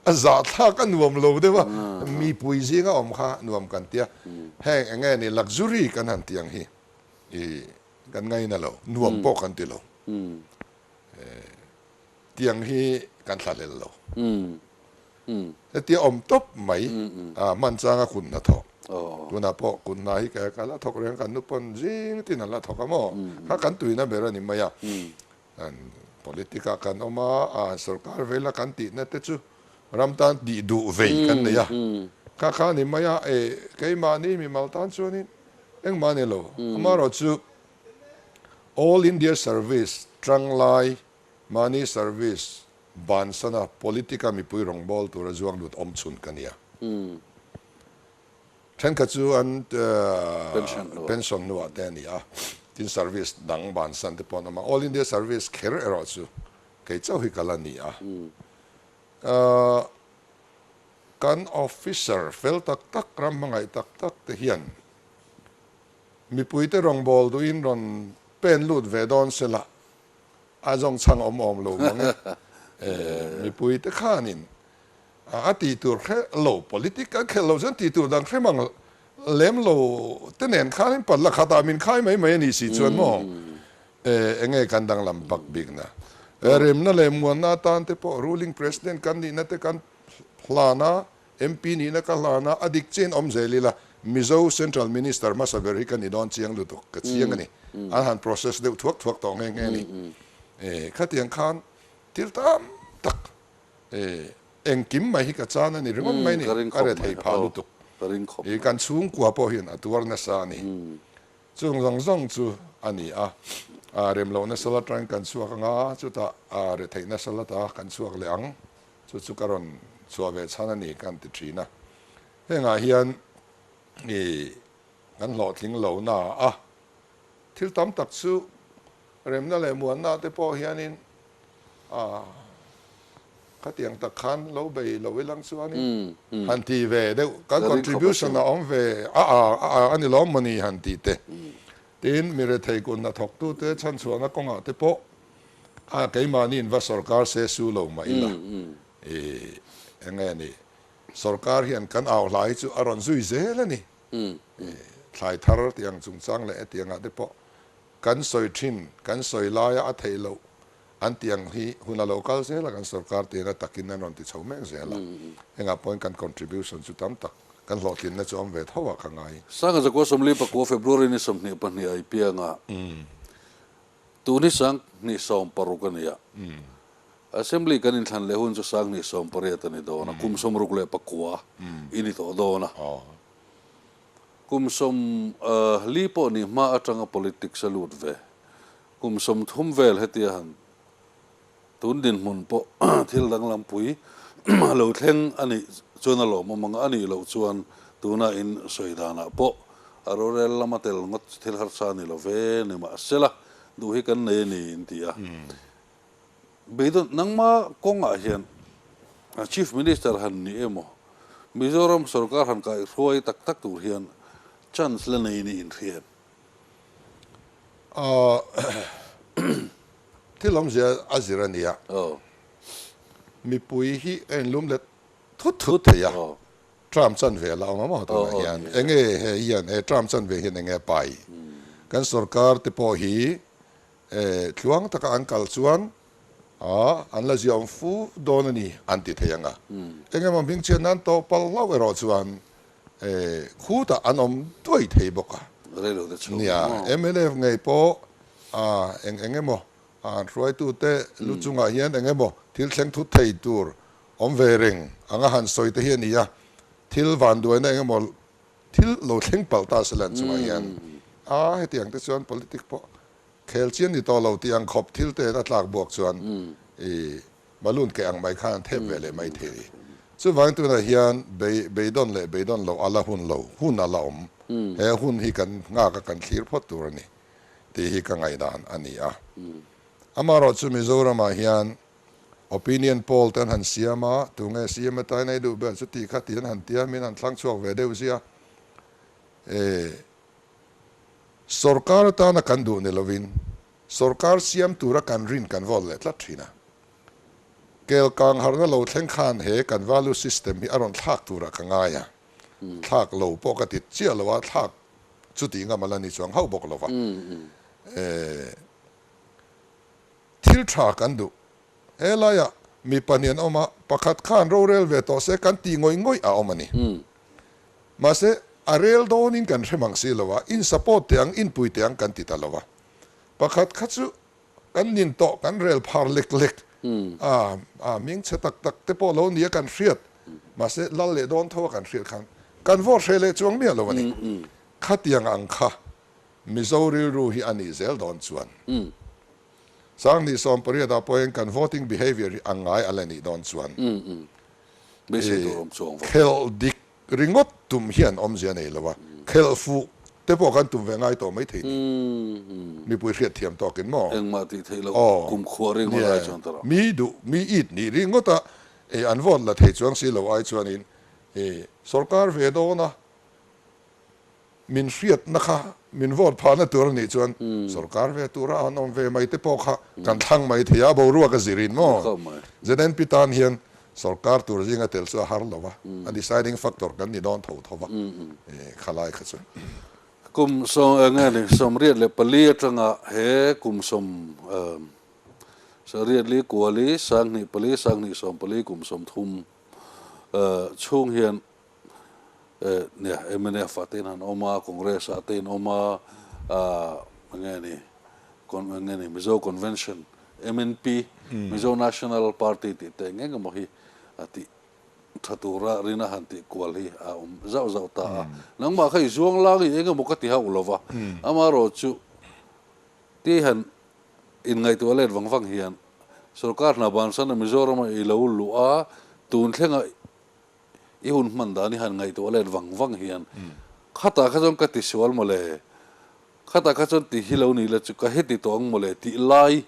a zahthlak a nuam lo deuh a, mipui zinga awm kha nuam kan tia, heng eng nge ni luxury kan han tih ang hi i kan ngaina lo, nuam pawh kan ti lo, tiang hi kan thlahlel lo. Hetia awm tawp mai a hman changa kun hnathawk tunah pawh kun hna hi ka la thawk reng kan nu pawn zing tin an la thawk a maw kha kan tuina ber a ni mai a politic ah kan awm a sorkar vela kan tihna te chu ram tan tih duh vei kan nei a kha kha a ni mai a e keimahni mimal tan chuanin engmah a ni lo amaherawhchu all India service tanglai. Mahni service bansana politic-a mipui rawngbâwl tura zuang lut awm chhun ka nia. Thenkhat chu an pension hnuah te a ni a, tin service dang bansan te pawh an awm a. All India service kher erawh chu kei chauh hi ka la ni a. Kan officer fel tak tak, ram hmangaih tak tak te hian mipuite rawngbâwl duhin rawn pen lut ve dawn sela a zawng chhang awm awm lo mang e. Mipui te khanin a tih tur hre lo, politic an khelh lo chuan tih tur dang hre mang lem lo te nen khanin patla khatah min khai mai mai a nih si chuan maw enge kan danglam bak bikna. Remna leh muanna atan te pawh ruling president kan nihna te kan hlan a, MP nihna ka hlan a, a dik chiahin awm zel ila, Mizo Central Minister hmasa ber hi ka ni dawn chiang lutuk, ka chiang a ni. An han process deuh thuak thuak tawh nghe nghe a ni. Khatiang khan thil tam tak engkim mai hi ka chan a ni ringawt mai a ni, ka rethei phah lutuk. Kan chhungkua pawh hian a tuar nasa a ni. Chung zawng zawng chu a ni a, remlohna sal atangin kan chhuak anga, chutah retheihna sal ata kan chhuak leh ang. Chu chu ka rawn chhuah ve chhan a ni ka han ti thin a. Hengah hian i kan hlawhtling lo na a, thil tam tak chu remna leh muanna te pawh hianin a khatiang tak khan lo bei lo ilang chuanin han ti ve deuh, kan contribution a awm ve a a a ni lawm mawni han tih te. Tin, mi rethei kun hnathawktute chhanchhuahna kawngah te pawh A keimahniin va sorkar se su lo mah ila, i eng nge ni, sorkar hian kan au hla hi chu a rawn zui zel a ni. I thlai thar tih ang chungchang leh hetiang ah te pawh kan sawi thin, kan sawi laia a theih loh an tih ang hi hun a lo kal zel a, kan sorkar tina takin an rawn ti chho mek zel a. Hengah pawhin kan contribution chu tam tak kan hlawhtlinna chu awm ve tho ah ka ngai. Sanga Zakua Sawmli Pakua February ni 22 a i piang a. Tun hi 2016 a ni a, Assembly kan inthlan leh hun chu 2018 a ni dawn a, kum 69 i ni tawh dawn a. Kum 40 pawh ni hma atanga politics a lut ve, kum 30 vel hetia han tun dinhmun pawh thil danglam pui a lo thleng a nih chuan a lawmawm ang a, a nih loh chuan tuna in sawi danah pawh a rorel lama tel ngawt thil harsa a ni lo ve ni mahsela duh hi kan nei a ni in ti a. Beidawn nangma kawngah hian Chief Minister han ni emaw Mizoram sorkar han kaihruai tak tak tur hian chance la nei niin hriat. Thil awmzia a zir a nia. Mipui hi a inlum let thut thut thei a, term chanve a la awm a maw tunah hian enge he hian he term chanve hian enge a pai? Kan sorkar te pawh hi tluang taka an kal chuan an la ziaawm fu dawn a ni an ti thei ang a, engemaw hmingchhiat nan tawh palh hlauh erawh chuan Khutah an awm duai thei bawk a. Nia, mnf ngei pawh eng eng emaw an hruaitute lu chungah hian eng emaw thil thleng thut thei tur awm ve reng anga han sawi te hi a ni a. Thil vanduaina eng emaw thil lo thleng palh ta se lan chungah hian a hetiang te chuan politic pawh khel chian ni tawh lo tih ang khawp thil te a tlak buak chuan i Balloon keh ang mai khan an thep ve leh mai thei a ni. Chuvangin tunah hian beidawn leh beidawn loh a la hun lo, hun a la awm. He hun hi kan nghak a, kan thlir phawt tur a ni tih hi ka ngaihdan a ni a. Amaherawh chu Mizoramah hian opinion poll te an han siam a, tunge CM atan ei duh ber chu tih kha tih an han tia, min han thlang chhuak ve deuh zia. E, sorkar atana kan duh ni lovin Sorkar siam tura kan rin kan vote leh tlat thin a. Kel kang harna lo thleng khan he kan value system hi a rawn thlak turah ka ngai a. Thlak lo pawh ka ti chiah lo a, thlak chu tih ngam a la ni chuang hauh bawk lo va. Thil tha kan duh. He laiah mi pahnih an awm a, pakhat khan rorel ve tawh se kan tih ngawih ngawih a awm a ni. Mahse, a rel dawnin kan hre mang si lo a, in support teh ang, in pui teh ang kan ti ta lo a. Pakhat kha chu kan nin tawh, kan rel phar lek lek a, a hming chhe tak tak te pawh lo nia kan hriat, mahse lal leh dawn tho a kan hriat khan kan vote hreh leh chuang miah lo a ni. Khatiang ang kha Mizo rilru hi a nih zel dawn chuan. 28 ah pawhin kan voting behaviour hi a ngai a la nih dawn chuan khelh dik ringawt tum hian awmzia a nei lo a, khelh fuh te pawh kan tum ve ngai tawh mai thei ni. Mipui hriat thiam tawkin maw? Engmah tih theih loh kum khuah ringawt ai chuan ta rawh. Mi duh, mi it nih ringawt a, an vote la thei chuang si lo ai chuanin sorkar ve dawn a, Min hriatna kha min vote phahna tur a nih chuan sorkar ve tura an awm ve mai te pawh kha kan thlang mai thei a, boruak a zirin maw? ZNP tan hian sorkar tur zinga tel chu a har lo a, a deciding factor kan ni dawn tho tho va, khalai kha chu. Kum sawm eng nge ni 84 atanga he kum sawm sariat li kuali 24 2014 kum 30 chhung hian Nia, mnf ah te in han awm a, Congress ah te in awm a, enge ni, enge ni Mizo Convention, MNP, Mizo National Party tih te eng eng emaw hi a tih tha tura rina han tih kual hi a awm zauh zauh ta a. Nangmah kha i zuang lang i eng emaw ka ti hauh lo va, amaherawhchu ti han inngaihtuah let vang vang hian sorkar hna bansan a Mizoram-a i lo luh a, tun thlenga I hun hman dan i han ngaihtuah let vang vang hian khatah kha chuan ka ti sual mawle, khatah kha chuan ti hi lo ni la chu ka heti tawh ang mawle tih lai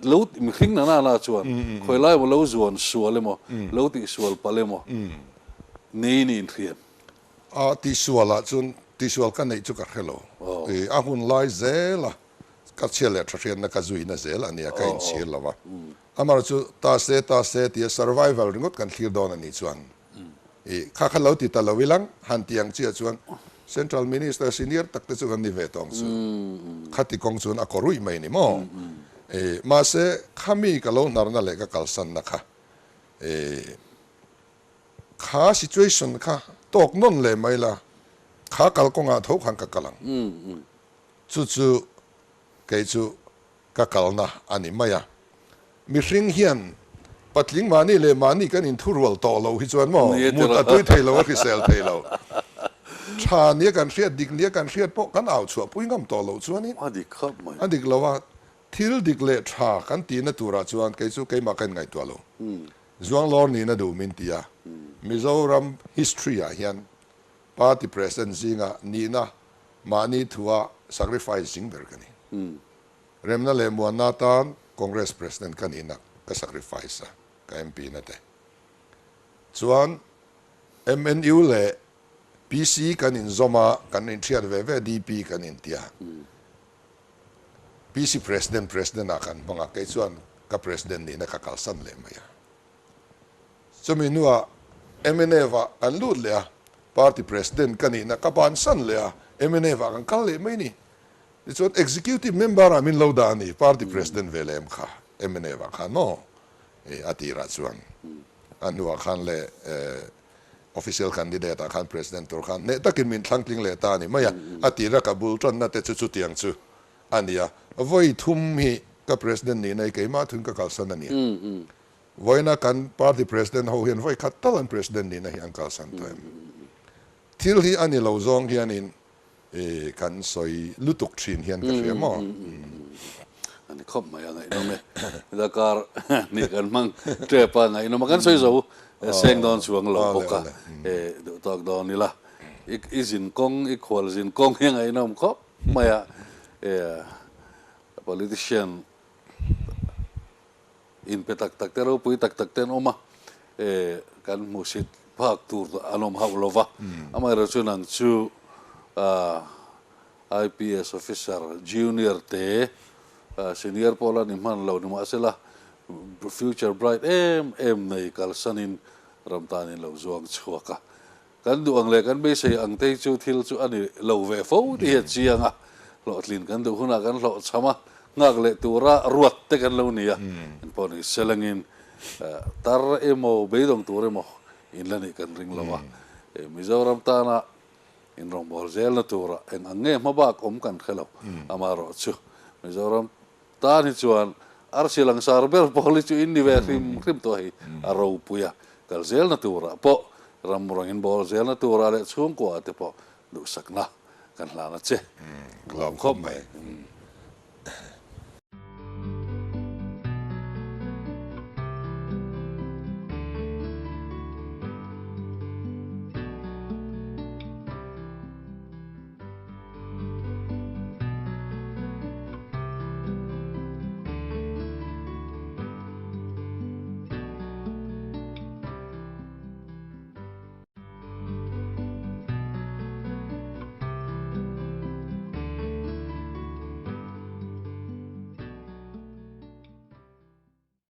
lo mihring na na na chuan khawi lai emaw lo zuan sual emaw lo tih sual palh emaw nei niin hriat. A tih sual ah chuan tih sual ka neih chu ka hre lo. A hun lai zel a ka chhia leh tha hriatna ka zuina zel a nia ka inchhir lo a. Amar chu ta se ta se tia survival ringawt kan thlir dawn a nih chuan i kha kha lo ti ta lo ilang han ti ang chiah chuan Central Minister senior tak te chu kan ni ve tawng chu khati kawng chuan a kaw ruih mai ni maw? I mahse khami ka lo hnarna leh ka kalsanna kha i kha situation kha tawk nawn leh mai la kha kalkawngah tho khan ka kal ang chu chu kei chu ka kalna a ni mai a. Mihring hian patling mahni leh mahni kan inthurual tawh loh hi chuan maw mut a tui thei lo, a hrisel thei lo. Tha nia kan hriat, dik nia kan hriat pawh kan au chhuah pui ngam tawh loh chuanin A dik khawp mai. A dik lo a, thil dik leh tha kan tihna turah chuan kei chu keimah ka inngaihtuah lo. Zuanglawr nihna duh min ti a, Mizoram history ah hian party president zinga nihna mahni thua sacrifice zing ber ka ni. Remna leh muanna atan Congress President ka nihna ka sacrifice a, ka MP na te. Chuan MNU leh PC kan inzawm a, kan inthiat ve ve DP kan intia. PC President President ah kan hmang a, kei chuan ka President nihna ka kalsan leh mai a. Chumi hnuah mnf ah kan lut leh a, Party President ka nihna ka bansan leh a, mnf ah kan kal leh mai ni. Tichuan Executive Member ah min lo dah a ni, Party President ve leh em kha mnf ah khan maw? A tirah chuan a hnuah khan leh Official Candidate ah khan President tur khan hneh takin min thlangtling leh ta a ni mai a, a tira ka bul tanna te chu chutiang chu a ni a, vawi thum hi ka President nihna hi keimah thun ka kalsan a ni a. Vawiina kan Party President ho hian vawi khat tal an President nihna hi an kalsan tawh em? Thil hi a ni lo zawng hianin kan sawi lutuk thin hian ka hria maw? A ni khawp mai a ngaihnawm e. Heta kar nih kan hmang tep a ngaihnawm a, kan sawi zo seng dawn chuang lo bawk a, duh tawk dawn ila. I zin kawng, i khual zin kawng hi a ngaihnawm khawp mai a, politician Inpe tak tak te ropui tak tak te an awm a, kan hmuhsit phak tur an awm hauh lo va. Amaherawhchu chu nang chu IPS officer junior te, senior pawh la ni hman lo nimahsela future bright em em nei kalsanin ram tanin lo zuang chhuak a. Kan duh ang leh kan beisei ang te hi chu thil chu a ni lo ve fo tih hi a chiang a, hlawhtlin kan duh hunah kan hlawhchham a, nghak leh tura ruat te kan lo ni a, in pawh ni selangin tar emaw beidawng tur emaw in la nih kan ring lo a, Mizoram tana in rawngbâwl zelna tura eng ang nge hmabak awm kan hre lo, amaherawhchu Mizoram Tan hi chuan arsi langsar ber pawl hi chu in ni ve hrim hrim tawh hei a ropui a, kal zelna turah pawh ram rangin bawl zelna turah leh chhungkua te pawh duhsakna kan hlan a che. Ka lawm khawp mai.